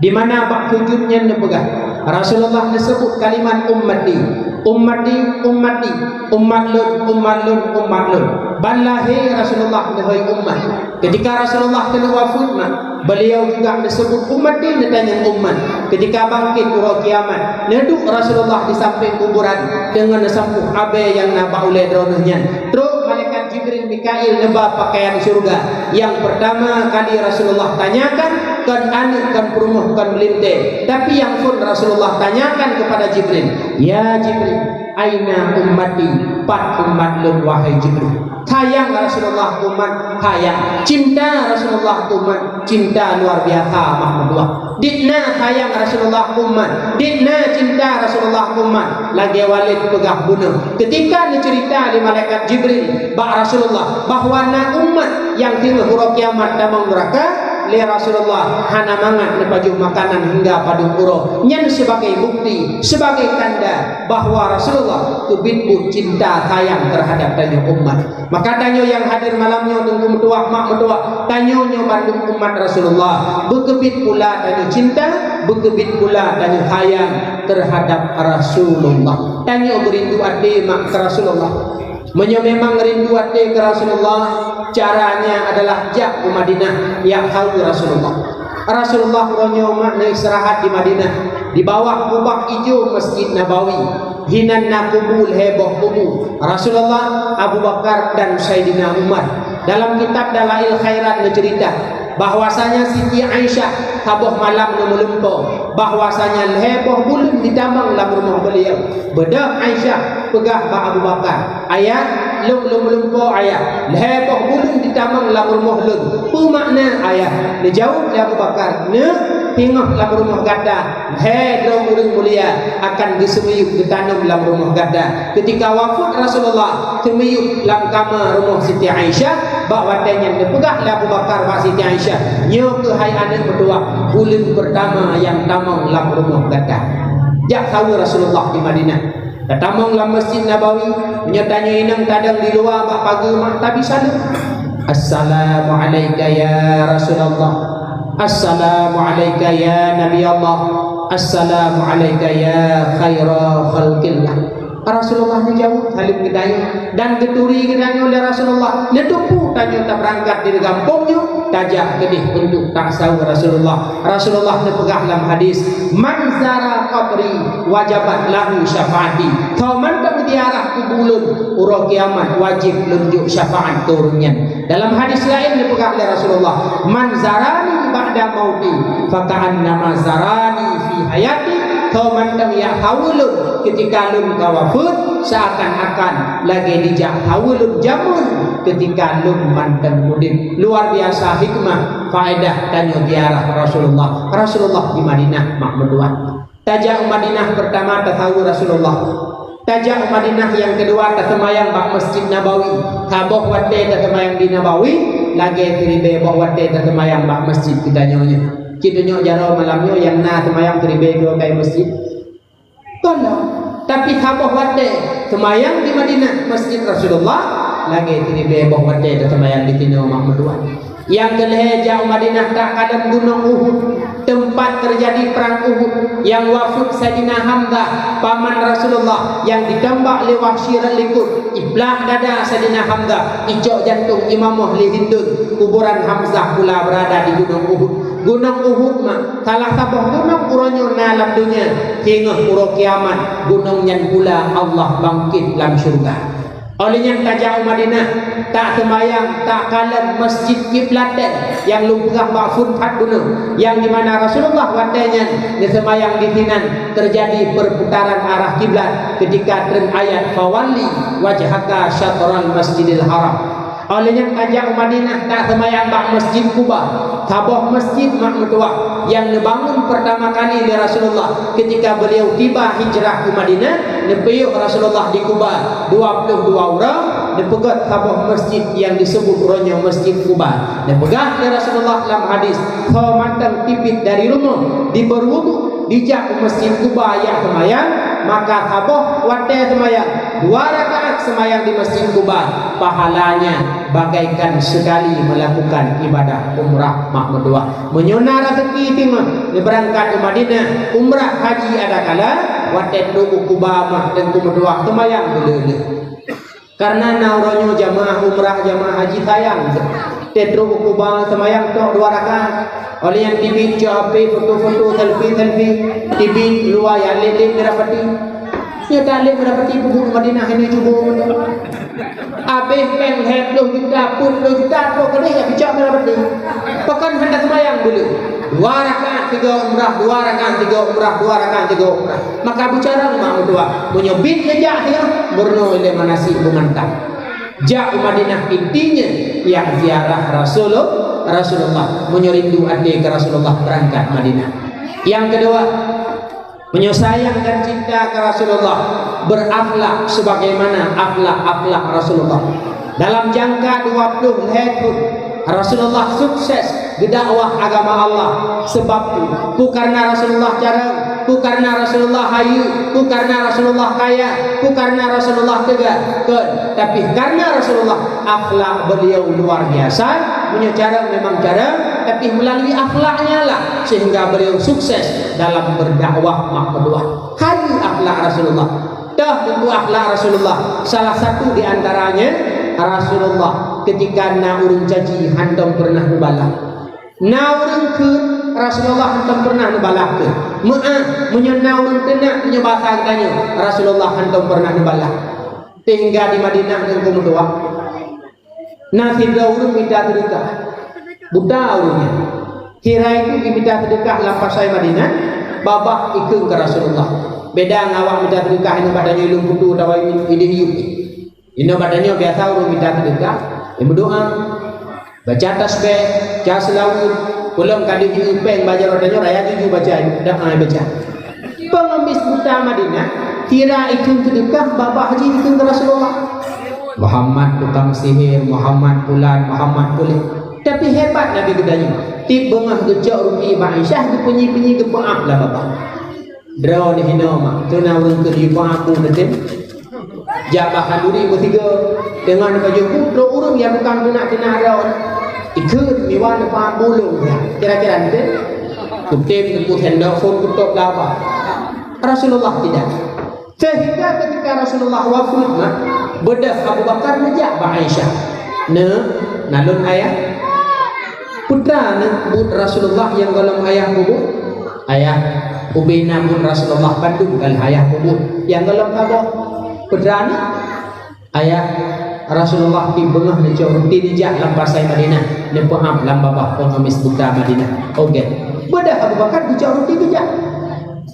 Di mana bak sujud nyan neupeugah, Rasulullah neuseubut kalimat ummati, ummati, ummati, umat lôn, umat lôn, umat lôn. Ban lahé Rasulullah neuhôi umat. Ketika Rasulullah keuneuk wafeuet mak, beliau juga neuseubut ummati, neutanyong umat. Ketika bangkét uroe kiamat, neuduek Rasulullah di sampéng kuburan deungon neusampôh abèe nyang na bak ulèe droeneuh nyan. Trok malaikat Jibril, Mikail neuba pakaian syurga. Nyang pertama kali Rasulullah tanyakan, kon aneuk, kon peurumoh, kon meulintèe. Tapi nyang phôn Rasulullah tanyakan kepada Jibril, "Ya Jibril, aina ummati? Pat umat lôn, wahai Jibril?" Sayang Rasulullah umat, sayang. Cinta Rasulullah umat, cinta luar biasa mak meutuah. Dikna sayang Rasulullah umat, dikna cinta Rasulullah umat. Lagèe Walid peugah bunoe, ketika neuceurita lé malaikat Jibril bak Rasulullah bahwa na umat nyang teungoh uroe kiamat tamong nuraka, lé Rasulullah hana mangat neupajoh makanan hingga padum uroe. Nyan sebagai bukti, sebagai tanda bahwa Rasulullah keubiet buet cinta sayang terhadap tanyoe umat. Maka tanyoe nyang hadir malam nyoe, teungku meutuah, mak meutuah, tanyoe nyoe bandum umat Rasulullah, beukeubiet pula tanyoe cinta, beukeubiet pula tanyoe sayang terhadap Rasulullah. Tanyoe beurindu até mak keu Rasulullah. Meunyoe memang rindu até keu Rasulullah, caranya adalah jak u Madinah, jak hawa Rasulullah. Rasulullah uroe nyoe mak neuistirahat di Madinah, di bawah kubah ijo Masjid Nabawi. Hinan na kubu lhèe boh kubu, Rasulullah, Abu Bakar, dan Saidina Umar. Dalam kitab Dalail Khairat neuceurita bahwasanya Siti Aisyah saboh malam neumeulumpoe, bahwasanya lhèe boh buleuen jitamong lam rumoh beliau. Beudôh Aisyah peugah bak Abu Bakar, "Ayah, lôn, lôn meulumpoe, Ayah. Lhèe boh buleuen jitamong lam rumoh lôn. Peue makna, Ayah?" Neujaweueb lé Abu Bakar, "Neuk, Singoh lam rumoh gata, lhèe droe ureueng mulia akan geuseumiyueb geutanom lam rumoh gata. Keutika wafeuet Rasulullah, seumiyueb lam kama rumoh Siti Aisyah, bak watèe nyan neupeugah lé Abu Bakar bak Siti Aisyah, "Nyoe keuh hai aneuk meutuah, buleuen peurtama nyang tamong lam rumoh gata." Jak saweue Rasulullah di Madinah. Tatamong lam Masjid Nabawi, meunyoe tanyoe inong tadong di luwa bak pageue mak tabi saleuem. "Assalamu'alaika ya Rasulullah. Assalamu'alaika ya Nabi Allah. Assalamu'alaika ya khaira khalqillah." Rasulullah neujaweueb saleuem geutanyoe dan geuturi geutanyoe lé Rasulullah. Neuteupeue tanyoe tabeurangkat dari gampông nyoe, tajak keudeh untuk tasaweue Rasulullah. Rasulullah neupeugah lam hadis, "Man zara qabri wajabat lahu syafaati." Soe mantong ziarah kubu lôn, uroe kiamat wajéb lôn jok syafaat keu ureueng nyan. Dalam hadis laén neupeugah lé Rasulullah, "Man zarani ba'da mauti, faka'annama zarani fi hayati." Soe mantong jak saweue lôn keutika lôn ka wafeuet, seuakan-akan lagèe jijak saweue lôn jameun keutika lôn mantong udép. Luar biasa hikmah, faedah tanyoe ziarah Rasulullah. Rasulullah di Madinah mak meutuah. Tajak u Madinah peurtama tasaweue Rasulullah. Tajak u Madinah nyang keudua taseumayang bak Masjid Nabawi. Saboh watèe taseumayang di Nabawi, lagèe siribèe boh watèe taseumayang bak masjid geutanyoe nyoe. Cit tanyoe jaroe malam nyoe nyang na seumayang siribèe droe kayèe masjid. Kon lom. Tapi saboh watèe seumayang di Madinah, Masjid Rasulullah, lagèe siribèe boh watèe taseumayang di sinoe mak meutuah. Nyang keulhèe jak u Madinah takalon Gunong Uhud, teumpat teujadi prang Uhud, nyang wafeuet Saidina Hamzah, paman Rasulullah, nyang jitembak lé Wahsyi rot likot, jiplah dada Saidina Hamzah, jicok jantông, jimamoh lé Hindun. Kuburan Hamzah pula beurada di Gunong Uhud. Gunong Uhud mak salah saboh gunong uroe nyoe na lam donya, singoh uroe kiamat gunong nyan pula Allah bangkét lam syeuruga. Óh lheueh nyan tajak u Madinah, taseumayang takalon Masjid Kiblatain nyang lôn peugah bak phôn that bunoe, nyang dimana Rasulullah watèe nyan neuseumayang disinan teujadi peurputaran arah kiblat keutika treun ayat, "Fawalli wajhaka syatral Masjidil Haram." Óh lheueh nyan tajak u Madinah taseumayang bak Masjid Quba, saboh masjid mak meutuah nyang neubangun peurtama kali lé Rasulullah keutika beliau tiba hijrah u Madinah. Neupiôh Rasulullah di Quba dua ploh dua uroe, neupeugöt saboh masjid nyang disebut uroe nyoe Masjid Quba. Neupeugah lé Rasulullah lam hadis, soe mantong tibiet dari rumoh, dibeurudu, dijak u Masjid Quba jak seumayang, maka saboh watèe seumayang dua rakaat seumayang di Masjid Quba, pahalanya bagaikan sekali melakukan ibadah umrah mak meutuah. Meunyoe na raseuki singoh neubeurangkat u Madinah umrah haji adakala, watèe trok u Quba mak teungku meutuah seumayang beuleueh-leueh. Karena na uroe nyoe jamaah umrah, jamaah haji sayang. Teutrok u Quba seumayang tok dua rakaat. Óh lheueh nyan tibiet cok H P, foto-foto, selfie-selfie. Tibiet luwa ya lét-lét Merah Pati. Ya tak lét Merah Pati, peubuet Madinah ini cuba. Abéh péng lhèe ploh juta, peuet ploh juta, trok keudeh ya picok Merah Pati. Pakon hana seumayang dulu. Dua rakaat tiga umrah, dua rakaat tiga umrah, dua rakaat tiga umrah. Maka bicara mak meutuah, meunyoe bit neujak singoh, meurunoe lé manasik beumantang. Jak u Madinah intinya nyang ziarah Rasulul-, Rasulullah. Meunyoe rindu até keu Rasulullah, beurangkat Madinah. Nyang keudua, meunyoe sayang dan cinta keu Rasulullah, berakhlak sebagaimana akhlak-akhlak Rasulullah. Dalam jangka dua ploh lhèe thôn, Rasulullah sukses geudakwah agama Allah. Sebab peue? Peue karena Rasulullah carông, peue karena Rasulullah hayeue, peue karena Rasulullah kaya, peue karena Rasulullah teuga? Kon, tapi karena Rasulullah, akhlak beliau luar biasa. Meunyoe carông memang carông, tapi melalui akhlaknya lah sehingga beliau sukses dalam berdakwah mak meutuah. Hayeue akhlak Rasulullah. Toh, teungku, akhlak Rasulullah, salah satu di antaranya Rasulullah ketika na ureueng caci hantom pernah neubalah. Na ureueng kheun, Rasulullah hantom pernah neubalah kheun. Meu'ah, meunyoe na ureueng teunak, meunyoe basa geutanyoe, Rasulullah hantom pernah neubalah. Sehingga di Madinah teungku meutuah. Na sidroe ureueng mita seudeukah. Buta ureueng nyan. Sira itu jimita seudeukah lam pasai Madinah, babah ikheun keu Rasulullah. Beda ngon awak mita seudeukah inong bak tanyoe ilôn putôh atawa idéh yup. Inong bak tanyoe biasa ureueng mita seudeukah, imeudoa, baca tasbih, ca seulaweuet, Ulôn ka deuh jieu péng bak jaroe tanyoe raya juju baca, doa baca. Pengemis buta Madinah, sira ikheun seudeukah, babah jih ikheun keu Rasulullah. Muhammad tukang sihir, Muhammad pulan, Muhammad pulan. Tapi hebat Nabi geutanyoe. Tieb beungoh geucok ruti bak Aisyah, geupeunyi-peunyi, geupeuab lam babah. Droeneuh hinoe mak, teuna ureueng keu jipeuaku neutem. Jak bak khanduri meusigoe, teungoh neupajoh bu, trok ureueng nyang tukang teunak-teunak droeneuh. Ikheun miwan neupeuaku lôn, ya. Kira-kira neutem. Kutem teupeu sendok phon kutop laba. Rasulullah tidak. Sehingga ketika Rasulullah wafeuet, mak, beudôh Abu Bakar neujak bak Aisyah. Neuk, na lôn ayah. Peue treuk neuk buet Rasulullah nyang gohlom ayah peubuet? Ayah, ubena buet Rasulullah bandum ka lheueh ayah peubuet nyang gohlom saboh. Peue treuk neuk? Ayah, Rasulullah tieb beungoh neucok ruti neujak lam pasai Madinah, neupeuab lam babah pengemis buta Madinah. Oke. Beudôh Abu Bakar geucok ruti geujak.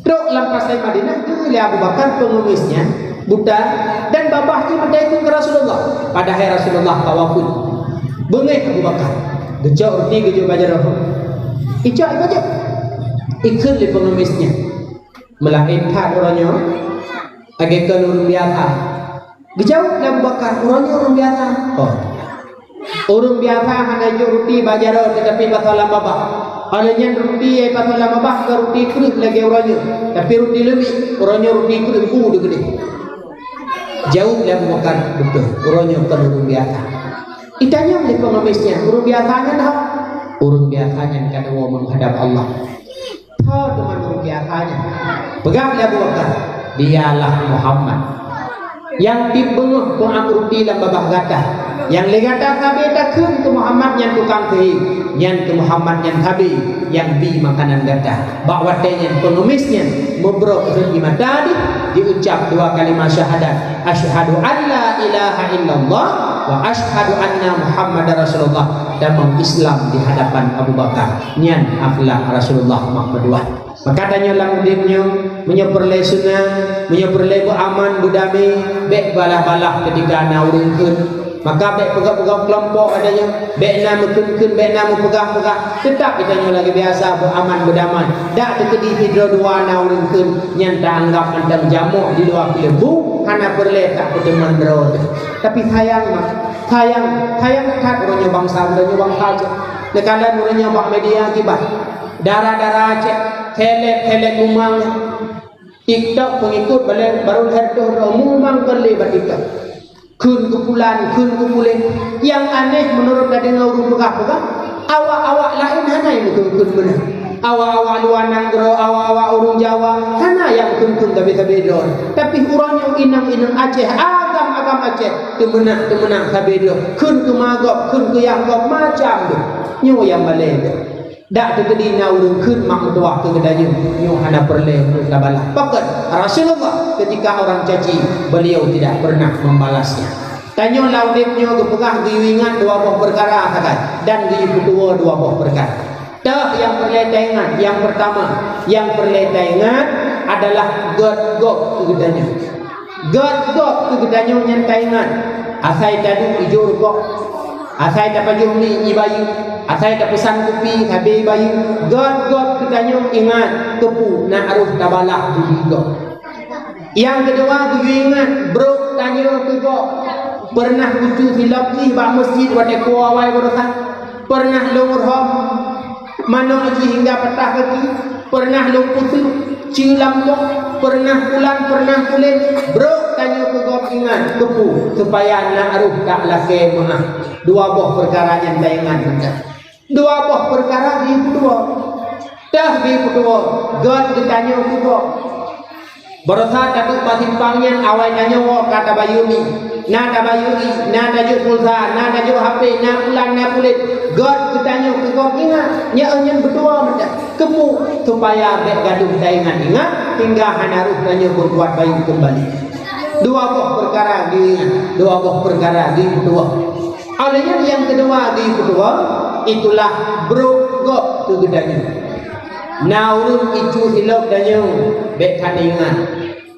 Trok lam pasai Madinah, geuyue lé Abu Bakar pengemis nyan buta dan babah jih meuteukeu keu Rasulullah. Padahai Rasulullah ka wafeuet. Beungéh Abu Bakar. Geucok ruti geujok bak jaroe. Icok ibajoe. Ikheun lé pengemis nyan. Meulaén that uroe nyoe, lagée kon ureuëng biasa. Geujaweueb lé Abu Bakar, "Uroe nyoe ureuëng biasa." Oh. Ureuëng biasa hana jok ruti bak jaroe, teutapi pasoe lam babah. Óh lheueh nyan ruti nyang pasoe lam babah kon ruti kreueh lagée uroe nyoe, tapi ruti leumiek, uroe nyoe ruti kreueh bu deuh keudeh. Jaweueb lé Abu Bakar, "Beutôi, uroe nyoe kon ureuëng biasa." Itanyong lé pengemis nyan, "Ureuëng biasa nyan ho?" "Ureuëng biasa nyan ka neuwoe meuhadab Allah." Tho teuma ureuëng biasa nyan. Peugah lé Abu Bakar, "Dialah Muhammad nyang tieb beungoh peuab ruti lam babah gata. Nyang lé gata sabe takheun keu Muhammad nyan tukang sihé, nyan keu Muhammad nyan sabe nyang bi makanan gata." Bak watée nyan pengemis nyan meubrok rot di mata jih, jiucap dua kalimah syahadat, "Asyhadu an la ilaha illallah wa asyhadu anna Muhammadar Rasulullah." Tamong Islam di hadapan Abu Bakar. Nyan akhlak Rasulullah mak meutuwah. Maka tanyoe lam udeb nyoe, meunyoe peureulée seunang, meunyoe peureulée beuaman, beudamé, bék balah-balah keutika na ureuëng kheun. Maka bék peugah-peugah keulompok geutanyoe, bék na meukheun-kheun, bék na meupeugah-peugah. Teutap geutanyoe lagée biasa beuaman, beudamai. Dak teukeudi sidroe dua na ureuëng kheun, nyan taanggab mantong jamoe di luwa keuleumbu, hana peureulée tapeuteuman droe teuh. Tapi sayang, mak, sayang, sayang that uroe nyoe bansa, uroe nyoe bansa Aceh. Neukalon uroe nyoe bak media kiban. Dara-dara Aceh, seleb-seleb mumang. TikTok peungikot balée baru lhée reutôh droe mumang kon lé bak TikTok. Kheun keu pulan, kheun keu pulen. Nyang aneh meunurot tadeungoe ureuëng peugah-peugah, awak-awak laén hana nyang kheun-kheun meunan. Awak-awak luwa nanggroe, awak-awak ureuëng Jawa, hana nyang kheun-kheun sabe-sabe droe. Tapi uroe nyoe inong-inong Aceh, agam-agam Aceh, teumeunak-teumeunak sabe droe. Kheun keu ma gob, kheun keu yah gob, macam deuh. Nyoe nyang balée deuh. Dak teukeudi na ureuëng kheun mak meutuwah keu geutanyoe, nyoe hana peureulée ureuëng tabalah. Pakon? Rasulullah ketika orang caci, beliau tidak pernah membalasnya. Tanyoe lam udeb nyoe geupeugah geuyue ingat dua boh peukara sagai dan geuyue peutuwoe dua boh peukara. Teuh nyang peureulée taingat, nyang peurtama, nyang peureulée taingat adalah gét gob keu geutanyoe. Gét gob keu geutanyoe nyan taingat, asai taduek ijok rukok, asai tapajoh mi ibayeue, asai tapeusan kupi sabe ibayeue. Gét gob keu geutanyoe ingat keupeue na arôh tabalah budi gob. Nyang keudua geuyue ingat brok tanyoe keu gob. Peureunah geucue silop jih bak meuseujid watée kuwoe awai baroesa? Peureunah lôn rhom manok jih hingga patah gaki, peureunah lôn putôh ceue lam kok, peureunah pulan, peureunah pulen, brok tanyoe keu gob ingat keupeue, supaya na arôh tak lakée meu'ah. Dua boh peukara nyan taingat mantong. Dua boh peukara geuyue peutuwoe. Teuh geuyue peutuwoe, gét geutanyoe keu gob. Baroesa taduek bak simpang nyan awai tanyoe woe ka tabayeue mi, na tabayeue ié, na tajok pulsa, na tajok H P, na pulan, na pulen. Gét geutanyoe keu gob ingat, nyoe nyan peutuwoe mantong. Keupeue? Supaya bék gadôh taingat-ingat hingga hana rôh tanyoe beubuat bayeue keumbali. Dua boh peukara geuingat, dua boh peukara geupeutuwoe. Óh lheueh nyan nyang keudua geupeutuwoe, itulah brok gob keu geutanyoe. Na ureuëng icue silop tanyoe, bék that ingat.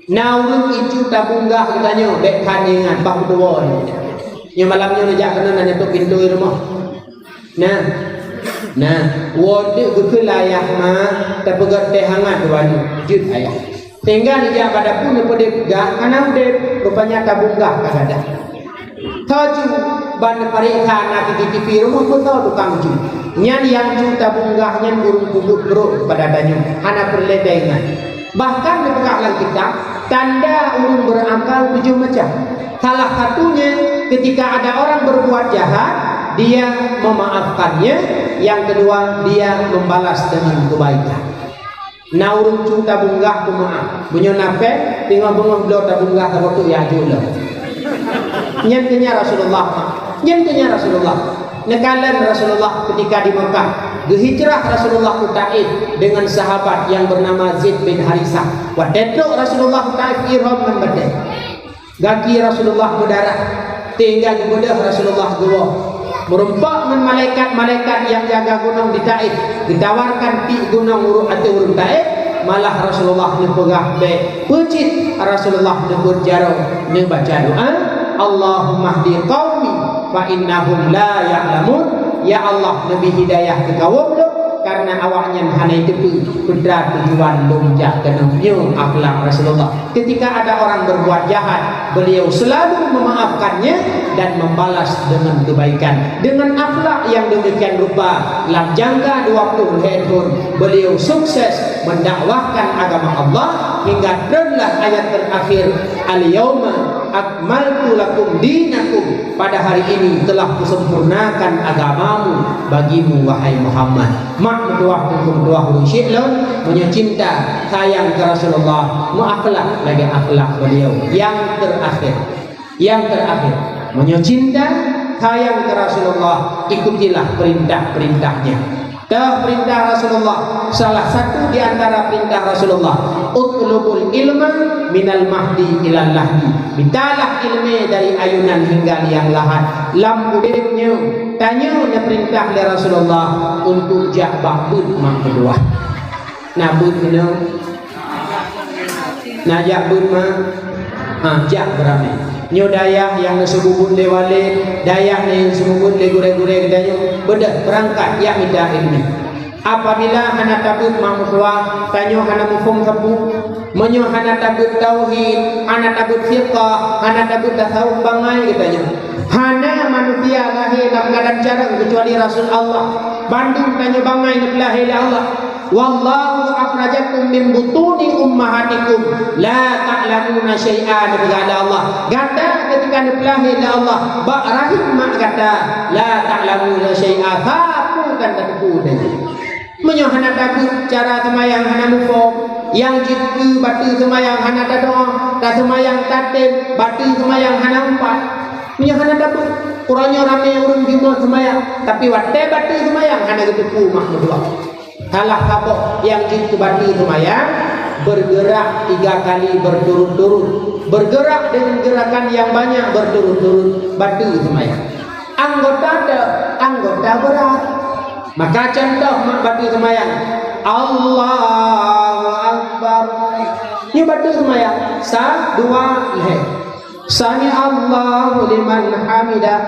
Na ureuëng icue tabunggah geutanyoe, bék that ingat, bah peutuwoe nyoe. Nyoe malam nyoe neujak keunoe na neutôp pintoe rumoh. Nah, Nah, woe teuk geukheun lé ayah, "Ma, tapeugöt teh hangat dua nyoe." Jeuet ayah. Sehingga neujak bak dapu neupeudeh gah, hana udeb, rupanya tabong gah ka gadang. Tho ju ban neupareksa na C C T V rumoh, peue tho tukang ju. Nyan nyang ju tabong gah nyan ureueng peubuet brok keupada tanyoe, hana peureulée taingat. Bahkan neupeugah lam kitab, tanda ureueng beurakal tujoh macam. Salah satunya, ketika ada orang berbuat jahat, dia memaafkannya. Yang kedua, dia membalas dengan kebaikan. Na ureueng cu tabong gah peumaaf. Meunyoe na péng, teungoh beungoh bloe tabong gah saboh teuk ya jok lom. Nyan keuh nyan Rasulullah. Nyan keuh nyan Rasulullah. Neukalon Rasulullah ketika di Makkah. Geuhijrah Rasulullah ke Taif dengan sahabat yang bernama Zaid bin Harisah. Watée trok Rasulullah ke Taif, ihram ngon batée. Gaki Rasulullah meudarah, sehingga geubeudôh Rasulullah geuwoe. Meurumpok ngon malaikat-malaikat nyang jaga gunong di Taif, geutawarkan tiek gunong ureueng ateueh ureueng Taif, malah Rasulullah neupeugah bék. Peue cit Rasulullah neubeuet jaroe, neubaca doa, "Allahumma hdi qaumi fa innahum la ya'lamun." Ya Allah, neubri hidayah keu kawöm lôn, karena awaknyan hana jiteupeue peue tujuan lôn jak keunoe. Nyoe akhlak Rasulullah. Ketika ada orang berbuat jahat, beliau selalu memaafkannya dan membalas dengan kebaikan. Dengan akhlak yang demikian rupa, lam jangka dua puluh lhée thon, beliau sukses mendakwahkan agama Allah hingga turunlah ayat terakhir, "Al-yauma akmaltu lakum dinakum." Pada hari ini telah kusempurnakan agamamu bagimu, wahai Muhammad. Mak meutuwah, teungku meutuwah, ureueng syik lôn, meunyoe cinta, sayang keu Rasulullah, meuakhlak lagée akhlak beliau. Yang terakhir, yang terakhir, meunyoe cinta, sayang keu Rasulullah, ikutilah perintah-perintahnya. Teuh perintah Rasulullah, salah satu di antara perintah Rasulullah, "Utlubul ilma minal mahdi ilal lahdi." Mitalah ilmu dari ayunan hingga liang lahat. Lam udeb nyoe, tanyoe neupeurintah lé Rasulullah untuk jak bak beuet mak meutuwah. Na beuet keunoe? Na jak beuet ma? Ha, jak beuramé. Nyoe dayah nyang neuseumeubeuet lé walé, dayah nyang neuseumeubeuet lé gurée-gurée geutanyoe, beudôh beurangkat jak mita iéleumé. Apabila hana tabeuet mak meutuwah, tanyoe hana muphom sapeue. Meunyoe hana tabeuet tauhid, hana tabeuet fiqah, hana tabeuet tasawuf, bangai geutanyoe. Hana manusia lahé lam keuadaan carông keucuali Rasul Allah. Bandum tanyoe bangai neupeulahé lé Allah. "Wallahu akhrajakum min butuni ummahatikum la ta'lamuna syai'a," neupeugah lé Allah. Gata ketika neupeulahé lé Allah bak rahim mak gata, "la ta'lamuna syai'a," sapeue kan tateupeue tanyoe. Meunyoe hana tabeuet cara seumayang hana muphom, nyang jeuet keu bateue seumayang hana tadoa, taseumayang tatem, bateue seumayang hana umpat. Meunyoe hana tabeuet, uroe nyoe ramé ureueng jumeuet seumayang, tapi watée bateue seumayang hana geuteupeue mak meutuwah. Salah saboh nyang jeuet keu bateue seumayang, bergerak tiga kali berturut-turut. Bergerak dengan gerakan yang banyak berturut-turut, bateue seumayang. Anggota teuh, anggota brat. Maka cuntoh mak bateue seumayang, Allahu Akbar. Nyoe bateue seumayang, sa, dua, lhée. Sami Allahu liman hamidah.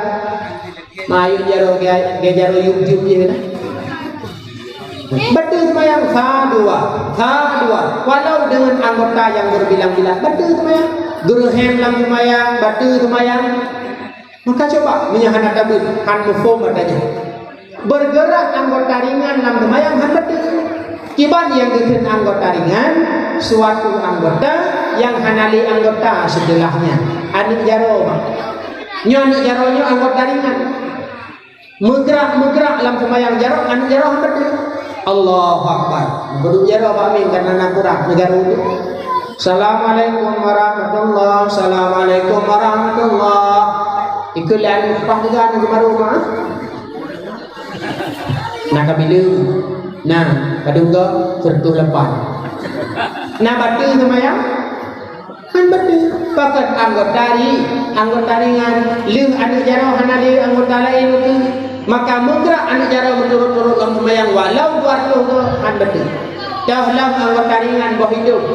Mayueb jaroe, ge-, ge jaroe yueb-yueb jih na. Bateue seumayang, sa, dua, sa, dua. Walau dengan anggota yang berbilang-bilang, bateue seumayang. Geureuhem lam seumayang, bateue seumayang. Maka cuba, meunyoe hana tabeuet, han muphom ata nyan. Bergerak anggota ringan lam seumayang han bateue. Kiban nyang geukheun anggota ringan, suatu anggota nyang hana lé anggota setelahnya. Aneuk jaroe, Mak. Nyoe aneuk jaroe nyoe anggota ringan. Meugerak-meugerak lam seumayang jaroe, aneuk jaroe han bateue. Allahu Akbar. Beudôh jaroe bak mieng kana na kurang, neugara udeb. Assalamualaikum warahmatullah, assalamualaikum warahmatullah. Ikeu lé aneuk leupah juga aneuk geumaru, Mak. Na kabileung. Na, padum gob, seureutôh lapan. Na bateue seumayang? Han bateue. Pakon anggota ri-, anggota ringan, lheueh aneuk jaroe hana lé anggota laén ukeue. Maka meugerak aneuk jaroe meuturot-turot lam seumayang walau dua reutôh gob, han bateue. Toh lom anggota ringan boh idong.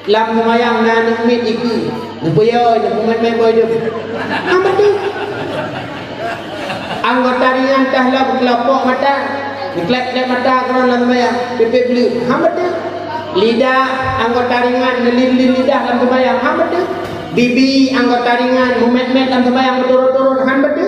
Lam seumayang na aneuk miet ikeue, neupeuyôi, neupeumét-mét boh idong. Han bateue. Anggota ringan teuh lom keulopok mata. Klep-klep mata keudroe lam seumayang, pipéh bleuk, han beutôi. Lidah, anggota ringan, neulin-lin lidah lam seumayang, han beutôi. Bibi, anggota ringan, mumet-met lam seumayang, meuturot-turot, han beutôi.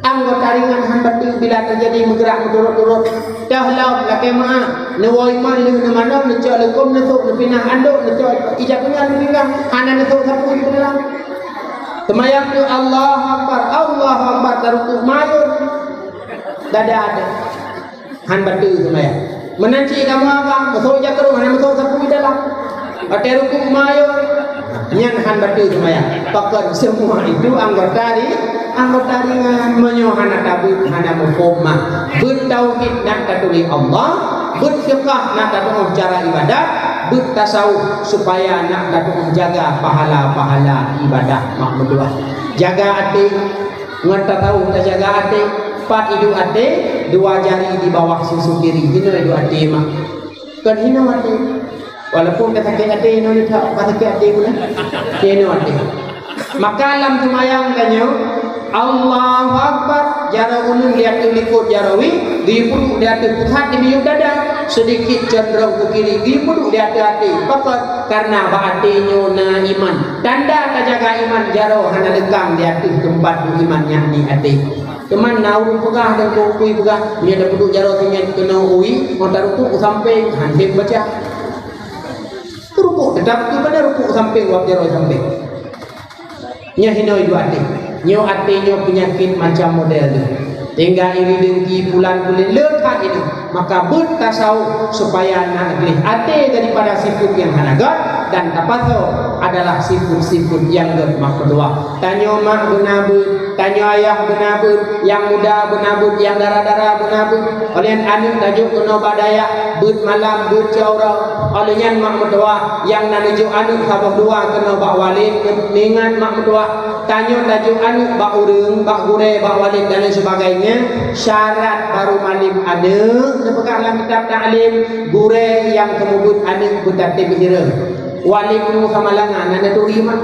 Anggota ringan han beutôi bila teujadi meugerak meuturot-turot. Teuh lom lakée meu'ah, neuwoe iman lheueh neumanö, neucok leukom, neusôk, neupinah andok, neutôk ija pinggan, neupinggang, hana neusôk sapeue di dalam. Seumayang tu Allahu Akbar, Allahu Akbar, taruku mayôn. Dada ada. Han beutôi seumayang. Meunan cit kamoe agam, meusoe jakrong, hana meusoe sapeue dalam. Watée ruku mayôn, nyan han beutôi seumayang. Pakon semua itu anggota ri-, anggota ringan. Meunyoe hana tabeuet, hana muphom mah. Beuet tauhid nak taturi Allah, beuet fiqah nak tatu'oh cara ibadat, beuet tasawuf supaya nak tatu'oh jaga pahala-pahala ibadat mak meutuah. Jaga até, ngon tataweuh tajaga até, pat iduek até, dua jari di bawah susu kiri, hinoe iduek até mak. Kon hinoe até. Walaupun ka sakét até, hinoe ni tak, ka sakét até pula. Hinoe até. Maka lam seumayang tanyoe, Allahu Akbar, jaroe uneun di ateueh likot jaroe wie, geuyue peuduek di ateueh pusat di miyueb dada, sedikit condrong keu kiri, geuyue peuduek di ateueh até. Pakon? Karena bak até nyoe na iman. Tanda tajaga iman, jaroe hana leukang di ateueh teumpat beuiman, yakni até. Teuma na ureuëng peugah dan peue peugah, meunyoe tapeuduek jaroe sinyan keunoe wie, ngon tarukuk u sampéng, han tem baca. Tarukuk teutap keupada rukuk u sampéng, wab jaroe sampéng. Nyoe hinoe iduek até. Nyoe até nyoe peunyakét macam model nyoe. Tinggai iri dengki pulan kulét le that inong. Maka beuet tasawuf supaya na gleh até daripada sifeuet nyang hana gét dan tapasoe adalah sifeuet-sifeuet nyang gét mak meutuah. Tanyoe mak beuna beuet, tanyoe ayah beuna beuet, nyang muda beuna beuet, nyang dara-dara beuna beuet. Oleh nyan aneuk tajok keunoe bak dayah, beuet malam, beuet cot uroe. Oleh nyan mak meutuah, nyang na neujok aneuk saboh dua keunoe bak walét, ingat mak meutuah. Tanyoe tajok aneuk bak ureuëng, bak gurée, bak walét dan lain sebagainya, syarat baru malém aneuk, neupeugah lam kitab taklim, gurée nyang teumeubeuet aneuk beutatem hireue. Walét nyoe sama langa, na neuturi mak.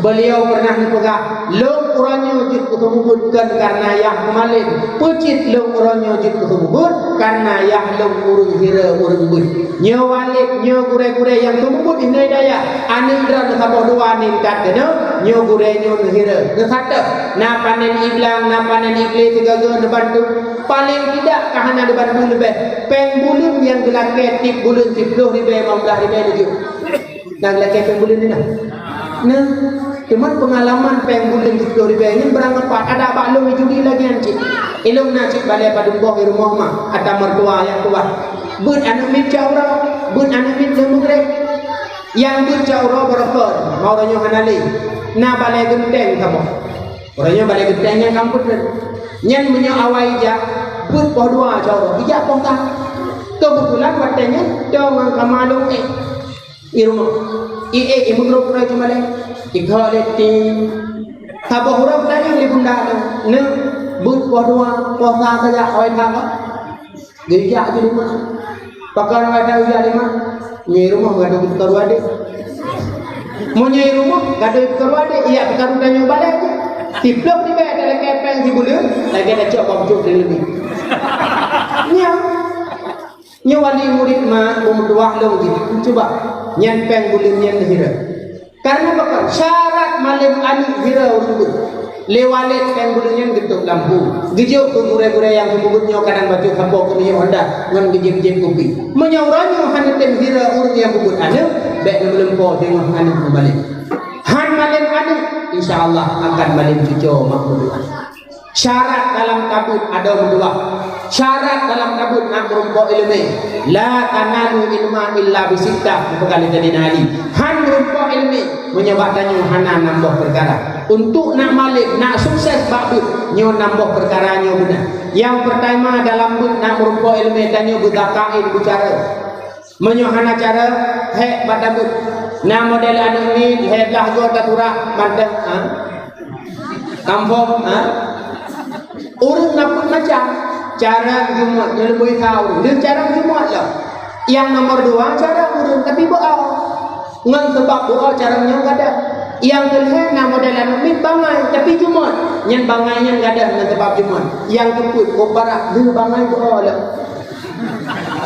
Beliau pernah neupeugah, "Lôn uroe nyoe jeuet keu teumeubeuet kon karna yah meumalém. Peucit lôn uroe nyoe jeuet keu teumeubeuet karna yah lôn ureuëng hireue ureuëng beuet." Nyoe walét, nyoe gurée-gurée nyang teumeubeuet di hidayah. Aneuk droe saboh dua ningkat keunoe, nyoe gurée nyoe neuhireue. Neusateue, na panen iblang, na panen iglé sigoe-goe neubantu. Paléng tidak ka hana neubantu leubeh. Péng buleuen nyang geulakée tieb buleuen siploh ribée, limong blaih ribée neujok. Na geulakée péng buleuen nyoe na? Nah, teuma peungalaman péng buleuen siploh ribée nyan beurangkapat ada bak lôn judi lagée nyan cit. Ilôn na cit balée padum boh i rumoh ma, ata mertua nyang tuha. Beuet aneuk miet cot uroe, beuet aneuk miet lheueh meugreb. Nyang beuet cot uroe barokon, ma uroe nyoe hana lé. Na balée geunteng saboh. Uroe nyoe balée geunteng nyang ka meupeutreun. Nyan meunyoe awai ijak, beuet poh dua cot uroe, ijak poh ka. Keubeutulan watée nyan, dong ngon kama lôn éh. I rumoh. I ék, i meugrôp uroe cuma lé. Ikheun lé ting. Saboh uroe tanyong lé bunda tu. Neuk, beuet poh dua, poh sa saja, awai that ka. Geujak ju lima. Pakon awai that geujak lima? Nyoe i rumoh gadôh peukaru adék. Meunyoe i rumoh gadôh peukaru adék, ijak peukaru tanyoe balée je. Siploh ribée talakée péng sibuleuen, lagée tacok bak pucôk teuleubeh. Nyoe. Nyoe wali murit mak, beumeudua lôn jih. Cuba, nyan péng buleuen nyan neuhireue. Karena pakon? Syarat malém aneuk hireue ureuëng beuet. Lé walét péng buleuen nyan geutôb lam bu. Geujok keu gurée-gurée nyang seumeubeuet nyoe kadang bacut sapo keu minyeuk honda ngon geujieb-jieb kupi. Meunyoe uroe nyoe hana tem hireue ureuëng nyang beuet aneuk, bék neumeulumpo teungoh aneuk meumalém. Han malém aneuk, insya Allah akan malém cucoe mak meudoá. Syarat dalam tabeuet adoe meudua. Syarat dalam tabeuet nak meurumpok iéleumé. La tanalu ilma illa bisittah, geupeugah lé Saidina Ali. Han meurumpok iéleumé meunyoe bak tanyoe hana nam boh peukara. Untuk nak malém, nak sukses bak beuet, nyoe nam boh peukara nyoe beuna. Nyang peurtama dalam beuet nak meurumpok iéleumé tanyoe beuzakain beucara. Meunyoe hana cara, hék bak tabeuet. Na model aneuk miet, hék blah goe taturah mantong, ha? Kampong, ha? Ureuëng na peuet macam. Cara geumeuet, nyoe leubeh tha ureuëng. Lheueh cara geumeuet lom. Nyang nomor dua, cara ureuëng tapi beuo. Ngon sabab beuo cara nyoe gadôh. Nyang keulhée na model aneuk miet bangai, tapi jumeuet. Nyan bangai nyan gadôh ngon sabab jumeuet. Nyang keupeuet, boh parak, lheueh bangai beuo lom.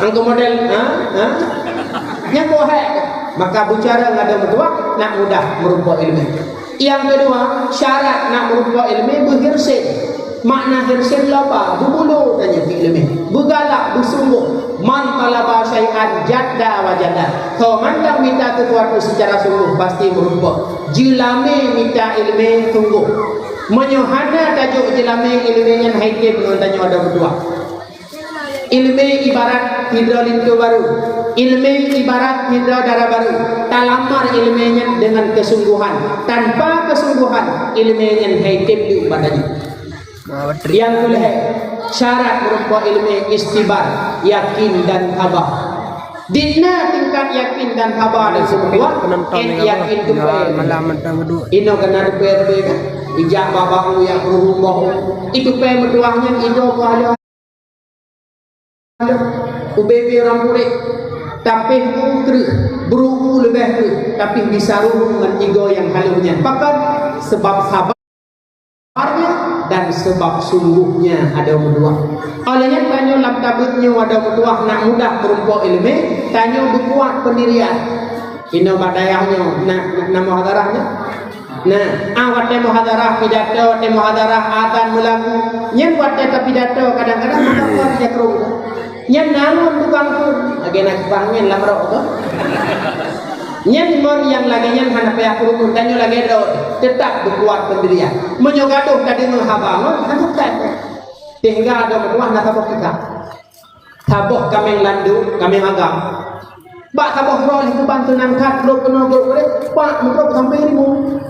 Angka model, ha? Ha? Nyang boh hai. Maka bicara ngadong meutuah, nak mudah meurumpok ilmu. Yang kedua, syarat nak meurumpok ilmu beuhirsin. Makna hirsin laba, beubulu tanyoe di ilmu. Beugalak, beusungguh. Man talaba syai'an jadda wajada. Kau mantong mita sesuatu secara sungguh, pasti meurumpok. Jeulamé mita ilmu sungguh. Meunyoe hana tajok jeulamé ilmu nyan hai tem ngon tanyoe ada meutuah. Ilmu ibarat sidroe linto barô. Ilmu ibarat sidroe dara barô. Talamar ilmu nyan dengan kesungguhan. Tanpa kesungguhan, ilmu nyan hai tem di ubat tanyoe. Yang keulhèe, syarat meurumpok ilmu istibar, yakin dan sabar. Di na tingkat yakin dan sabar dan seumeubeuet, en yakin teupeue. Inoe kana teupeue-teupeue kan? Ijak bak bak u yak rumoh. Itu peue meutuah nyan ido pahala. Ubé-bé ureuëng puréh, tapi kreueh, beuruku leubeh kreueh, tapi bisa ruhu ngon igo nyang halôh nyan. Pakon? Sebab sabarnya dan sebab sungguhnya ada meutuah. Oleh nyan tanyoe lam tabeuet nyoe ada meutuah nak mudah meurumpok ilmu, tanyoe beukuat pendirian. Inoe bak dayah nyoe na, na, na muhadharah nyoe. Nah, ah, watèe muhadharah pidato, watèe muhadharah azan meulagu. Nyan watèe tapidato kadang-kadang meukapan jakrong. Nyan namun tukang pun. Lagèe na kiban nyan lam rok tu. Nyan mon nyang lagèe nyan hana payah peurumun, tanyoe lagèe droe, teutap beukuat pendirian. Meunyoe gadoh tadeungoe haba ngon, hana teutap. Sehingga ada meutuah na saboh kitab. Saboh kaméng landô, kaméng agam. Bak saboh droe lheueh kuban teunang that, lôn keunoe gok ureueng, pak meutrok sampoe rimueng.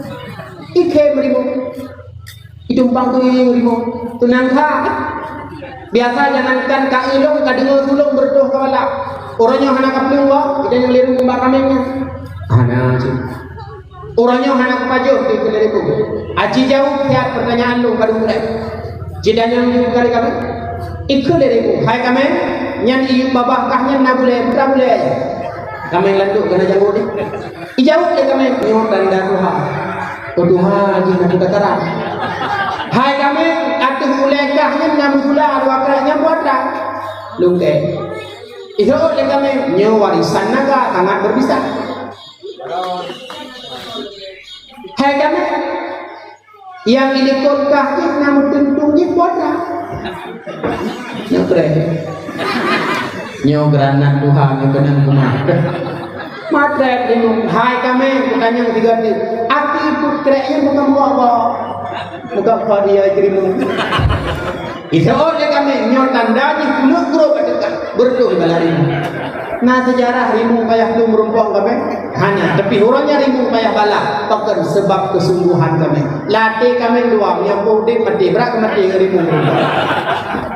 Ikhém rimueng. Itumpang keuieng rimueng. Teunang that. Biasa jangankan ka ilong, ka deungoe tulông beureutoh ka balak. Uroe nyoe hana kapeuleumba, ita nyang lé rumoh bak kaméng nyan. Hana cit. Uroe nyoe hana kupajoh di keuneuk ribu. Aci jaweueb siat peurtanyaan lôn padub mulai. Jitanyong di kali kaméng, ikheun lé ribu, "Hai kaméng, nyan iyup babah kah nyan na bulèe, peue bulèe?" Kaméng landô keunan jaweueb nyan. Ijaweueb lé kaméng, "Nyoe tanda tuha." Oh tuha, jih na tuka tarang. "Hai kaméng, ateueh ulèe kah nyan na meugula dua krak nyan buat atra." Lungkée. Ijaweueb lé kaméng, "Nyoe warisan naga sangat berbisa." Hai kaméng, nyang ilikot kah jih na meutuntung jih buat dah. Nyoe krek. Nyoe granat Tuhan nyoe keunan kumat. Matrek rimueng. Hai kaméng, kutanyong sigoe teuk. Api peuet krek nyan bukan buah-buah. Bukan buah dia rimueng. Ijaweueb lé kaméng, nyoe tanda jih keuneuk grob ateueh kah. Beureutoh bala rimueng. Na seujarah rimueng payah lom rumpok kaméng? Hana, tapi uroe nyan rimueng payah bala. Pakon? Sebab keusungguhan kaméng. Lam até kaméng dua, meunyoe udép maté, brat keu maté ngon rimueng rumpok.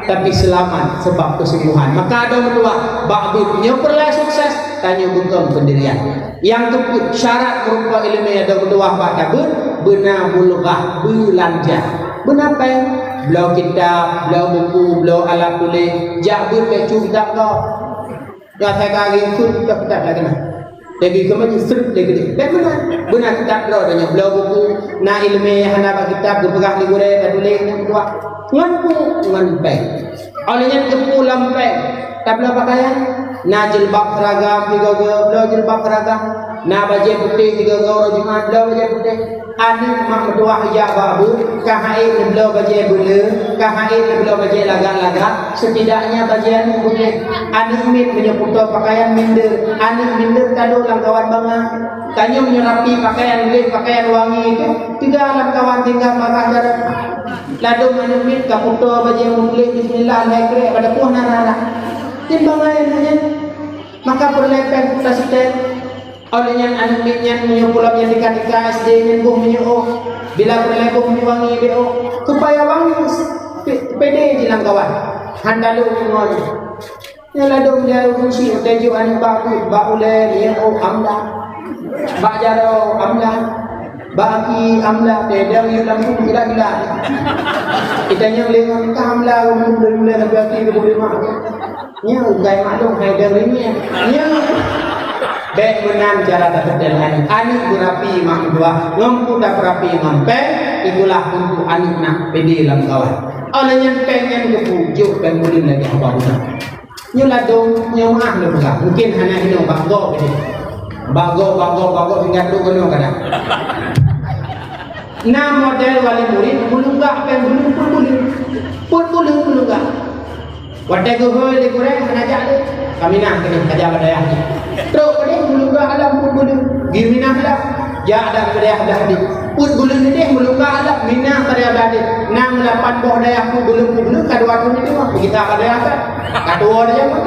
Tapi seulamat sebab keusungguhan. Maka ada meutuah, bak buet nyoe peureulèe sukses, tanyoe beukong pendirian. Nyang keupeuet, syarat meurumpok ileumèe nyang dua bak tabeuet, beuna bulghah, beulanja. Beuna péng, bloe kitab, bloe buku, bloe alat tuléh, jak beuet bèk cu kitab gob. Nyoe asai ka geuikheun kitab, kitab dak keunan. Lagi keumeung sreup lé keudeh. Bèk meunan. Beuna kitab droe tanyoe, bloe buku, na ileumèe nyang hana bak kitab, geupeugah lé gurèe, tatuléh ngon buah. Ngon peue? Ngon péng. Óh lheueh nyan geupeu lam péng, tabloe pakaian, na jilbab seuragam sigoe-goe, bloe jilbab seuragam, na bajèe putéh sigoe-goe uroe Jumat, bloe bajèe putéh. Aneuk mak meutuah ijak bak bu, ka haiek neubloe bajèe beuleu, ka haiek neubloe bajèe lagak-lagak, setidaknya bajèe aneuk putéh. Aneuk miet meunyoe putôh pakaian minder, aneuk minder tado lam kawan bangai. Tanyoe meunyoe rapi pakaian, gleh pakaian wangi itu, teuga lam kawan tinggai marah jaroe. Ladôm aneuk miet ka putôh bajèe meutuléh bismillah lhèe krek bak dapu hana rara. Timbang laén nyan, maka peureulèe péng tasitét. Óh lheueh nyan aneuk miet nyan meunyoe pulop nyang tika-tika S D nyan boh minyeuk ôk. Bila peureulèe boh minyeuk wangi bèk ôk, supaya wangi pe-, pedé jilang kawan. Han talo ngon Nyan ladôm di areueng geuchik, watèe jok aneuk bak buet, bak ulèe, nyan, oh, amla. Bak jaroe, amla. Bak aki, amla. Teuh dang yue lam buet gila-gila. Kita nyang lé ngon ka amla, ulèe, ulèe, ulèe, tapi aki keu buet mak. Nyan, gai maklum, hai dang ringan. Nyan. Bèk meunan cara tapeudeuh aneuk. Aneuk beurapi mak dua, ngon peue tapeurapi ngon péng, itulah untuk aneuk nak pedé lam kawan. Óh lheueh nyan péng nyan geupeu jok péng buleuen lagèe haba buleuen. Nyoe ladôm, nyoe meu'ah lôn peugah. Mungkin hana inoe bak gob nyoe. Bak gob, bak gob, bak gob hingga trok keunoe kadang. Na model wali murid meulunggak péng buleuen peuet buleuen. Peuet buleuen meulunggak. Watèe geuhôi lé gurèe hana jak lé. Ka minah keunoe ka jak bak dayah jih. Trok keunoe meulunggak alam peuet buleuen. Geuminah alam. Jak dak keu dayah dah deh. Peuet buleuen leudeh meulunggak alam minah bak dayah dah deh. Na meulapan boh dayah peuet buleuen peuet buleuen ka dua thôn nyoe mah. Kita bak dayah kan. Ka tuwo dayah mah.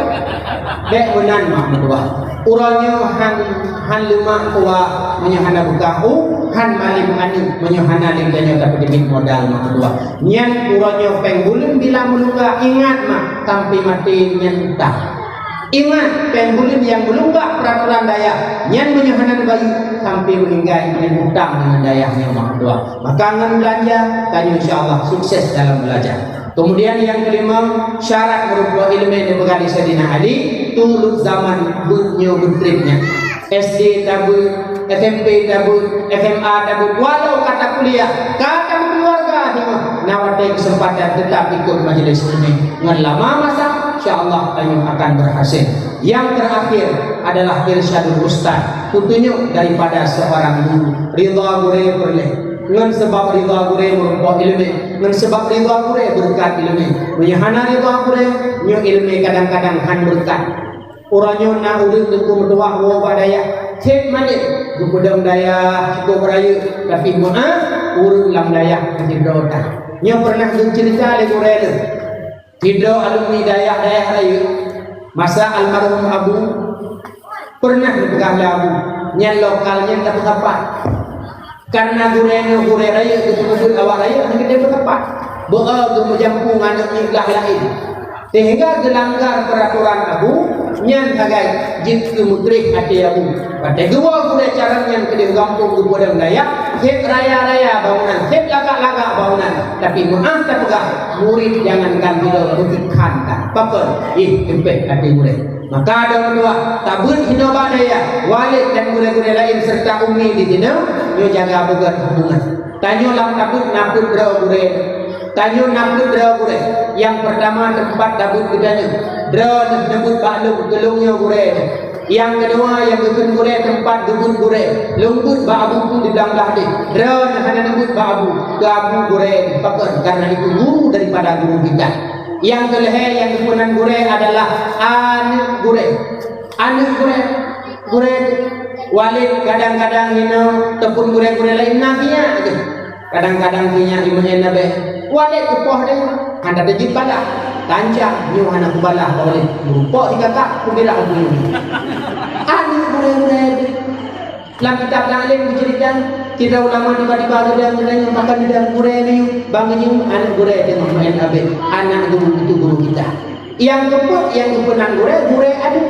Bèk meunan mak meutuah. Uroe nyoe han, han leumak tuha meunyoe hana beukah u, han malém aneuk meunyoe hana lé tanyoe tapeuteubiet modal mak meutuah. Nyan uroe nyoe péng buleuen bila meulunggak, ingat mak, sampai maté nyan utang. Ingat, péng buleuen nyang meulunggak peuratoran dayah, nyan meunyoe hana neubayeue, sampai meuninggai nyan utang ngon dayah nyoe mak meutuah. Maka ngon beulanja, tanyoe insya Allah sukses dalam beulanja. Kemudian nyang keulima, syarat meureumpok iéleumé neupeugah lé Saidina Ali, tulus zaman beuet nyoe beutrép nyan. S D tabeuet, S M P tabeuet, S M A tabeuet, walau ka takuliah, ka takeuluwarga singoh, na watèe keuseumpatan teutap ikot majelis iéleumé. Ngon lama masa, insya Allah tanyoe akan berhasil. Yang terakhir adalah irsyadul ustaz, petunjuk daripada seorang guru. Ridha gurèe peureulèe. Ngon sabab ridha gurèe meureumpok iéleumé, ngon sabab ridha gurèe beureukat iéleumé. Meunyoe hana ridha gurèe, nyoe iéleumé kadang-kadang han beureukat. Uroe nyoe na ureueng teungku meutuah woe bak dayah, seb malém geupeudong dayah cukôp rayeuk, tapi meu'ah ureueng lam dayah sidroe that. Nyoe peureunah geuceurita lé gurèe lôn. Sidroe alumni dayah-dayah rayeuk, masa almarhum Abu, peureunah geupeugah lé Abu, nyan lokal nyan ka teusapat. Karena gurèe nyoe gurèe rayeuk, geuteupeubeuet awak rayeuk hana geuteupeue sapat. Beu-o geumeujampu ngon aneuk miet glah laén. Sehingga geulanggar peuratoran Abu, nyan sagai jeuet keu meukreh até Abu. Watèe geuwoe gurèe carông nyan keudéh gampông geupeudong dayah, seb raya-raya bangunan, seb lagak-lagak bangunan. Tapi meu'ah tapeugah, murit jangankan sidroe, beusikhan that. Pakon? Ih, teumpéh até gurèe. Maka dong dua, tabeuet hinoe bak dayah, walét dan gurèe-gurèe laén serta umi di sinoe, nyoe jaga beugét hubungan. Tanyoe lam tabeuet na peuet droe gurèe. Tanyoe na peuet droe gurèe. Nyang peurtama teumpat tabeuet geutanyoe. Droeneuh neubeuet bak lôn, keu lôn nyoe gurèe. Nyang keudua, nyang geukheun gurèe teumpat geubeuet gurèe. Lôn beuet bak Abu Ku di blang blah deh. Droeneuh hana neubeuet bak Abu, keu Abu gurèe. Pakon? Karena itu guru daripada guru kita. Nyang keulhèe nyang geupeunan gurèe adalah aneuk gurèe. Aneuk gurèe, gurèe, walét kadang-kadang hinoe teupun gurèe-gurèe laén na sinyak jih. Kadang-kadang sinyak imeu'en abéh. Walét geupoh deh, hana teujeuet balah. Tancang nyoe hana kubalah walét. Meureumpok sikakak, kubirak ubui. Aneuk gurèe-gurèe deh. Lam kitab Ta'lim geuceurita, sidroe ulama tiba-tiba geudong, geudong nyang pakon geudong gurèe nyoe, bang nyoe aneuk gurèe teungoh meu'en abéh, anak guru itu guru kita. Nyang keupeuet, nyang geupeunan gurèe, gurèe aneuk.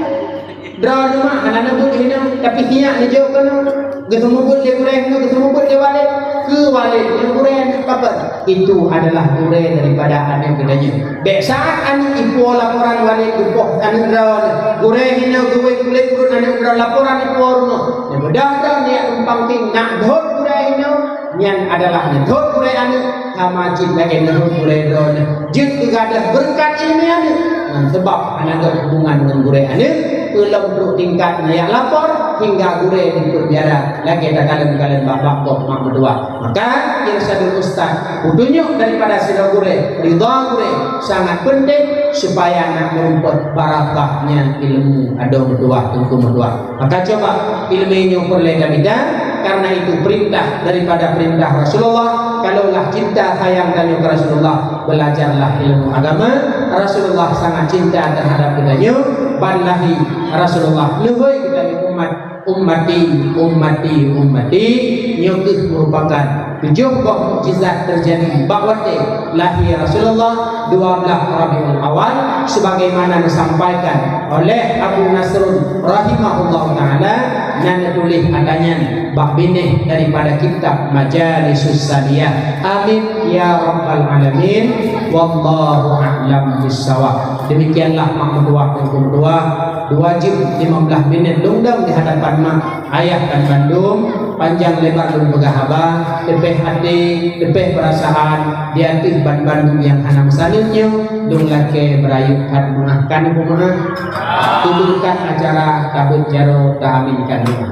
Droeneuh mak hana neubeuet hinoe, tapi sinyak neujok keunoe. Geuseumeubeuet lé gurèe nyoe, geuseumeubeuet lé walét. Keu walét nyoe gurèe aneuk pakon? Itu adalah gurèe daripada aneuk geutanyoe. Bèk saat aneuk ipo laporan walét geupoh aneuk droeneuh. Gurèe hinoe geuwék kulét ureueng aneuk droe laporan ipo rumoh. Nyang mudah droe neujak tumpang tieng nak dhôt gurèe hinoe, nyan adalah neudhôt gurèe aneuk, sama cit lagèe neudhôt gurèe droeneuh. Jeuet keu gadoh beureukat ileumèe aneuk. Ngon sabab hana göt hubungan ngon gurèe aneuk, peulom trok tingkat neujak lapor hingga gurèe jipeubiara lagèe takalon-kalon bak-bak gob mak meutuah. Maka, irsyadul ustaz, peutunyok daripada sidroe gurèe, ridha gurèe, sangat penting supaya na meurumpok barakahnya ilmu adoe meutuah, teungku meutuah. Maka coba ilmu nyoe peureulèe tamita, karena itu perintah daripada perintah Rasulullah. Kalaulah cinta sayang tanyoe keu Rasulullah, belajarlah ilmu agama. Rasulullah sangat cinta terhadap geutanyoe, ban lahé Rasulullah leuhôi geutanyoe umat. Ummati, ummati, ummati, nyoe kheueh merupakan tujoh boh mukjizat teujadi bak watèe lahé Rasulullah, dua belas Rabiul Awal, sebagaimana disampaikan oleh Abu Nasrun rahimahullahu taala, nyang neutuléh atanyan bak binéh daripada kitab Majalisus Saniah. Amin ya rabbal alamin. Wallahu a'lam bissawab. Demikianlah mak meutuah dan teungku meutuah. Dua jeuem lima belas minit lôn dong di hadapan mak, ayah dan bandum. Panjang lebar lôn peugah haba, leubeh até, leubeh peurasaan, di ateueh ban-ban nyang hana meusaneut nyoe, lôn lakée beurayeuk that meuah, ka neupeumaáh. Teubeureukat acara, tabeuet jaroe, taaminkan doa.